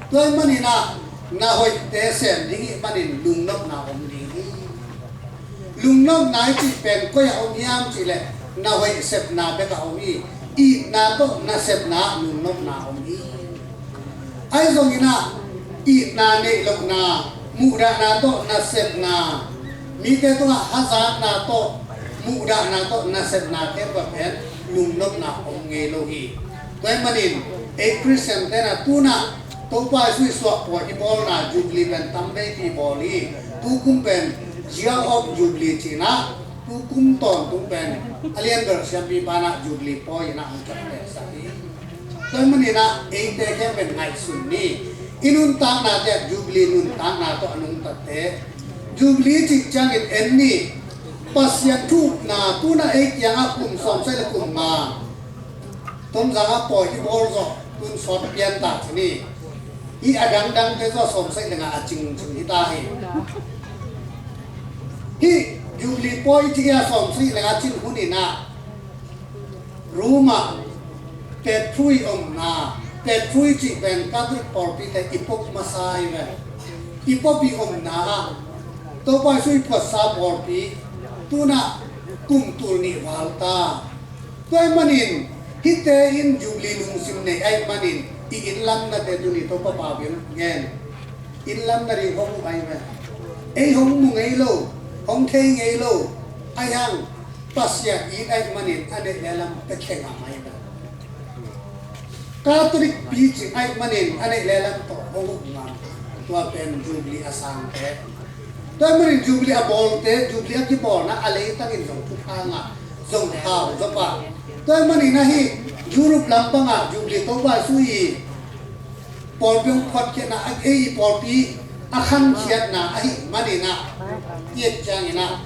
Tua ahih manin ah na hoihte sem ding i hih manin lungnopna om ding hi. Lungnopna i cih pen koi ah om hiam cih leh na hoih sepna bek ah om hi. Itna tawh nasepna ah lungnopna om hi. Ahi zongin ah itna neih lohna, muhdahna tawh nasepna, mite tungah hazatna tawh, muhdahna tawh nasepna khempeuh pen lungnopna om ngei lo hi. Tua ahih manin ei Khristian te'n ah tu-in ah Topa Jesu i suah pawi i bawlna Jubilee pen tam veipi bawl hi. Tu kum pen Year of Jubilee ci-in ah, tu kum tawntung pen a lianbel siampi banah Jubilee pawi in ah hong ciaptehsak hi. Tua ahih manin ah eite khempeuh in ngaihsun ni. I nuntaknate ah Jubilee nuntakna tawh a nungtate, Jubilee cih ciangin en ni. Pasian thu-upna tu-in ah ei kiangah kum sawmsagih le kum nga, Tonzang ah pawi i bawl zawh, tu-in sawt pian ta ci ni. Hih a dangdangte zawh sawmsagih le nga a cingcing hi ta hi. Hih Jubilee pawi i cih a sawmsagih le nga cin hun in ah Rome ah Petrui omna, Petrui cih pen Catholic pawlpite i pope masa hi ve. I pope i omna ah Topa Jesu i phuatsa pawlpi tu-in ah kum tul nih val ta. Tua ahih manin hihte in Jubilee lungsim nei ahih manin i inn lamnate tuni Topa pau in gen. Inn lamna ding hong uh ahi ve. Ei hong mu ngei lo, hong thei ngei lo, ahi hang Pasian it ahih manin a neih le lam pia khe ngam ahi ve. Catholic picing ahih manin a neih le lam tawh hong uh ngam. Tua pen Jubilee a sangte. Tua ahih manin Jubilee a bawlte, Jubilee a kibawlna a leitang in zong thupha ngah, zong hau zaw pah. Tua ahih manin ah hih Europe lampang ah Jubilee Topa Jesu i pawlpi hong phuatkhiatna, a, ei i pawlpi a khankhiatna ahih manin ah, i et ciangin ah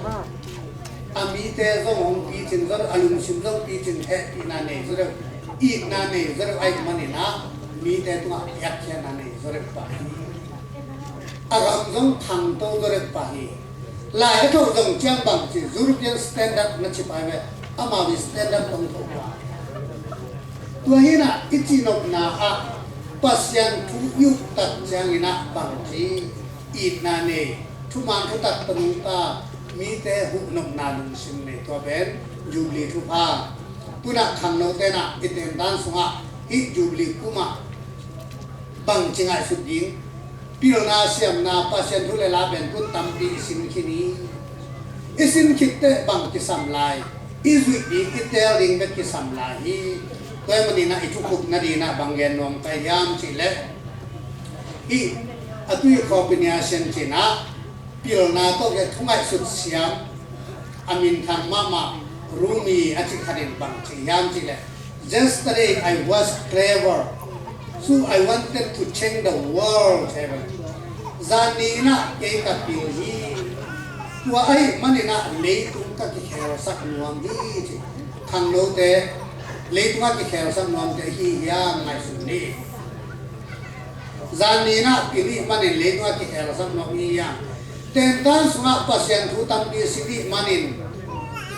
a mite zong hong picing zaw deuh, a lungsim zong picing, hehpihna nei zaw deuh, itna nei zaw deuh ahih manin ah mite tungah biakkhiatna nei zaw deuh pah hi. A gam zong khangto zaw deuh pah hi. Lai a thoh zong ciang bangci European standard na ci pai ve, amau i standard tawh thoh pah. Tua hi-in ah i cihnopna ah Pasian thu i up tak ciangin ah bangci itna nei, thuman thutak tawh nungta, mite huhnopna lungsim nei, tua pen Jubilee thupha. Tu-in ah khangnote in ah i tentan sungah hih Jubilee kum ah bangci ngaihsut ding, pilna siamna, Pasian thu le la pen tu-in tampi i sin khin hi. I sin khit teh bang kisam lai, i zuih ding, i teel ding bek kisam lai hi. Tua ahih manin ah i thukhupna dingin ah bang gen nuam ka hi hiam cih leh, hih a tui khawpi ni a sian cin ah pilna tawh kei thu ngaihsut siam a minthang mahmah Rumi a cih khat in bang ci hiam cih leh, "Yesterday I was clever, so I wanted to change the world," ci hi ve. Zan ni-in ah kei ka pil hi. Tua ahih manin ah leitung ka kikhelsak nuam hi ci. Khangnote, leitung a kikhelsak nuamte hi hiam ngaihsun ni. Zan ni-in ah pil i hih manin leitung a kikhelsak nuam i hi hiam? Tentan sungah Pasian thu tampi sin i hih manin,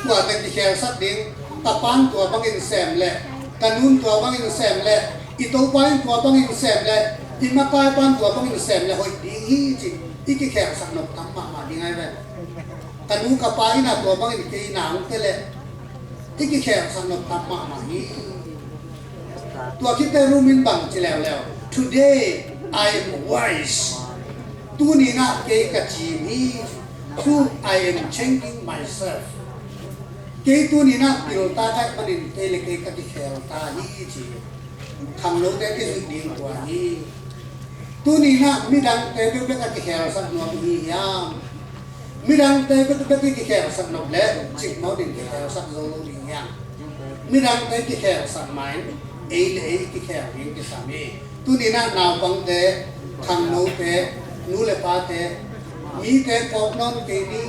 kuate kikhelsak ding, ka pa'n tua bangin sem leh, ka nu'n tua bangin sem leh, i Topa in tua bangin sem leh, i makai pa'n tua bangin sem leh hoih ding hi ci, i kikhelsak nop tam mahmah ding ahi ve. Ka nu ka pa in ah tua bangin kei na hong pia leh, i kikhelsak nop tam mahmah hi. Tua khit teh Rumi in bang ci leuleu, "Today I am wise." Tuni-in ah kei ka cim hi. "So I am changing myself." Kei tuni-in ah pilta kaih panin kei le kei ka kikhel ta hi ci. Khangnote kizuih ding tua hi. Tuni-in ah midangte bekbek a kikhelsak nuam i hi hiam? Midangte bekbek i kikhelsak nop leh cikmah in kikhelsak zo lo ding hiam? Midangte kikhelsak ma-in ei le ei kikhel ding kisam hi. Tuni-in ah naupangte, khangnote, nu le pate, mite kawk nawn kei ni.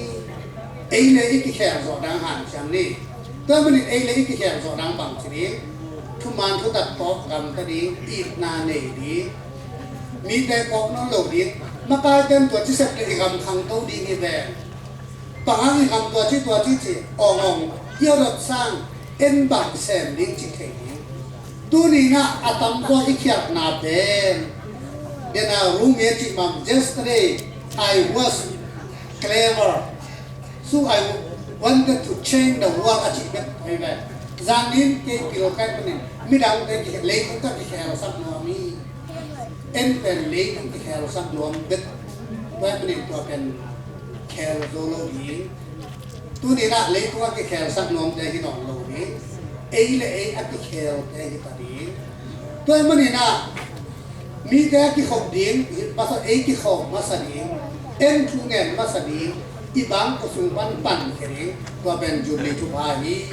Ei le ei kikhel zawh dang hanciam ni. Tua manin ei le ei kikhel zawh dang bang ci ding? Thuman thutak tawh gamta ding, itna nei ding, mite kawk nawn lo ding. Makai ten tua ci sep le i gam khangto ding hi ve. Bang hang i gam tua ci tua ci ci awng awng i awdot sang en bang sem ding ci thei ding. Tuni-in ah a tamzaw i khiatna pen, den a rumi a cih bang, yesterday I was clever, so I wanted to change the world a cih bek hi ve. Zanin kei pil kaih panin midangte kikhel, leitung ka kikhelsak nuam hi. En pen leitung kikhelsak nuam bek. Tua hi panin tua pen khel zo lo ding. Tuni-in ah leitung a kikhelsak nuamte hi nawn lo ding. Ei le ei a kikhelte hi ta ding. Tua hi manin ah mite a kikhop ding, masa, ei kikhop masa ding, en thu ngen masa ding, i bang kua sung pan pankhia ding. Tua pen Jubilee thupha hi.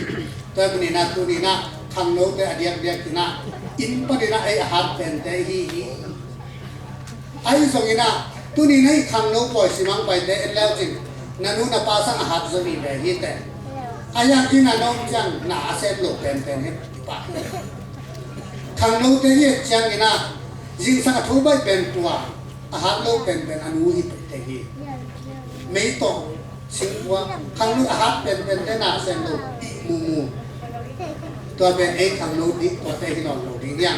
Tua hi manin ah tuni-in ah khangnote a diakdiak in ah inn panin ah ei a hat pente hi hi. Ahi zongin ah tuni-in ah i khangno pawi simang paite en leu cin, na nu na pa sang a hat zo hi ve hi teh. A hiang inn a na om ciang na a sem lo penpen hi pah. Khangnote i et ciangin ah zingsang a tho baih pen tua, a hat lo penpen a nu hi teh hi. Mei tawh singkua, khangno a hat penpente na sem lo i mumu. Tua pen ei khangno ding, tuate hi nawn lo ding hiam?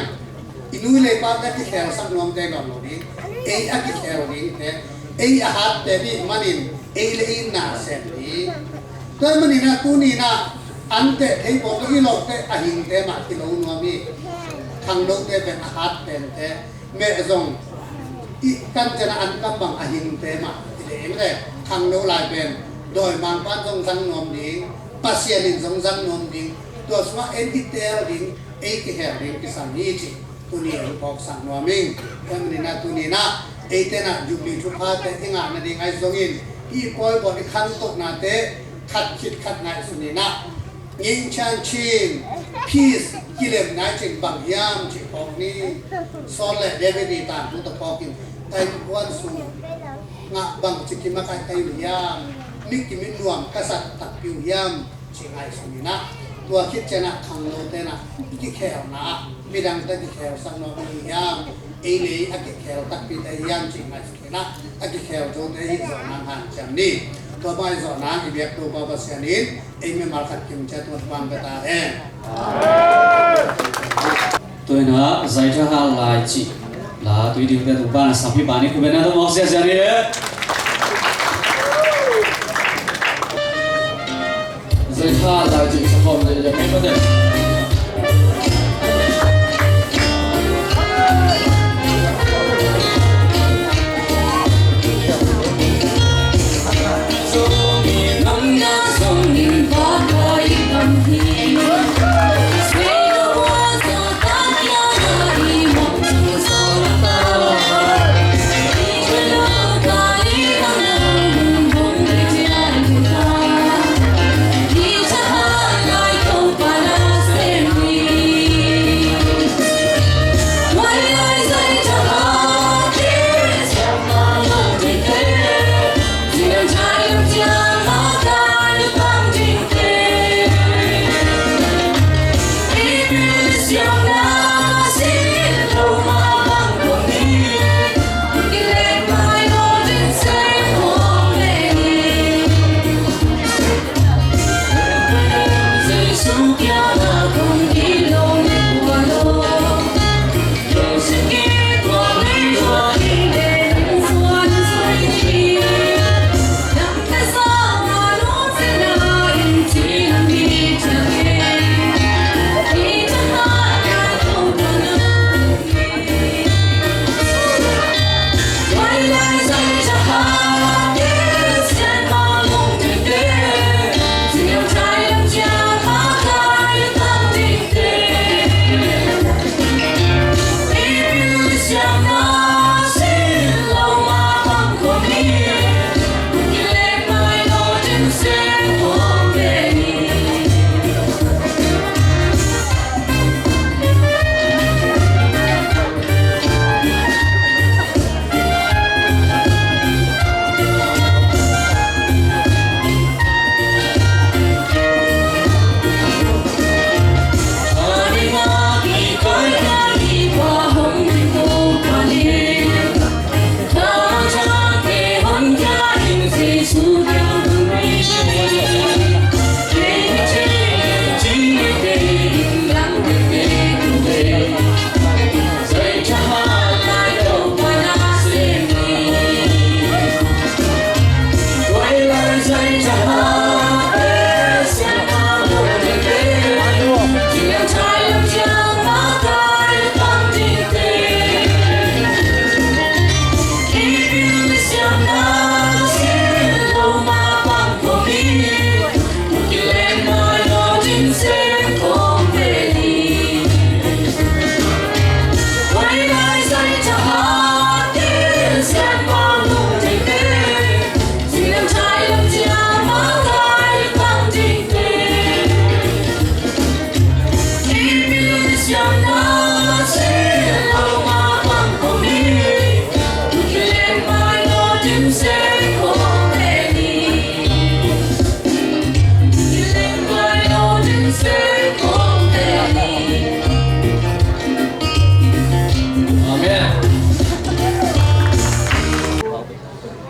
I nu le pate a kikhelsak nuamte hi nawn lo ding. Ei a kikhel dingte, ei a hat pen i manin ei le ei na sem ding. Tua hi manin ah tuni-in ah an teh thei pawh i lawhte a hingte mah hi lo nuam hi. Khangnote pen a hat pente, meh zong i kan ciang a an kam bang a hingte mah hi le in le, khangno lai pen dawimangpa'n zong zang nuam ding, Pasian in zong zang nuam ding. Tua sungah en i teel ding, ei kihel ding kisam hi cih tuni-in hong phawksak nuam ing. Tua manin ah tuni-in ah eite in ah Jubilee thuphate i ngah nading ahi zongin, i pawi bawl i khantohnate khat khit khat ngaihsun in ah, Ngingchian Chin, peace, kilemna i cih bang hiam cih phawk ni. Saul le David i tangthu tawh phawk in, ka innkuan sungah bangci kimakai ka hi uh hiam? Mi kim in nuam ka sat takpi uh hiam cih ngaihsun in ah, tua khit ciang ah khangnote in ah i kikhelna ah midangte kikhelsak nuam i hi hiam? Ei le ei a kikhel takpite hiam cih ngaihsun in ah, a kikhel zote i zawh nang hanciam ni. Tua bang i zawh nang i biak Topa Pasian in ei mimal khat kim ciat tuat bang ka ta hen. Tua in ah Zaitha Hal Lai cih la tui dingte tung pan a sampi pan in khut beng na tawh mawk ziahziah ni. Zaitha Hal Lai cih sa khawm ziahziah ni.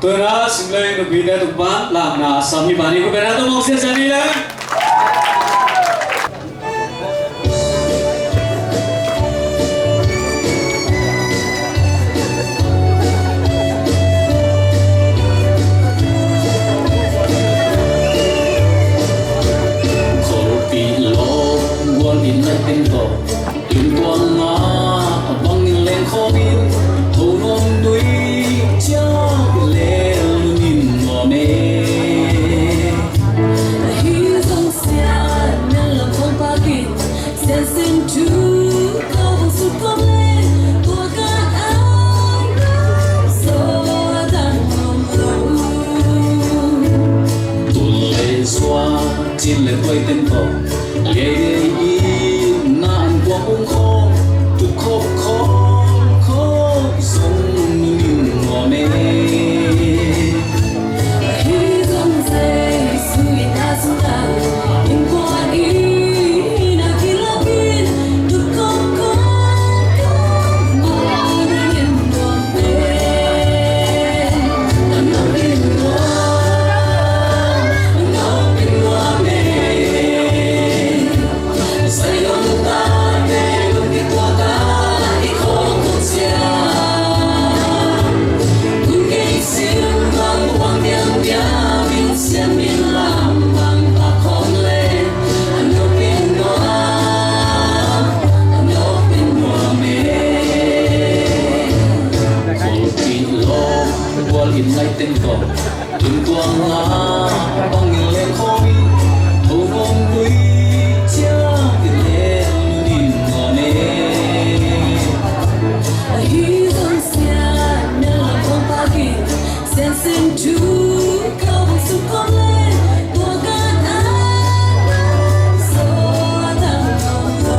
Tuna sum leh nupite tung pan lamna sam hi pan hi, ko pena tung mong sia sa ni leh. Kholpi lawm gual in lai teng tawh, tung tuang a bangin leng khawm in, tho nuam nui ciang lel nunin nuam e. Ahi zong sia, nang lam khawng pakin, siansen thu ko hong sut khawm le, tua kan ai nang so a dang nuam lo. Tul le sua, cin le tuai teng tawh, liailiai in na an kuang um khawm, tuk khawm khawm khawm zong nunin nuam e. Ahi zong Jesu in a sungah innkuan in a kilawm in, tuk khawm khawm khawm nunin nuam e. Nunin nuam, nunin nuam e. Tung tuang a bangin leng khawm in, tho nuam nui ciang lel nunin nuam e. Ahi zong sia, nang lam khawng pakin, siansen thu ko hong sut khawm le, tua kan ai nang so a dang nuam lo.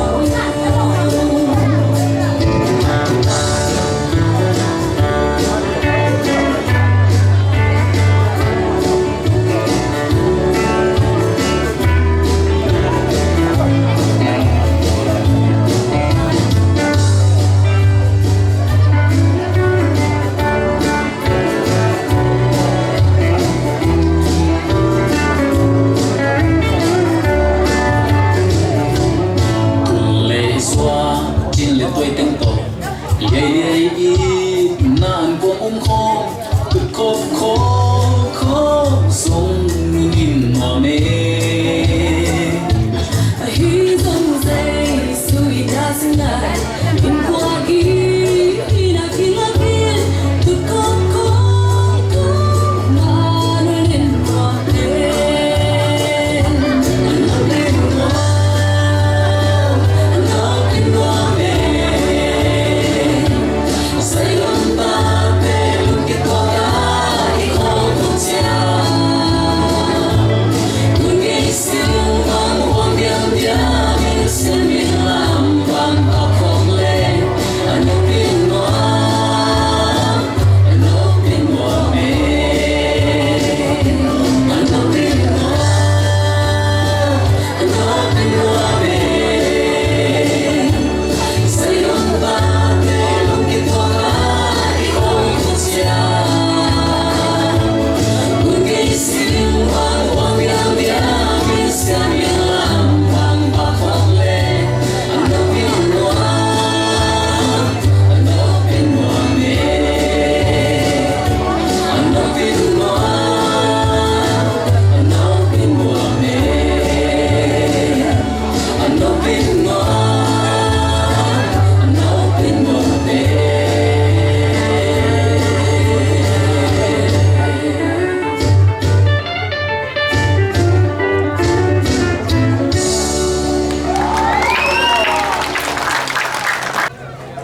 Tul le sua, cin le tuai teng tawh, liailiai in na an kuang um khawm, tuk khawm khawm khawm zong nunin nuam e. Ahi zong Jesu in a sungah innkuan in a kilawm in, tuk khawm khawm khawm nunin nuam e. Nunin nuam, nunin nuam e.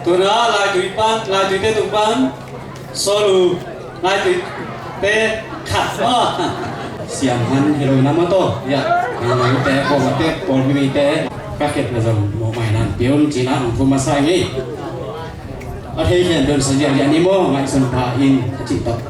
Tuna laitui pan, laituite tung pan, sawlu laituite khat maw. Siam han hi lo na maw taw, ya. Laituite, kawmate, pawlpi mite, ka khet na zong mawhmai nan piun cina ang fu masa ngi. A thei khen don sa lian lian ni maw, ngaihsun pha in a cih tawh.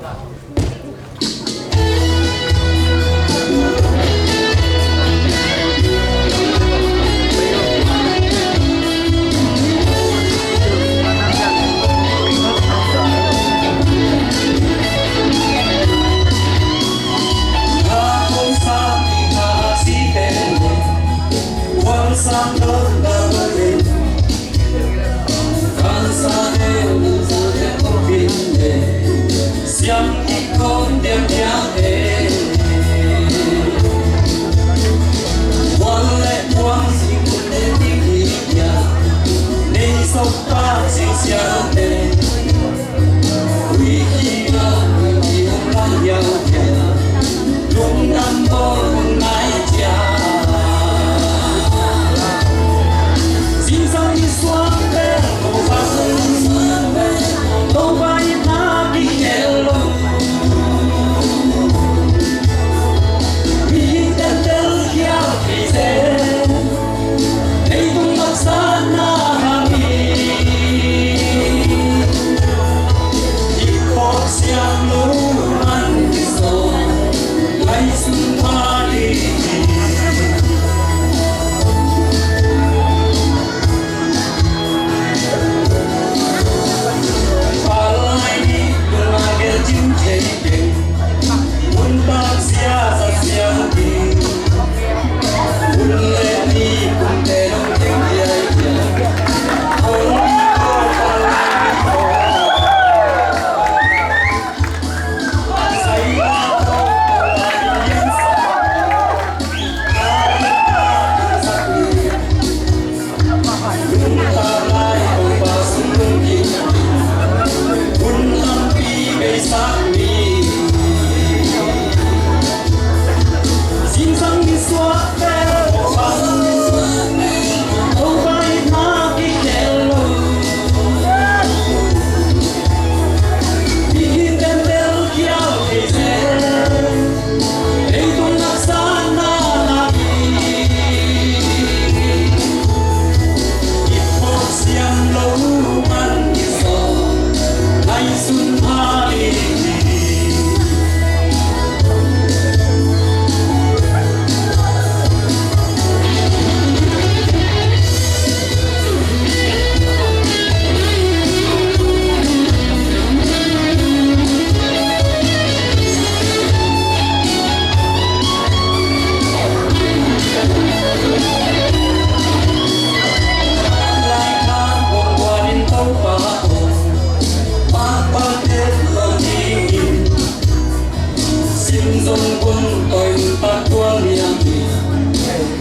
Zong kun toitak tuan liang hi.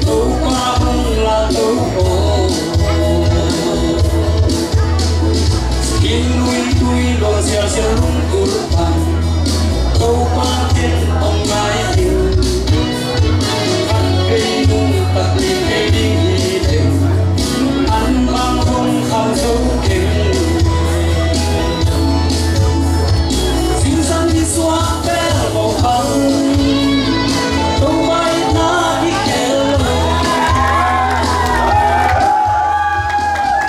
Topa hong la to aw. Kin lui tui luang sialsial lungkul pan Topa ken hong ngai in. Khat vei nungtak ding kei ding hi leh, an bang hong kham zo keng. Zingsang nisuak bel mawk bang, Topa itna kikhel lo.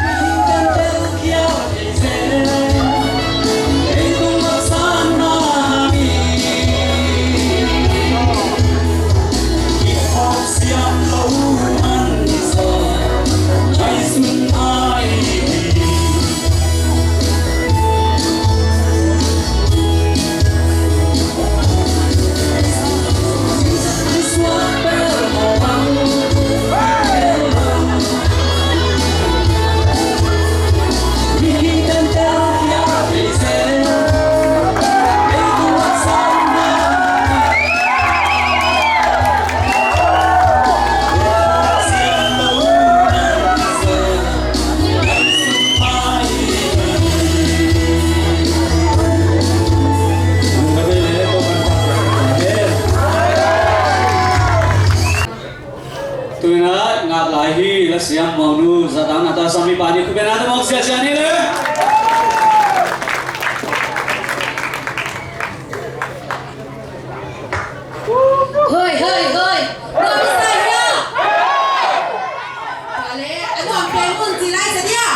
Mihing tentel kia thei zel, leitung laksanna hi. Kikhop siam lo man hi zaw, ngaihsun ai hi. Tuni-in ah ngak lai hi, la siam mawknu, zatang na ta sami pa ni khut beng na ta mawk siasia ni le. Hoi, hoi, hoi. Nuam i sa hia? Pale, a nuam pen un ci lai sa dia.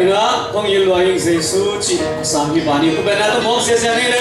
Ina, kong it lua ing Jesu cih sam hi bani. Khut beng na tawh mawk siasia ni le.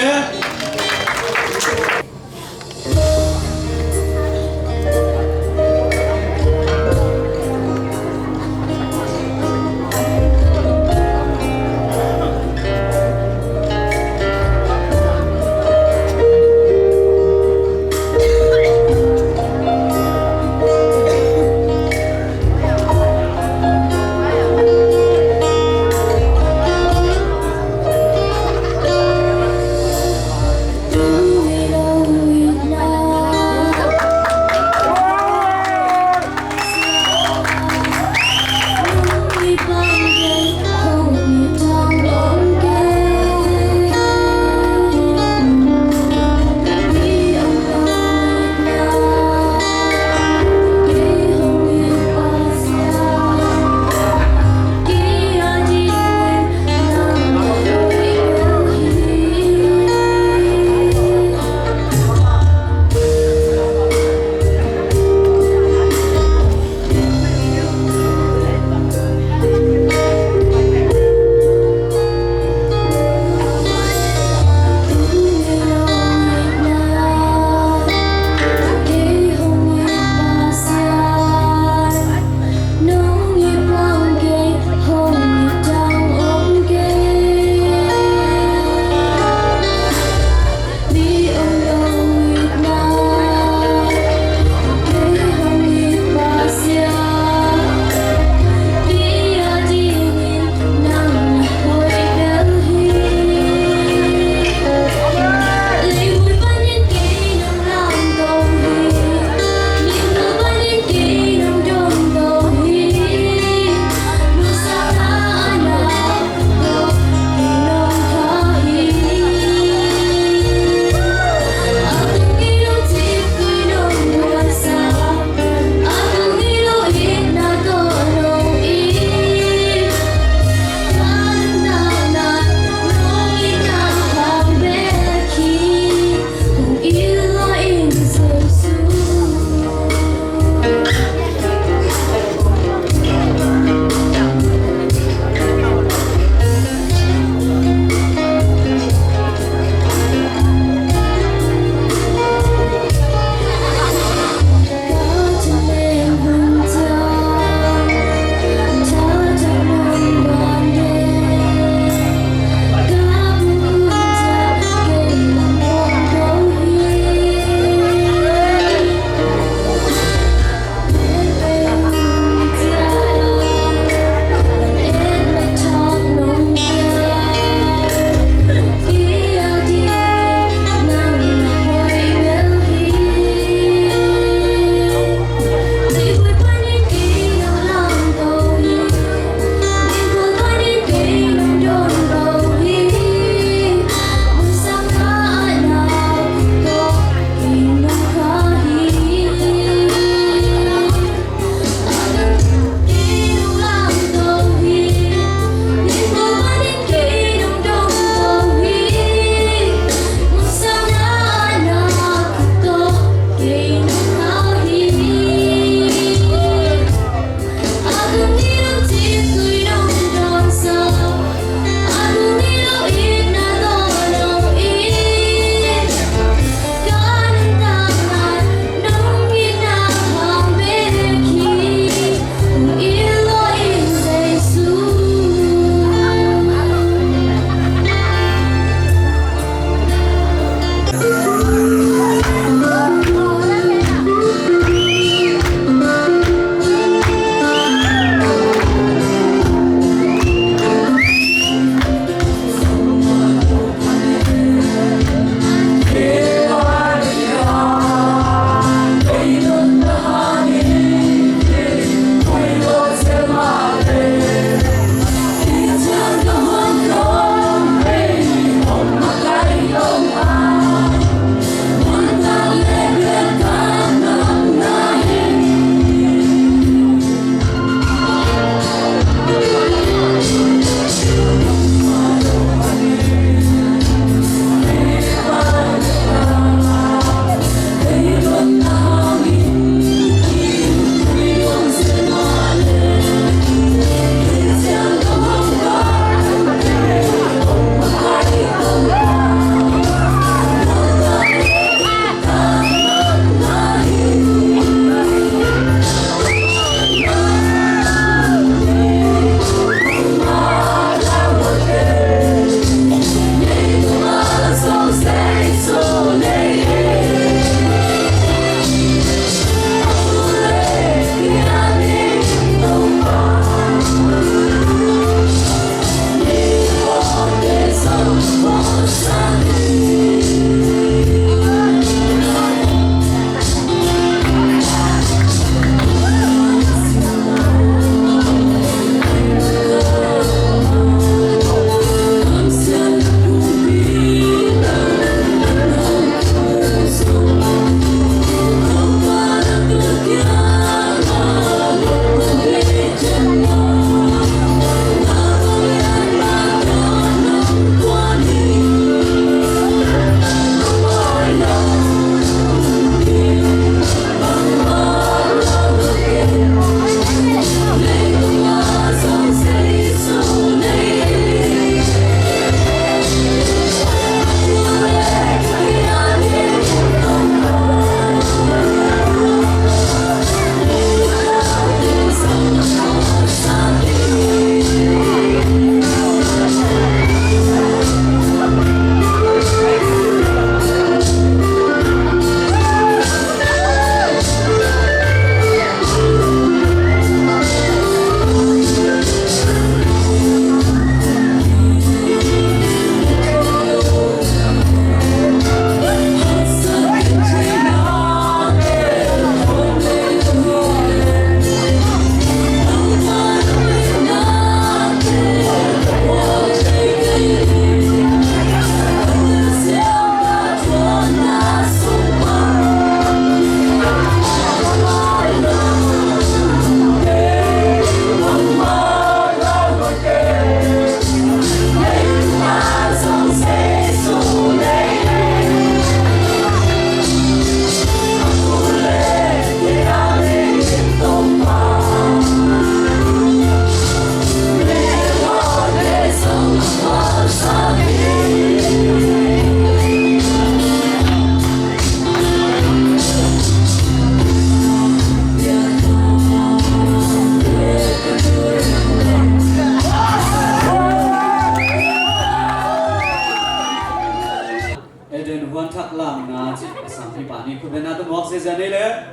Ziazia nei le.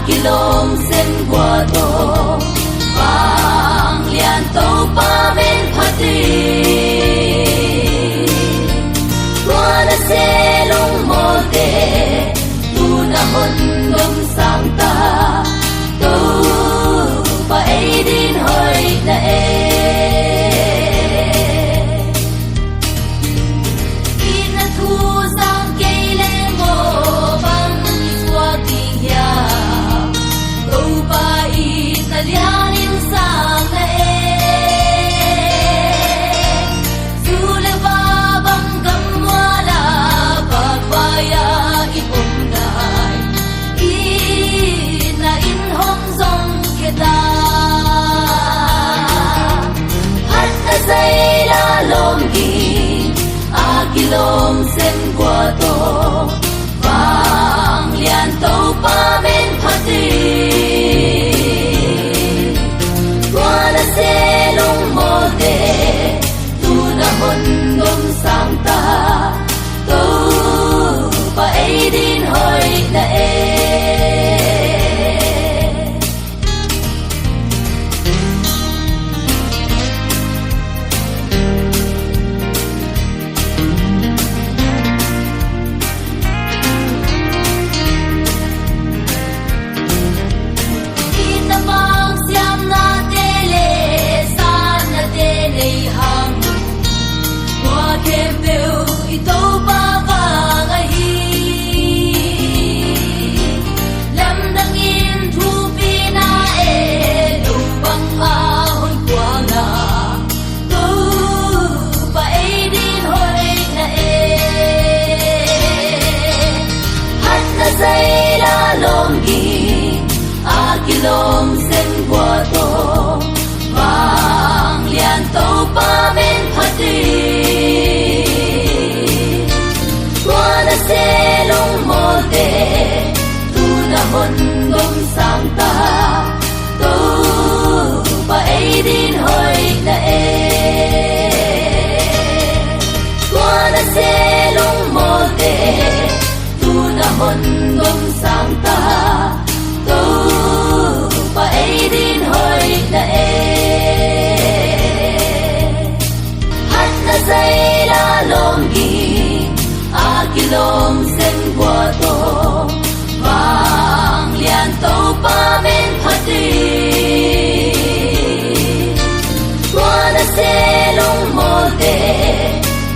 Kilawm sem gua tawh, Vanglian Topa men phat in. Tua na se lungmawlte, tu na hon dom sang ta, Topa ei din hoih na e. Itna thu sang kei leng maw, bang i suak ding hiam? Topa itna lianin sang na e. Zu le va bang gam mual ah, vakvai-a i pom nai, itna in hong zong khia ta. Phatna zaila lawm ging, a kilawm sem gua tawh, Vanglian Topa men phat in. Tua na se lungmawlte, tu na hon dom sang ta, Topa ei din hoih na e. I tapa siamnate le satnate nei hang, tua khempeuh i Topa vang ahi. Lamdangin thupina e, lo bang a hon kuang a, Topa ei din hoih na e. Phatna zaila lawm ging, a kilawm sem gua tawh, Vanglian Topa men phat in. Tua na se lungmawlte, tu na hon dom sang ta, Topa ei din hoih na e. Tua na se lungmawlte, tu na hon dom sang ta, Topa ei din hoih na e. Phatna zaila lawm ging, a kilawm sem gua tawh, Vanglian Topa men phat in. Tua na se lungmawlte,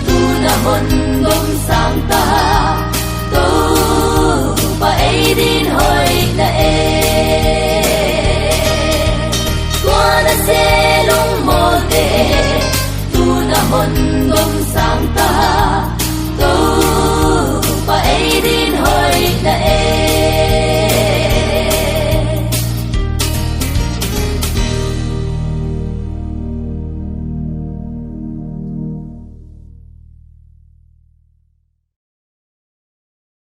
tu na hon dom sang ta, Topa ei din hoih na e. Tua na se lungmawlte, tu na hon dom sang ta, Topa ei din hoih